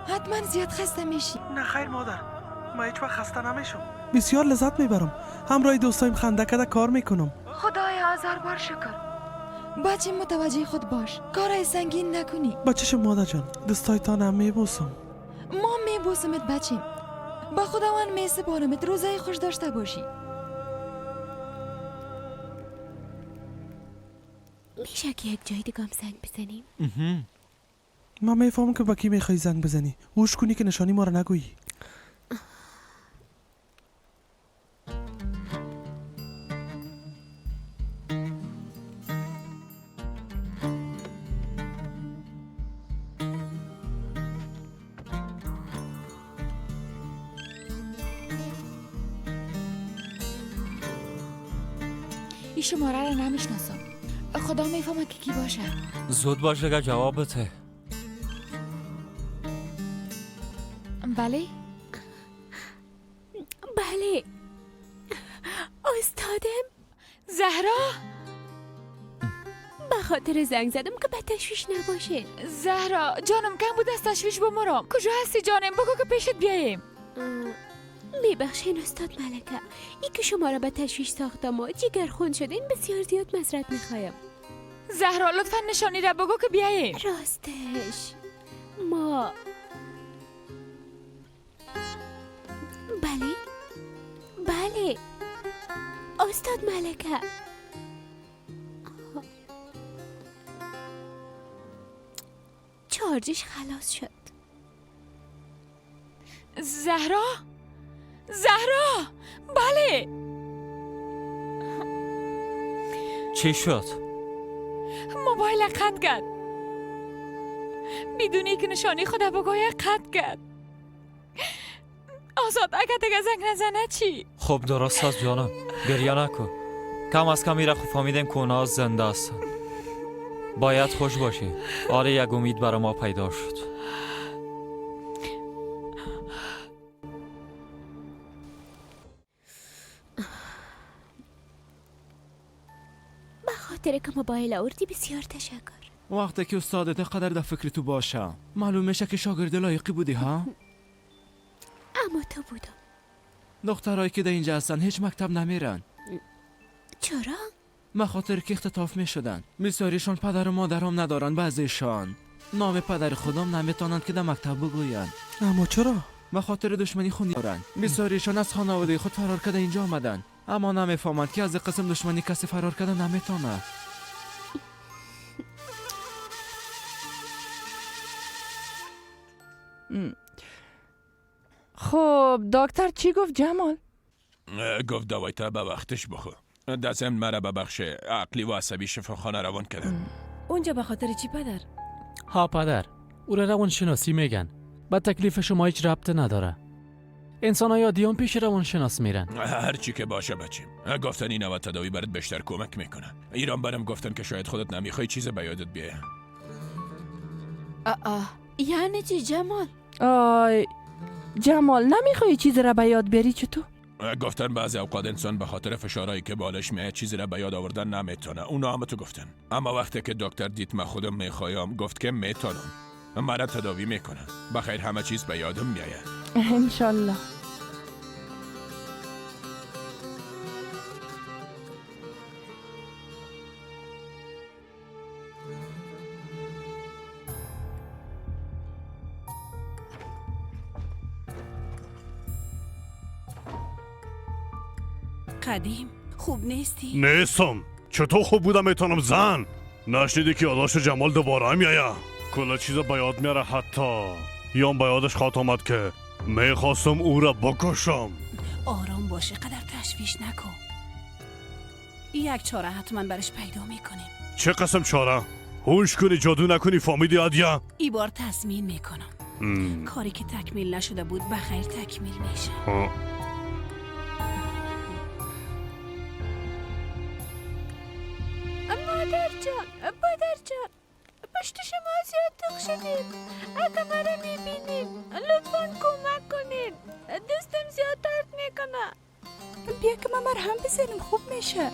حتما زیاد خسته میشی. نه خیر مادر، من هیچ وقت خسته نمیشم. بسیار لذت میبرم. همراه دوستایم خنده کده کار میکنم. خدای هزار بار شکر. بچه متوجه خود باش، کارای سنگین نکنی. بچه مادر جان، دستایتان هم میبوسم. ما میبوسمت بچیم. با خداوند میسپارمت، روزای خوش داشته باشی. میشه که یک جای دیگه هم زنگ بزنیم؟ من میفهمم که با کی میخوای زنگ بزنی. هوش کنی که نشانی ما را نگویی. این شماره را نمیشناسم. خدا میفهمه که کی باشه. زود باش دیگه جواب بده. بله بله استادم زهرا. به خاطر زنگ زدم که به تشویش نباشین. زهرا جانم کم بود از تشویش بمرم. کجا هستی جانم؟ بگو که پیشت بیاییم. میبخشین استاد ملکه، ای که شما را به تشویش ساختم و جگر خون شدین بسیار زیاد معذرت میخوایم. زهرا لطفا نشانی را بگو که بیاییم. راستش ما بله بله استاد ملکه. چارجش خلاص شد. زهرا زهرا بله. چی شد؟ موبایل قطع کرد. بدون که نشانی خود بگویه قطع کرد. آزاد اگه دیگه زنگ نزنه چی؟ خب درست است جانم، گریه نکن. کم از کم ایره خوب فهمیدیم که اونا زنده هستن. باید خوش باشی. آره یک امید برای ما پیدا شد. به خاطر که موبایل آوردی بسیار تشکر. وقتی که استادت قدر در فکر تو باشه معلوم میشه که شاگرد لایقی بودی ها؟ اما تو بودم. دخترایی که در اینجا هستن هیچ مکتب نمیرن. چرا؟ به خاطر که اختطاف می شدن. بسیاریشان پدر و مادرم ندارن. بعضیشان نام پدر خودم نمیتونند که در مکتب بگویند. اما چرا؟ به خاطر دشمنی خونی دارن. بسیاریشان از خانواده خود فرار کرده اینجا آمدن، اما نمیفهمند که از قسم دشمنی کسی فرار کرده نمیتونه. خب دکتر چی گفت جمال؟ گفت دوای تا به وقتش بخور. در ضمن مرا به بخش عقلی و عصبی شفاخانه روان کردن. اونجا به خاطر چی پدر؟ ها پدر، او را روانشناسی میگن. به تکلیف شما هیچ ربط نداره. انسان ها دیان پیش روانشناس میرن. هر چی که باشه بچیم. گفتن این نوع تداوی برات بیشتر کمک میکنه. ایران برم گفتن که شاید خودت نمیخوای چیز به یادت بیایه. آه یعنی چی جمال؟ آی جمال نمیخوای چیز را به یاد بیاری چطور؟ گفتن بعضی اوقات انسان به خاطر فشارهایی که بالش میاد چیزی را به یاد آوردن نمیتونه. اونا هم تو گفتن. اما وقتی که دکتر دید من خودم میخوایم گفت که میتونم. مرا تداوی میکنن. بخیر همه چیز به یادم میآید. انشالله. قدیم خوب نیستی؟ نیستم. چطور خوب بودم میتونم زن؟ نشنیدی که یاداش جمال دوباره میآید؟ کل چیز به یاد میاره، حتی یام به یادش خواهد آمد که میخواستم او را بکشم. آرام باشه، قدر تشویش نکن. یک چاره حتما برش پیدا میکنیم. چه قسم چاره؟ هوش کنی، جادو نکنی، فهمیدی عادیه؟ ای بار تصمیم میکنم. کاری که تکمیل نشده بود بخیر تکمیل میشه. مادر جان، پدر جان، پشت شما زیاد دق شدیم. اگه مرا میبینید لطفا کمک کنین، دستم زیاد درد میکنه. بیا که من مرهم بزنیم خوب میشه.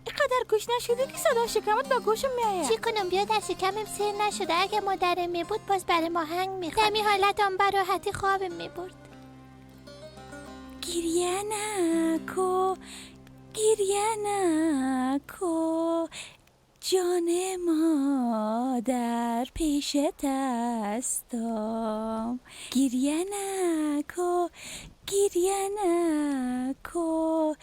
اینقدر گوش نشده که صدا شکمت با گوشم میآید. چی کنم؟ بیا در شکمم سیر نشده. اگه مادرم میبود باز برای ما هنگ میخواد. دمی حالتم براحتی خوابم میبرد. گریه نکو، گریه نکو، جان مادر پیشت هستم. گریه نکو، گریه نکو،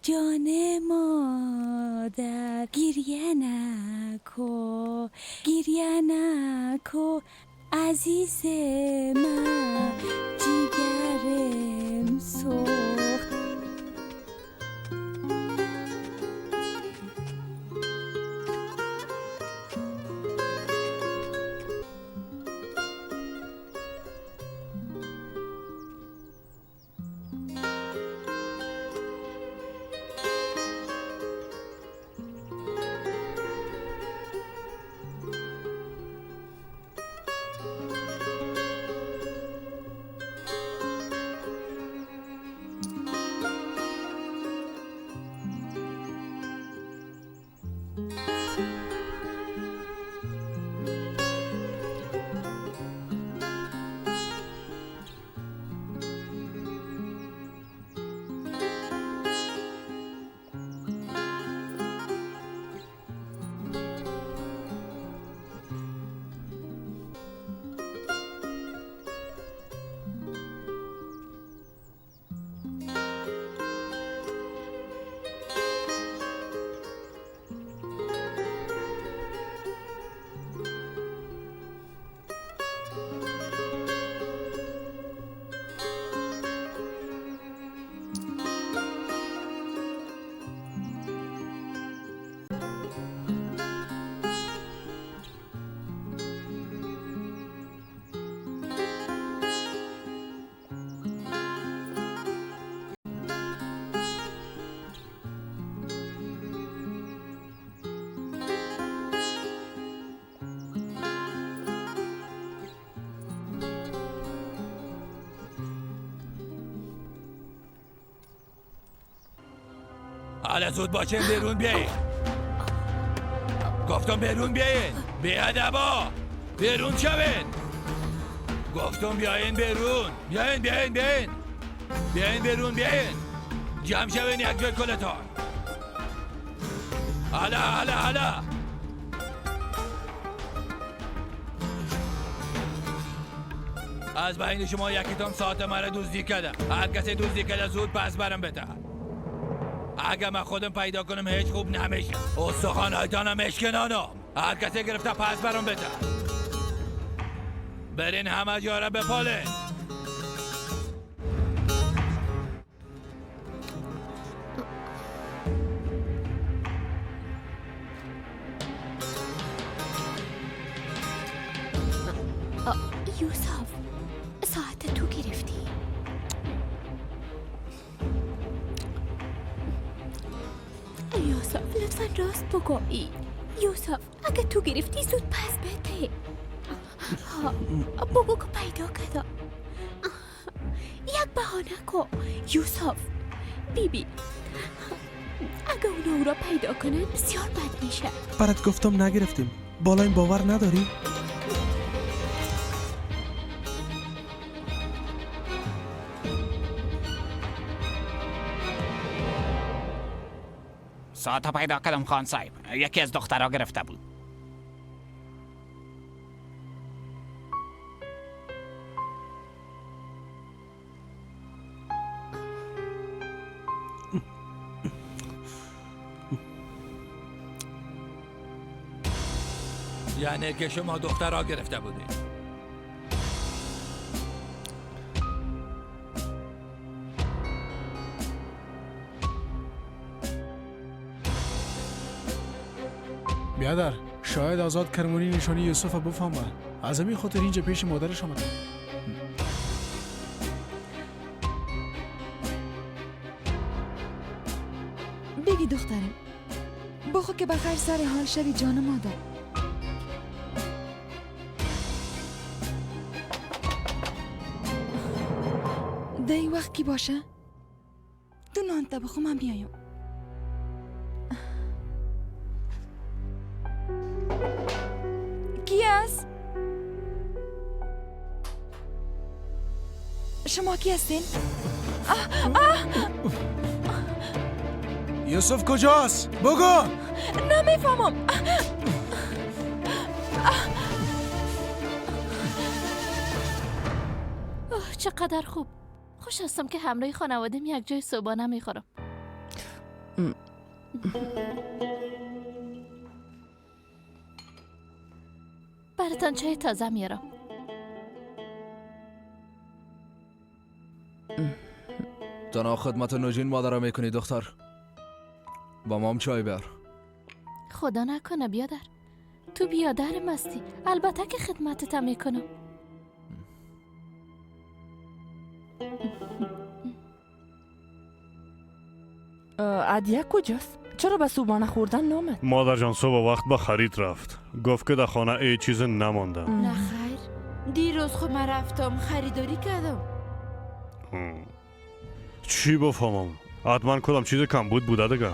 جان مادر، گریه نکو، گریه نکو، عزیز من جیگرم سوخت. حالا زود باشین بیرون بیاین. گفتم بیرون بیاین. بیادبا بیرون شوین. گفتم بیاین بیرون. بیاین بیاین بیاین بیاین بیرون بیاین. جمع شوین یک جای کلتان. حالا حالا حالا. از بین شما یکیتان ساعت مرا دزدی کرده. هر کسی دزدی کرده زود پس برم بده. اگه من خودم پیدا کنم هیچ خوب نمیشه. استخوان‌هایتانم اشکنانم. هر کسی گرفته پس برم بده. برین همه جا را بپالین. یوسف ساعت تو گرفتی؟ یوسف لطفا راست بگو. یوسف اگه تو گرفتی زود پس بده. بگو که پیدا کردم. یک بهانه کو یوسف. بیبی اگه اونا او را پیدا کنن بسیار بد میشه. برات گفتم نگرفتیم. بالا این باور نداری؟ ساعت پیدا کردم خان صاحب. یکی از دخترها گرفته بود. یعنی که شما دخترها گرفته بودید. بیادر شاید آزاد کرمانی نشانی یوسف بفهمه. از همین خاطر اینجا پیش مادرش آمده. بگی دخترم بخو که بخیر سر حال شوی جان مادر. در این وقت کی باشه؟ تو نان تا بخو من بیایم. کی است؟ شما کی هستین؟ آه آه. یوسف کجاست؟ بگو. نمیفهمم. آه چقدر خوب. خوش هستم که همراه خانوادم یک جای صبحانه میخورم. براتان چای تازه میارم. تنها خدمت نوجین مادر میکنی دختر. با مام چای بیار. خدا نکنه بیادر، تو بیادرم هستی، البته که خدمتت میکنم. عدیه کجاست؟ چرا به صبحانه خوردن نامد؟ مادر جان صبح وقت به خرید رفت. گفت که در خانه ای چیز نمانده. نه خیر، دیروز خود من رفتم خریداری کردم. چی بفهمم؟ حتما کدام چیز کم بود بوده دیگه.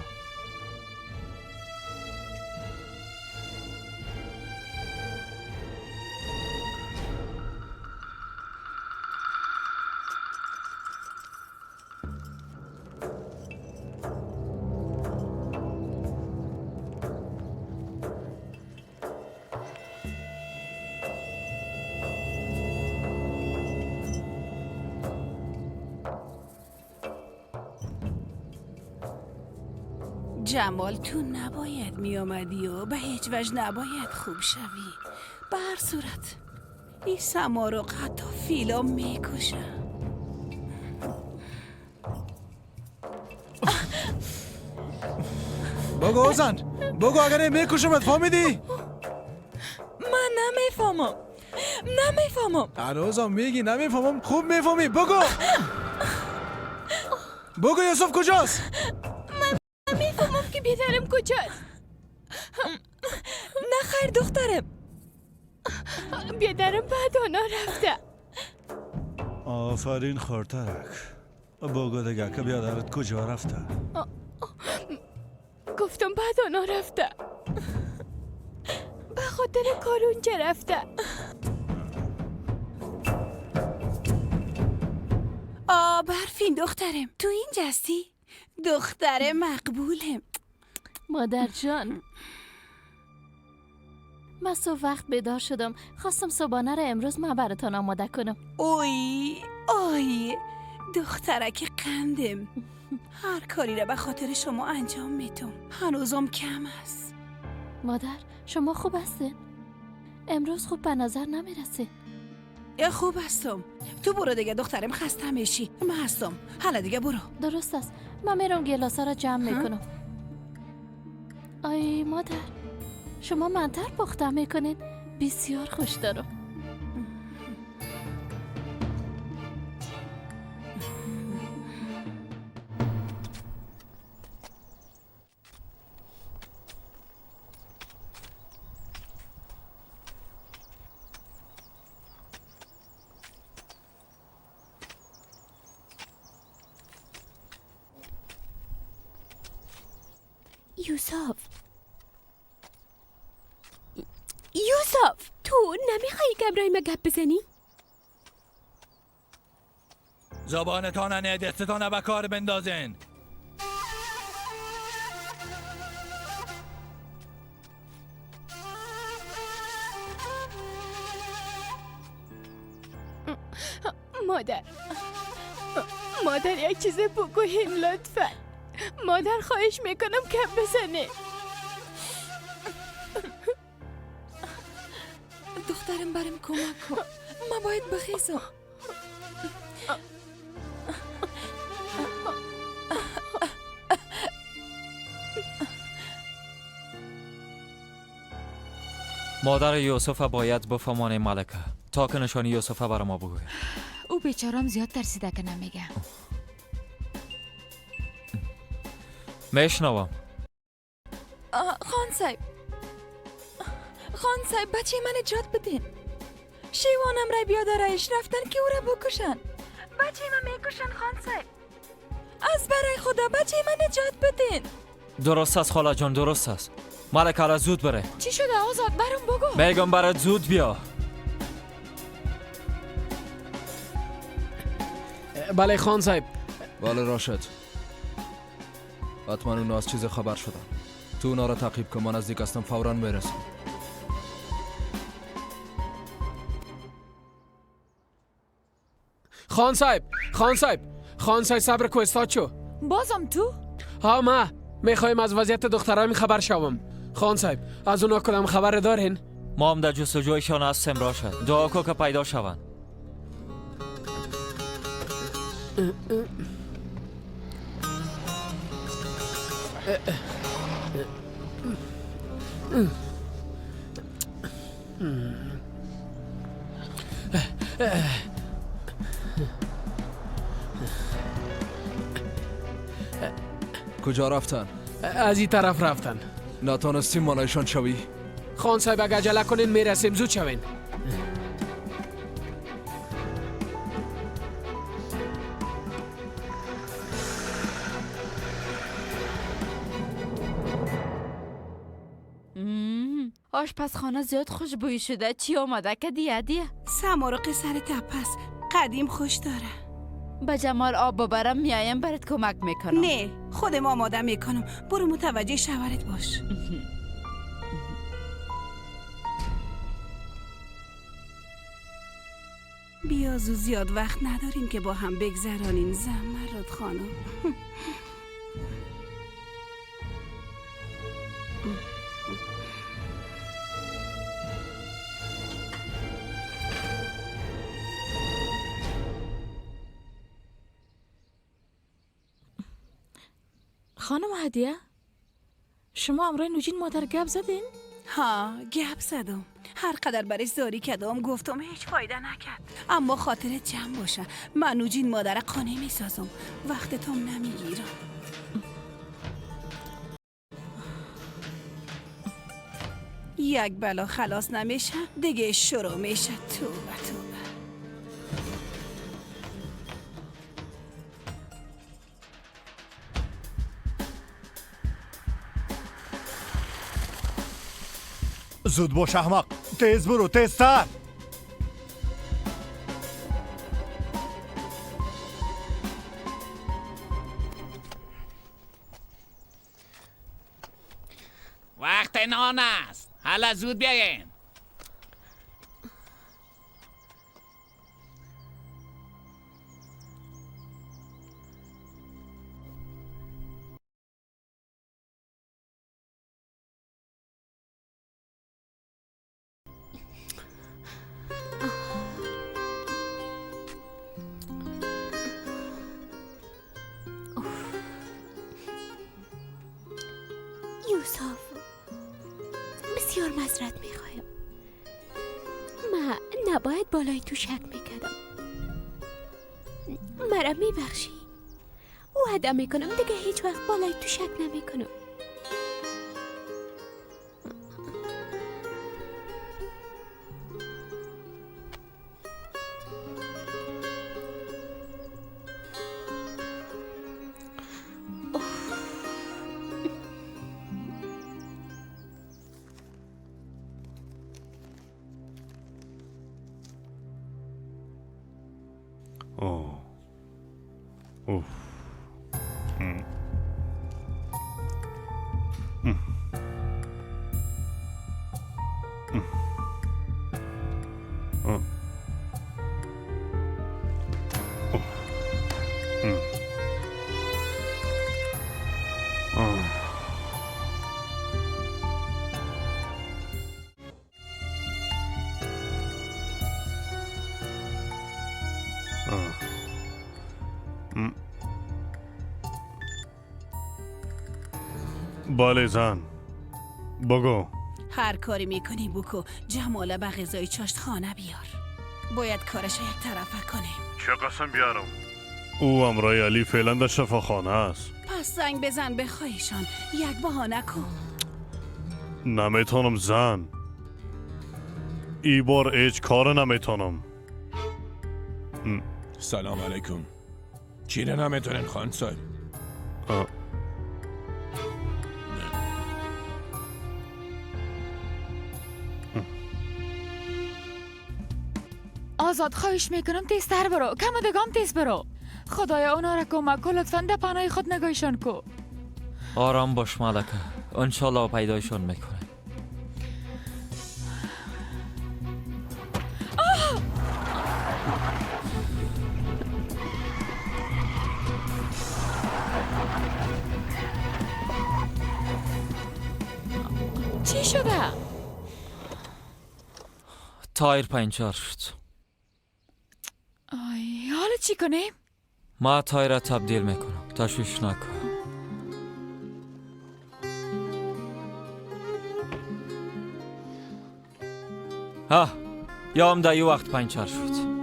جمال تو نباید می آمدی و به هیچ وجه نباید خوب شوی. به هر صورت این سمارق حتی فیلا میکشه. بگو زن، بگو اگر میکشمت، فهمیدی؟ من نمیفهمم، نمیفهمم. هنوزم میگی نمیفهمم؟ خوب میفهمی، بگو. بگو یوسف کجاست؟ میفهمم که بیدرم کجاست. نه خیر دخترم، بیدرم بعد آنها رفته. آفرین خورترک، بگو دیگه که بیادرت کجا رفته؟ گفتم بعد آنها رفته. به خاطر کار اونجا رفته. آ برفین دخترم، تو اینجا هستی؟ دختر مقبولم. مادر جان، من صبح وقت بیدار شدم، خواستم صبحانه را امروز من براتان آماده کنم. اوی اوی دخترک قندم، هر کاری را به خاطر شما انجام میدم، هنوزم کم است. مادر شما خوب هستین؟ امروز خوب به نظر نمیرسین. خوب هستم. تو برو دیگه دخترم، خسته میشی. من هستم. حالا دیگه برو. درست است. من میرم گلاسا را جمع میکنم. آی مادر، شما منتر پخته میکنین، بسیار خوش دارم. یوسف، یوسف، تو نمیخوایی که امرای ما گپ بزنی؟ زبانتان نه، دستتان به کار بندازین. مادر، مادر یک چیز بگوین لطفا. مادر خواهش میکنم کم بزنه. دخترم برم کمک کن، من باید بخیزم. مادر یوسف باید بفهمانه ملکه تا که نشانی یوسف برای ما بگوید. او بیچارم زیاد ترسیده که نمیگه. میشنوم. خان صاحب، خان صاحب، بچه من نجات بدین. شیوانم را بیادرش رفتن که او را بکشن. بچه من میکشن خان صاحب. از برای خدا بچه من نجات بدین. درست است خاله جان، درست است. ملکه را زود بره. چی شده آزاد؟ برام بگو. میگم برات زود بیا. بله خان صاحب. بله راشد، حتما اونا از چیز خبر شدن. تو اونا را تعقیب کن، من نزدیک هستم، فورا میرسم. خان صاحب، خان صاحب، خان صاحب صبر کو، استاد شو. بازم تو؟ ها، ما میخوایم از وضعیت دخترام خبر شوم. خان صاحب از اونا کدام خبر دارین؟ ما هم در جستجویشان هستیم راشد، دعا کو که پیدا شوند. کجا رفتن؟ از این طرف رفتن. نتانستیم مانایشان شوی؟ خان صاحب اگه عجله کنین میرسیم، زود شوین. آشپزخانه زیاد خوشبویی شده. چی آماده کدی هدیه؟ سمارق سر تپس قدیم خوش داره. به جمال آب ببرم میایم برات کمک میکنم. نه خودم آماده میکنم، برو متوجه شوهرت باش. بیا زو، زیاد وقت نداریم که با هم بگذرانیم. زمرد خانم. خانم هدیه، شما امرای نوجین مادر گپ زدین؟ ها گپ زدم، هر قدر برش زاری کردم گفتم هیچ فایده نکرد. اما خاطرت جمع باشه، من نوجین مادر قانع میسازم، وقت تام نمیگیرم. یک بلا خلاص نمیشه دیگه شروع میشه. توبه توبه. زود باش احمق، تیز برو، تیزتر. وقت نان است، حالا زود بیاین. یوسف، بسیار معذرت میخوایم. من نباید بالای تو شک میکردم. مرا میبخشی؟ وعده میکنم دیگه هیچ وقت بالای تو شک نمیکنم. اوه. اوف. ام. ام. ام. آه. اوف. ام. آه. آه. بله زن، بگو. هر کاری میکنی بکو، جماله به غذای چاشت خانه بیار. باید کارش یک طرفه کنیم. چه قسم بیارم؟ او امرای علی فعلا در شفاخانه است. پس زنگ بزن به خواهشان، یک بهانه کن. نمیتونم زن، ای بار هیچ کار نمیتونم. سلام علیکم. چی نمیتونین خان صاحب؟ آزاد، خواهش میکنم تیزتر برو، کم دگام تیز برو. خدایا اونا را کمک کن، لطفا در پناه خود نگاهشان کو. آرام باش ملکه، انشالله پیدایشان میکنه. چی شده؟ تایر پنچر شد. آی، حالا چی کنیم؟ ما تایر را تبدیل میکنم، تشویش نکن. ها، یا هم در یه وقت پنچر شد.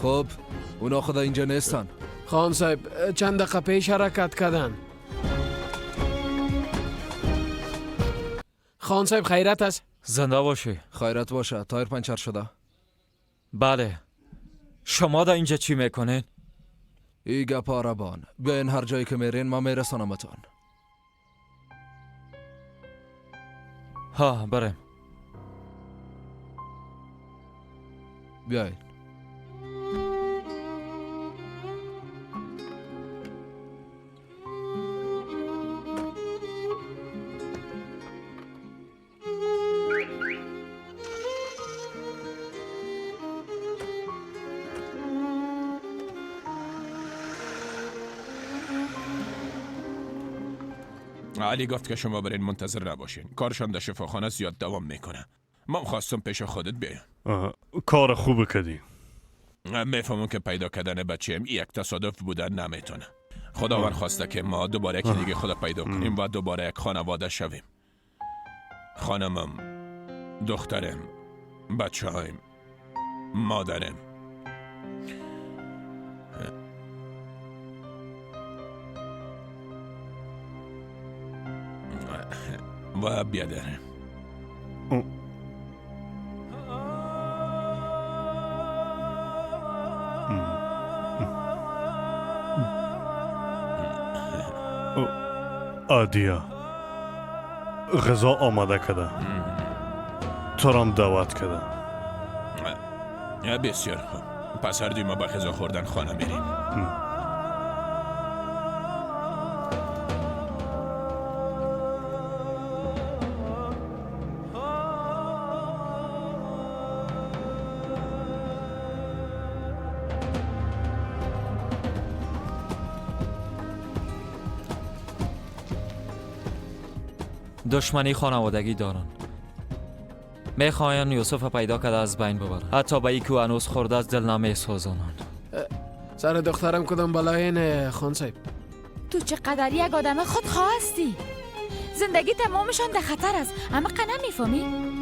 خب اونا خدا اینجا نیستن. خان صاحب چند دقیقه پیش حرکت کردن. خان صاحب خیرت است؟ زنده باشی. خیرت باشه. تایر پنچر شده. بله. شما در اینجا چی میکنین؟ ای گپ عربان، بیاین هر جایی که میرین ما میرسانمتان. ها بریم. بیاین. علی گفت که شما برین منتظر نباشین، کارشان در شفاخانه زیاد دوام میکنه. من خواستم پیش خودت بیایم. کار خوب کردی. میفهمم که پیدا کردن بچه‌م یک تصادف بودن نمیتونه. خداوند خواسته که ما دوباره یکی دیگه خدا پیدا کنیم و دوباره یک خانواده شویم. خانمم، دخترم، بچه‌هایم، مادرم. و بیادرم. عادیه غذا آماده کرده، تو را دعوت کرده. بسیار خوب، پس هر دوی ما به غذا خوردن خانه میریم. دشمنی خانوادگی دارن، میخواین یوسف پیدا کرده از بین ببرن، حتی به ایکو هنوز خورده از دل نمیسوزانند. سر دخترم کدام بلای نه خان صاحب. تو چقدر یک آدم خودخواه هستی. زندگی تمامشان در خطر است، اما قنه میفهمی؟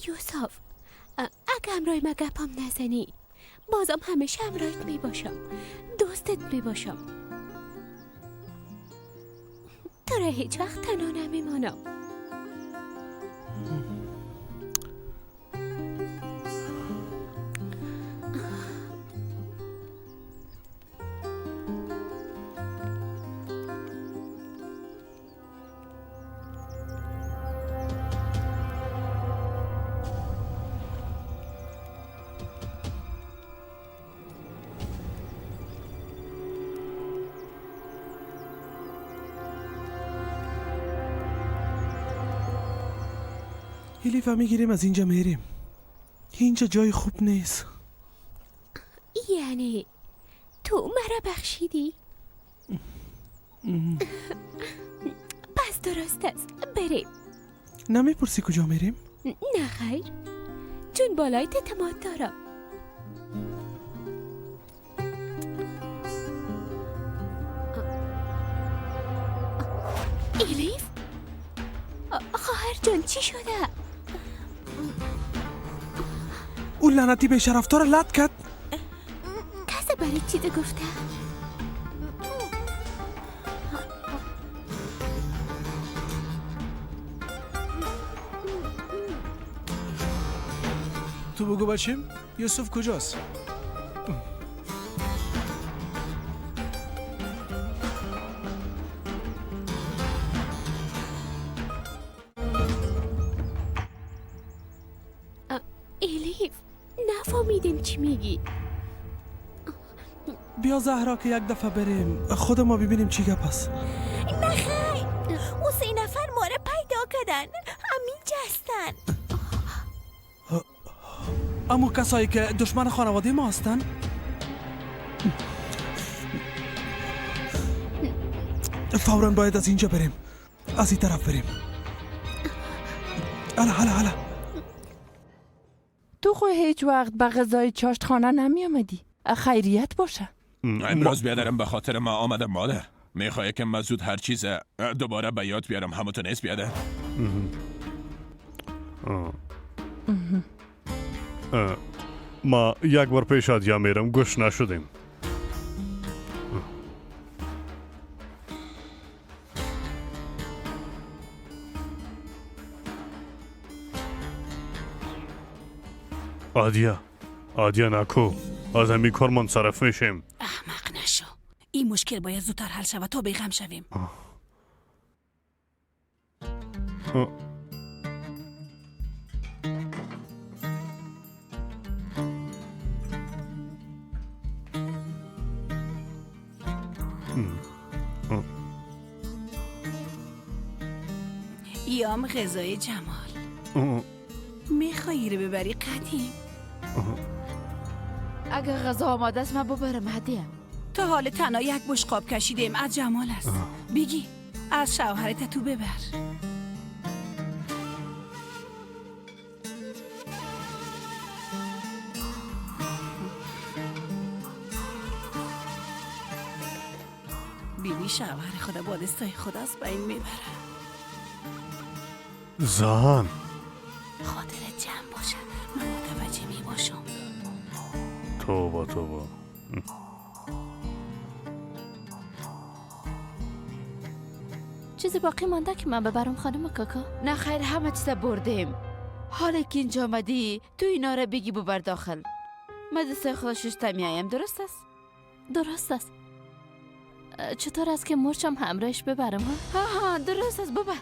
یوسف، اگه همراه ما گپم نزنی بازم همیشه همراهت می باشم، دوستت می باشم، تو را هیچ وقت تنها نمی مانم. الیف میگیریم از اینجا میریم، اینجا جای خوب نیست. یعنی تو مرا بخشیدی؟ پس درست است، بریم. نمیپرسی کجا میریم؟ نه خیر، چون بالایت اعتماد دارم. الیف خواهر جان چی شده؟ اون لعنتی به شرفتار لط کرد. کسی برای چیز گفته؟ تو بگو بچیم یوسف کجاست؟ الیف نفهمیدیم چی میگی. بیا زهرا که یک دفعه بریم خود ما ببینیم چی گپ است. نه خیر، او 3 نفر ما را پیدا کردن، همینجا هستن. اما کسایی که دشمن خانواده ما هستن. فوراً باید از اینجا بریم، از این طرف بریم. هلا هلا هلا. تو خو هیچ وقت به غذای چاشتخانه نمی آمدی. خیریت باشه. امروز بیادرم به خاطر ما آمدم مادر. میخواه که من زود هر چیز دوباره به یاد بیارم. همونتو نیست بیادر؟ ما یک بار پیش ادیا میرم، گوش نشدیم. عادیه عادیه نکو، از همین کار منصرف میشیم. احمق نشو، این مشکل باید زودتر حل شود تا بیغم شویم. یام غذای جمال میخوایی رو ببری قدیم؟ اگر غذا آماده است من ببرم هدیه. تا حال تنها یک بشقاب کشیدیم از جمال است. بگی از شوهرت تو ببر. بیبی شوهر خدا با دستای خدا از بین میبره. زن خاطرت جمع باشه، من متوجه میباشم. توبه توبه. چیزی باقی مانده که من ببرم خانم کاکا؟ نه خیر، همه چیز بردیم. حالا که اینجا آمدی تو اینا را بگی ببر داخل. من دستای خدا ششته میایم. درست است؟ درست است. چطور است که مرچم همراهش ببرم؟ ها ها درست است، ببر.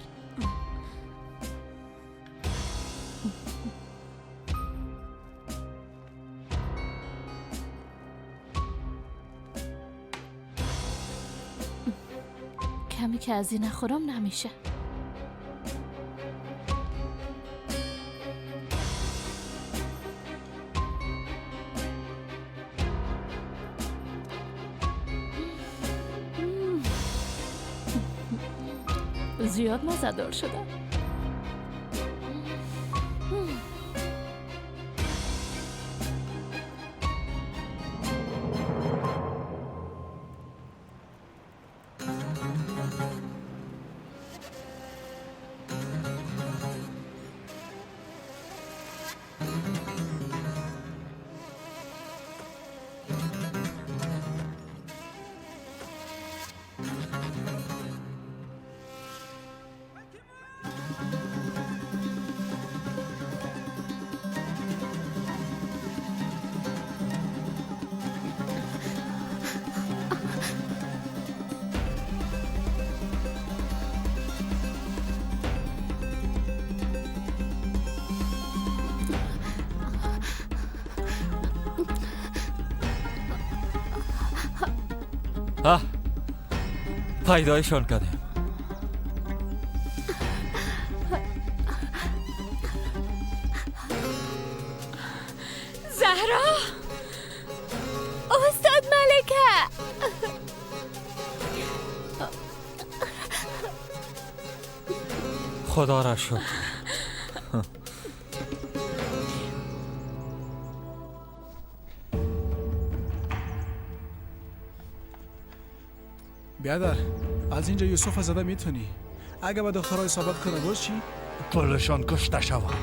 کمی که از این نخورم نمیشه. زیاد مزه‌دار شده. پیدایشان کردیم. زهرا، استاد ملکه، خدا را شکر. بیادر، از اینجا یوسف زده میتونی. اگه به دخترای ثابت کنه باز چی؟ کلشان کشته شود.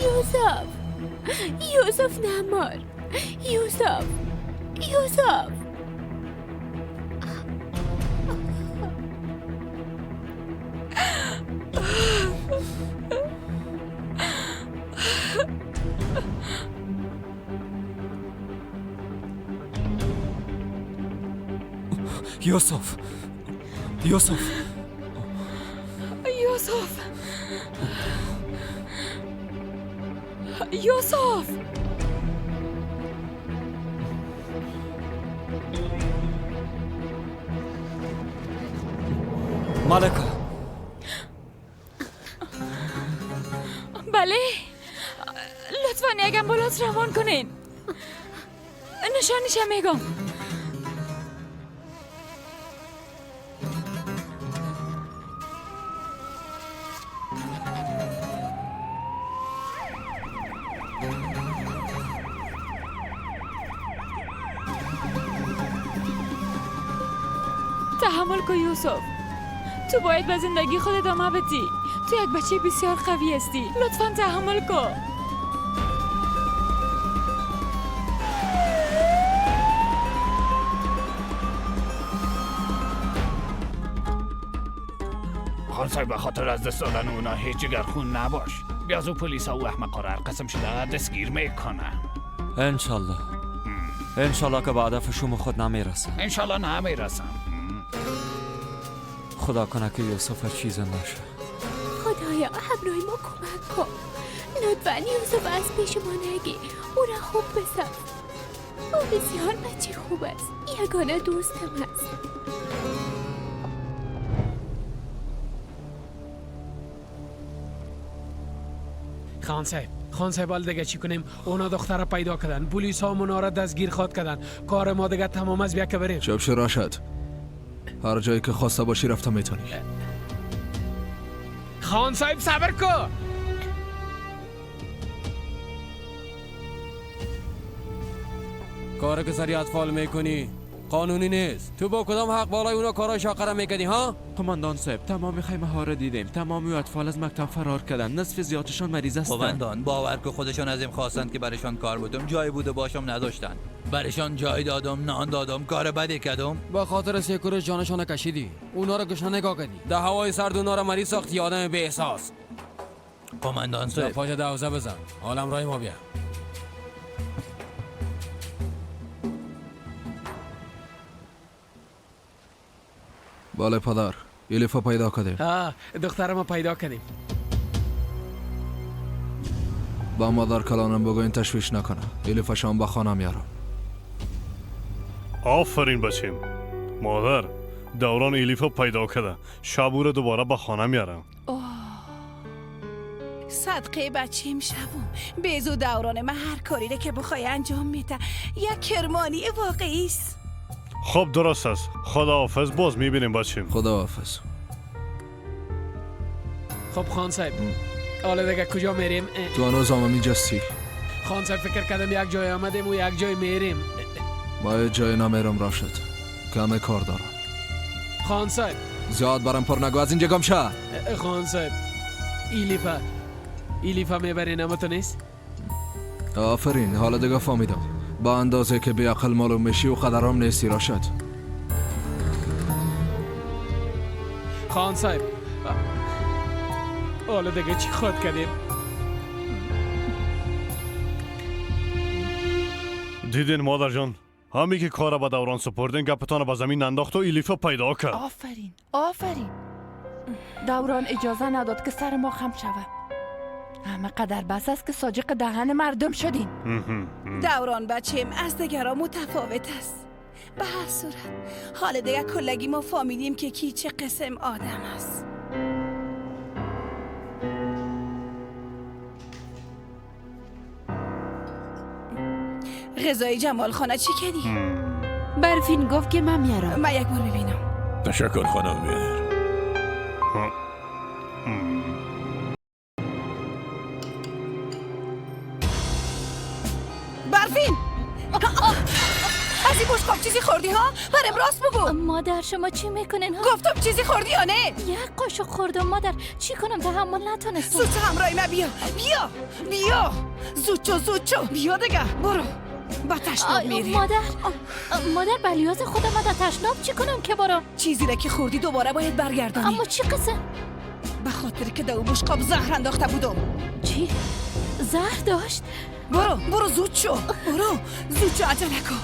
یوسف، یوسف نمار، یوسف، یوسف. یوسف، یوسف، یوسف، یوسف. ملکه. بله، لطفا یک امبولانس روان کنین. نشانش میگم. تحمل کن یوسف، تو باید به زندگی خود ادامه بدی. تو یک بچه بسیار قوی هستی، لطفا تحمل کن. صاحب به خاطر از دست دادن اونا هیچ جگرخون نباش. بیاز و پلیس ها و احمقا را هر قسم شده دستگیر میکنه. انشالله انشالله که به هدف شوم خود نمیرسم. انشالله نمیرسم. خدا کنه که یوسف چیز نشه. خدایا همراه ما کمک کن. لطفا یوسف از پیش ما نگی. او را خوب بساز. او بسیار بچه خوب است. یگانه دوستم است. خان صاحب، خان صاحب حال دیگه چی کنیم؟ اونا دختر را پیدا کردن، پلیس ها اونا را دستگیر خواد کردن. کار ما دیگه تمام است، بیا که بریم. چپ شو راشد. هر جایی که خواسته باشی رفته میتونی. خان صاحب صبر کو. کار که سری اطفال میکنی قانونی نیست. تو با کدام حق بالای اونا کارای شاقه را میکردی ها؟ قماندان صاحب تمام خیمه ها را دیدیم. تمام اطفال از مکتب فرار کردن. نصف زیادشان مریض هستند. قماندان باور که خودشان از این خواستند که برشان کار بودم. جای بوده باشم نداشتن. برشان جای دادم، نان دادم، کار بدی کردم. با خاطر سیکورش جانشان کشیدی. اونا را گشنه نگاه کردی. در هوای سرد اونا را مریض ساختی. آدم بی احساس. قماندان صاحب پاش دوزه بزن. حالم رای ما بیا. بله پدر، الیفا پیدا کردیم. دختر ما پیدا کردیم. با مادر کلانم بگوین تشویش نکنه. الیفا شام به خانه میارم. آفرین بچیم. مادر، دوران الیفا پیدا کرده. شب او را دوباره به خانه میارم. صدقه بچیم شبم. بیزو دوران من هر کاری را که بخوای انجام میده. یک کرمانی واقعی است. خب درست است. خداحافظ، باز میبینیم بچیم. خداحافظ. خب خان صاحب حالا دیگه کجا میریم؟ تو هنوز هم اینجاستی. خان صاحب فکر کردم یک جای آمدیم و یک جای میریم. ما جای نمیرم راشد، کم کار دارم. خان صاحب زیاد برام پر نگو، از اینجا گم شه. خان صاحب ایلیفا میبرین اما تو نیست؟ آفرین، حالا دیگه فهمیدم. با اندازه که بی عقل معلوم میشی و قدرم نیستی راشد. خان صاحب حالا دیگه چی خود کردیم؟ دیدین مادر جان، همی که کار به دوران سپردین گپتان به زمین انداخت و الیفا پیدا کرد. آفرین آفرین. دوران اجازه نداد که سر ما خم شود. همه قدر بس است که ساجق دهن مردم شدیم. دوران بچیم از دیگران متفاوت است. به هر صورت حال دیگه کلگی ما فهمیدیم که کی چه قسم آدم است. غذای جمال خانه چی کردی؟ برفین گفت که من میارم. من یک بار میبینم. تشکر خانم بیادر. برفین از این بشقاب چیزی خوردی ها؟ برم راست بگو. مادر شما چی میکنین ها؟ گفتم چیزی خوردی یا نه؟ یک قاشق خوردم مادر، چی کنم تحمل نتونستم. زود همراه من بیا بیا بیا، زود چو زود چو بیا دیگه، برو با تشناب میری. مادر مادر بلیاز خودم در تشناب چی کنم که برم؟ چیزی را که خوردی دوباره باید برگردانی. اما چی قصه؟ به خاطر که در بشقاب زهر انداخته بودم. چی؟ زهر داشت؟ برو برو زود شو، برو زود شو، عجله کن.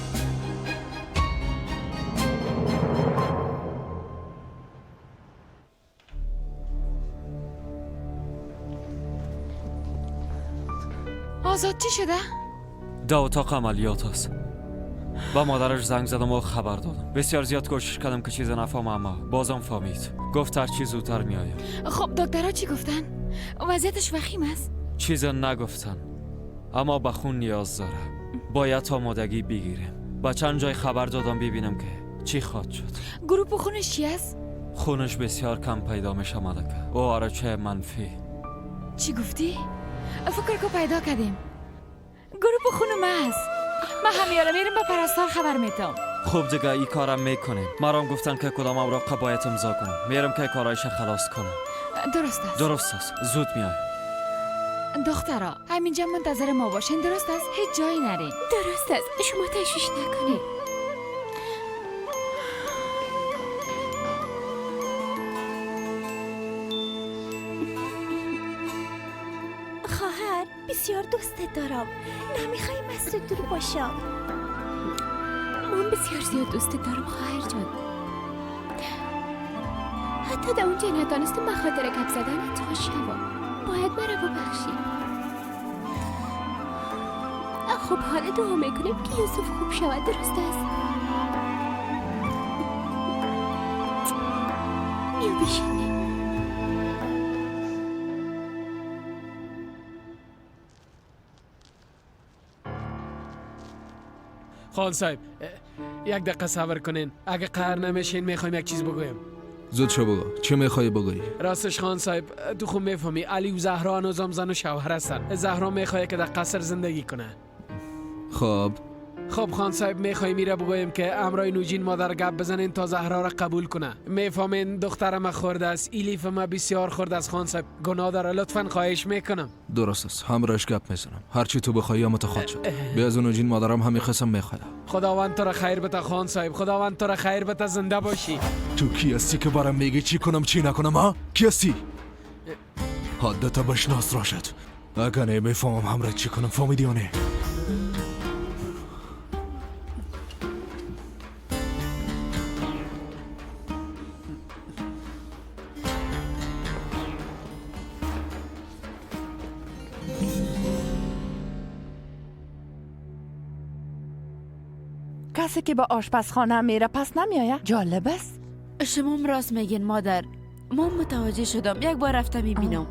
آزاد چی شده؟ در اتاق عملیات است. با مادرش زنگ زدم و خبر دادم. بسیار زیاد کوشش کردم که چیز نفهمم اما بازم فهمید. گفت هر چی زودتر میایم. خب دکترها چی گفتن؟ وضعیتش وخیم است؟ چیز نگفتن اما به خون نیاز داره. باید آمادگی بگیریم. با چند جای خبر دادم ببینم که چی خواهد شد. گروپ خونش چی است؟ خونش بسیار کم پیدا میشه ملکه. او آرچه منفی. چی گفتی؟ فکر کو پیدا کردیم. گروپ خون ما است. ما همیالا میریم به پرستار خبر میتم. خوب دیگه این کارم میکنیم. مرام گفتن که کدام اوراق باید امضا کنم. میرم که کارایش خلاص کنم. درست است. درست است. زود میای. دخترا همینجا منتظر ما باشین. درست است؟ هیچ جایی نرین. درست است، شما تشویش نکنید. دوستت دارم. نمیخوایم از تو دور باشم. من بسیار زیاد دوستت دارم خواهر جان. حتی در اونجا ندانستم به خاطر گپ زدن تو شوم. باید مرا ببخشی. خب حالا دعا میکنیم که یوسف خوب شود، درست است؟ بیا بشینیم. خان صاحب یک دقیقه صبر کنین، اگه قهر نمیشین میخوایم یک چیز بگویم. زود شو بگو، چه میخوای بگویی؟ راستش خان صاحب تو خوب میفهمی علی و زهرا هنوزم زن و شوهر هستن. زهرا میخواد که در قصر زندگی کنه. خب خان صاحب میخوایم میره بگویم که امرای نوجین مادر گپ بزنین تا زهرا را قبول کنه. میفهمین دخترم خورده است، ایلیف ما بسیار خورده است خان صاحب، گناه داره، لطفا خواهش میکنم. درست است، همراهش گپ میزنم. هرچی تو بخوای متخواد شد. بیا از نوجین مادرم همین قسم میخواد. خداوند تو را خیر بده خان صاحب، خداوند تو را خیر بده، زنده باشی. تو کی هستی که برام میگی چی کنم چی نکنم؟ ها کی هستی؟ حدت بشناس راشد. اگه نمیفهمم همراه چی کنم، فهمیدی یا نه؟ کسی که به آشپزخانه میره پس نمیآید. جالب است. شما راست میگین مادر، ما متوجه شدم. یک بار رفته میبینم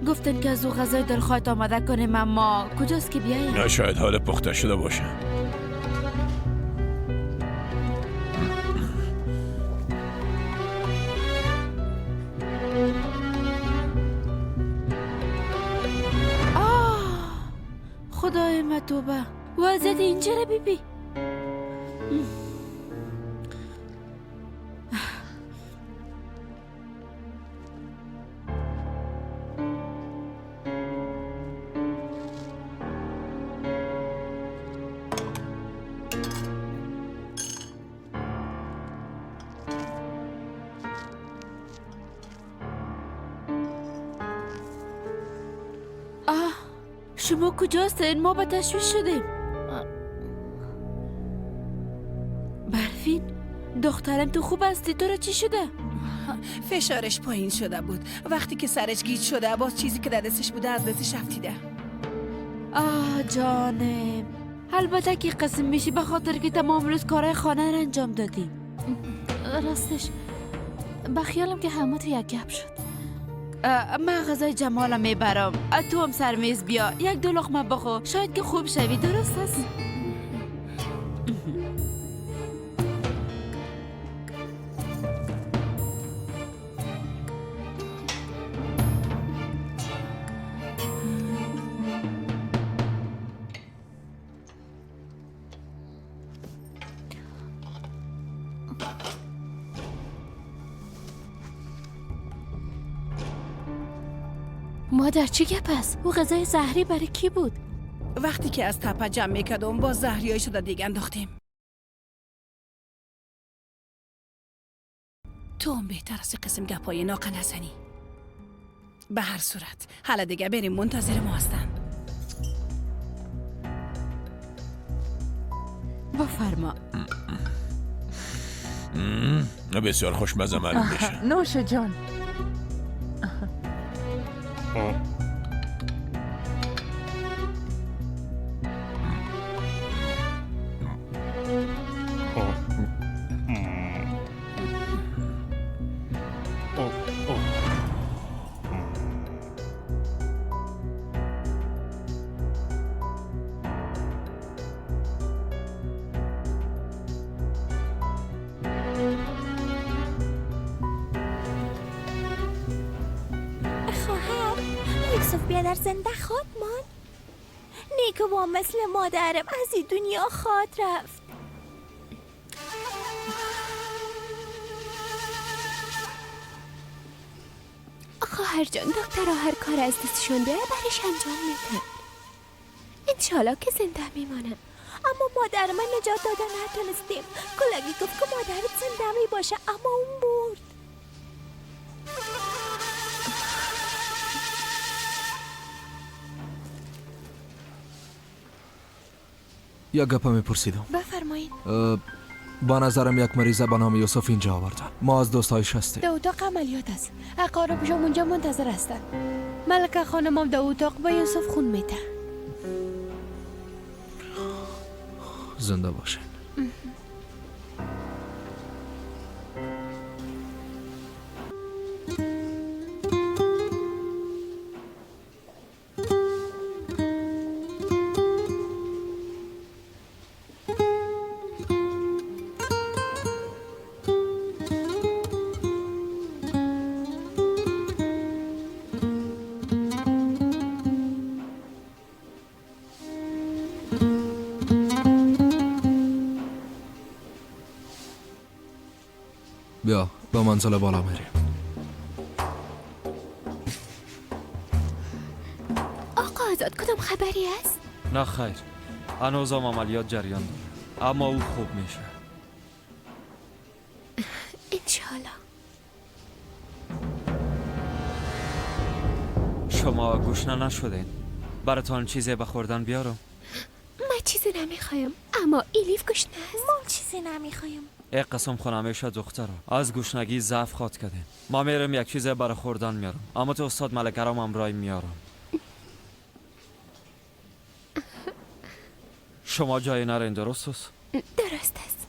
گفتن که از او غذای دلخواهت آماده کنیم، اما کجاست که بیایم؟ نه شاید حال پخته شده باشه. آه خدای ما توبه، وضعیت اینجا را ببین. آه شما کجاستین؟ ما به تشویش شدیم. برفین دخترم تو خوب هستی؟ تو را چی شده؟ فشارش پایین شده بود. وقتی که سرش گیج شده باز چیزی که در دستش بوده از دستش افتیده. آه جانم، البته که قسم میشی به خاطر که تمام روز کارهای خانه را انجام دادی. راستش به خیالم که همه تو یک گپ شد. من غذای جمالم میبرم، تو هم سر میز بیا، یک دو لقمه بخور، شاید که خوب شوی. درست است؟ مادر چی گپ است؟ او غذای زهری برای کی بود؟ وقتی که از تپه جمع میکردم با زهریای شده دیگه انداختیم. تو هم بهتر از قسم گپای ناقه نزنی. به هر صورت حالا دیگه بریم، منتظر ما هستن. بفرما. بسیار خوشمزه معلوم میشه. نوش جان. زنده خواد مان نیکو با مثل مادرم از این دنیا خواد رفت. خواهر جان دکترها هر کار از دستشون بیاره برش انجام میدن. انشالله که زنده میمانه. اما مادر من نجات دادن نتونستیم. کلگی گفت که مادرت زنده می باشه اما اون مرد. یک گپ میپرسیدم. بفرمایید. با نظرم یک مریضه به نام یوسف اینجا آوردن. ما از دوستایش هستیم. در اتاق عملیات است. اقاربش اونجا منتظر هستند. ملکه خانم در اتاق با یوسف خون میده. زنده باشه. بیا با منزل بالا میریم. آقا آزاد کدام خبری است؟ نه خیر، هنوزم عملیات جریان داره، اما او خوب میشه انشالله. شما گشنه نشدین؟ براتان چیزی به خوردن بیارم؟ من چیزی نمیخوایم، اما ایلیف گشنه است. ما چیزی نمیخوایم. ای قسم خون همیشه دخترم از گشنگی ضعف خواد کردیم. ما میرم یک چیز برای خوردن میارم، اما تو استاد ملکه رام همراه میارم. شما جای نرین، درست است؟ درست است.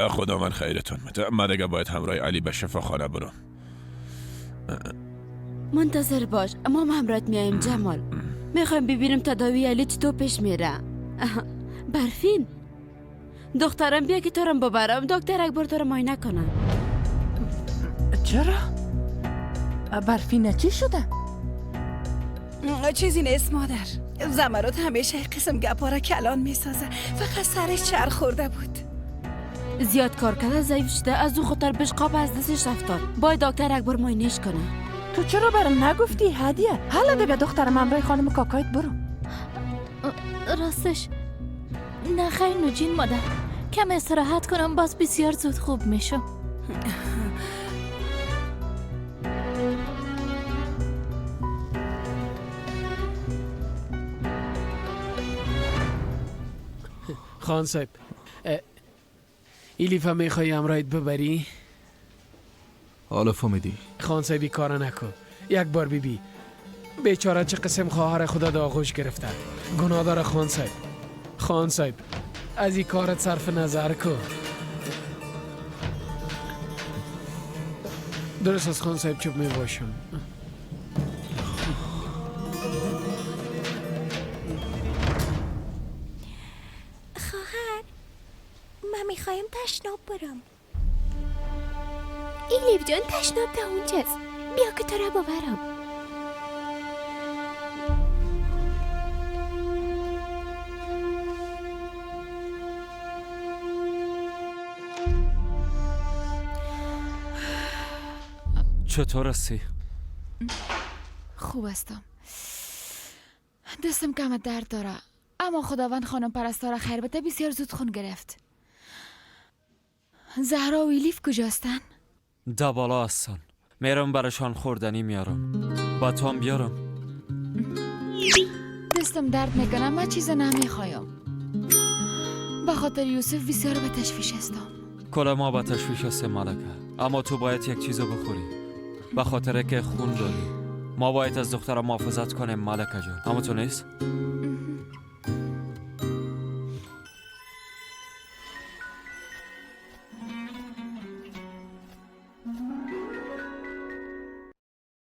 خدا من خیرتون بده. من دیگه باید همراه علی به شفاخانه برم. منتظر باش، ما هم همراهت میایم جمال. میخوایم ببینیم تداوی علی چطور پیش میره. برفین دخترم بیا که تو رم ببرم دکتر یک بار تو رو معاینه کنه. چرا؟ برفین چی شده؟ چیزی نیست مادر. زمرد همیشه قسم گپا را کلان میسازه، فقط سرش چرخ خورده بود. زیاد کار کرده ضعیف شده، از او خطر بشقاب از دستش افتاد. باید دکتر یک بار معاینه‌اش کنه. تو چرا برام نگفتی هدیه؟ حالا دیگه دخترم همراه خانم کاکایت برو. راستش نه خیر نوجین مادر، کم استراحت کنم باز بسیار زود خوب میشم. خان صاحب، ایلیفا میخوای همراهت ببری؟ حالا فهمیدی؟ خان صاحب کار نکن، یک بار بی بیچاره چه قسم خواهر خدا در آغوش گرفته. گناه داره خان صاحب. خان صاحب از این کارت صرف نظر کن. درست از خان صاحب چوب می باشم. خواهر من میخوایم تشناب برم. ایلیف جان تشناب تا اونجاست، بیا که تو را ببرم. چطور هستی؟ خوب هستم. دستم کم درد داره، اما خداوند خانم پرستار خیر بده بسیار زود خون گرفت. زهرا و ایلیف کجاستن؟ ده بالا هستن. میرم برشان خوردنی میارم. با تو هم بیارم. دستم درد میکنه، من چیز نمیخوایم. به خاطر یوسف بسیار به تشویش هستم. کل ما به تشویش هستیم ملکه، اما تو باید یک چیزو بخوری به خاطر که خون داری. ما باید از دخترم محافظت کنیم ملکه جان، اما تو نیست؟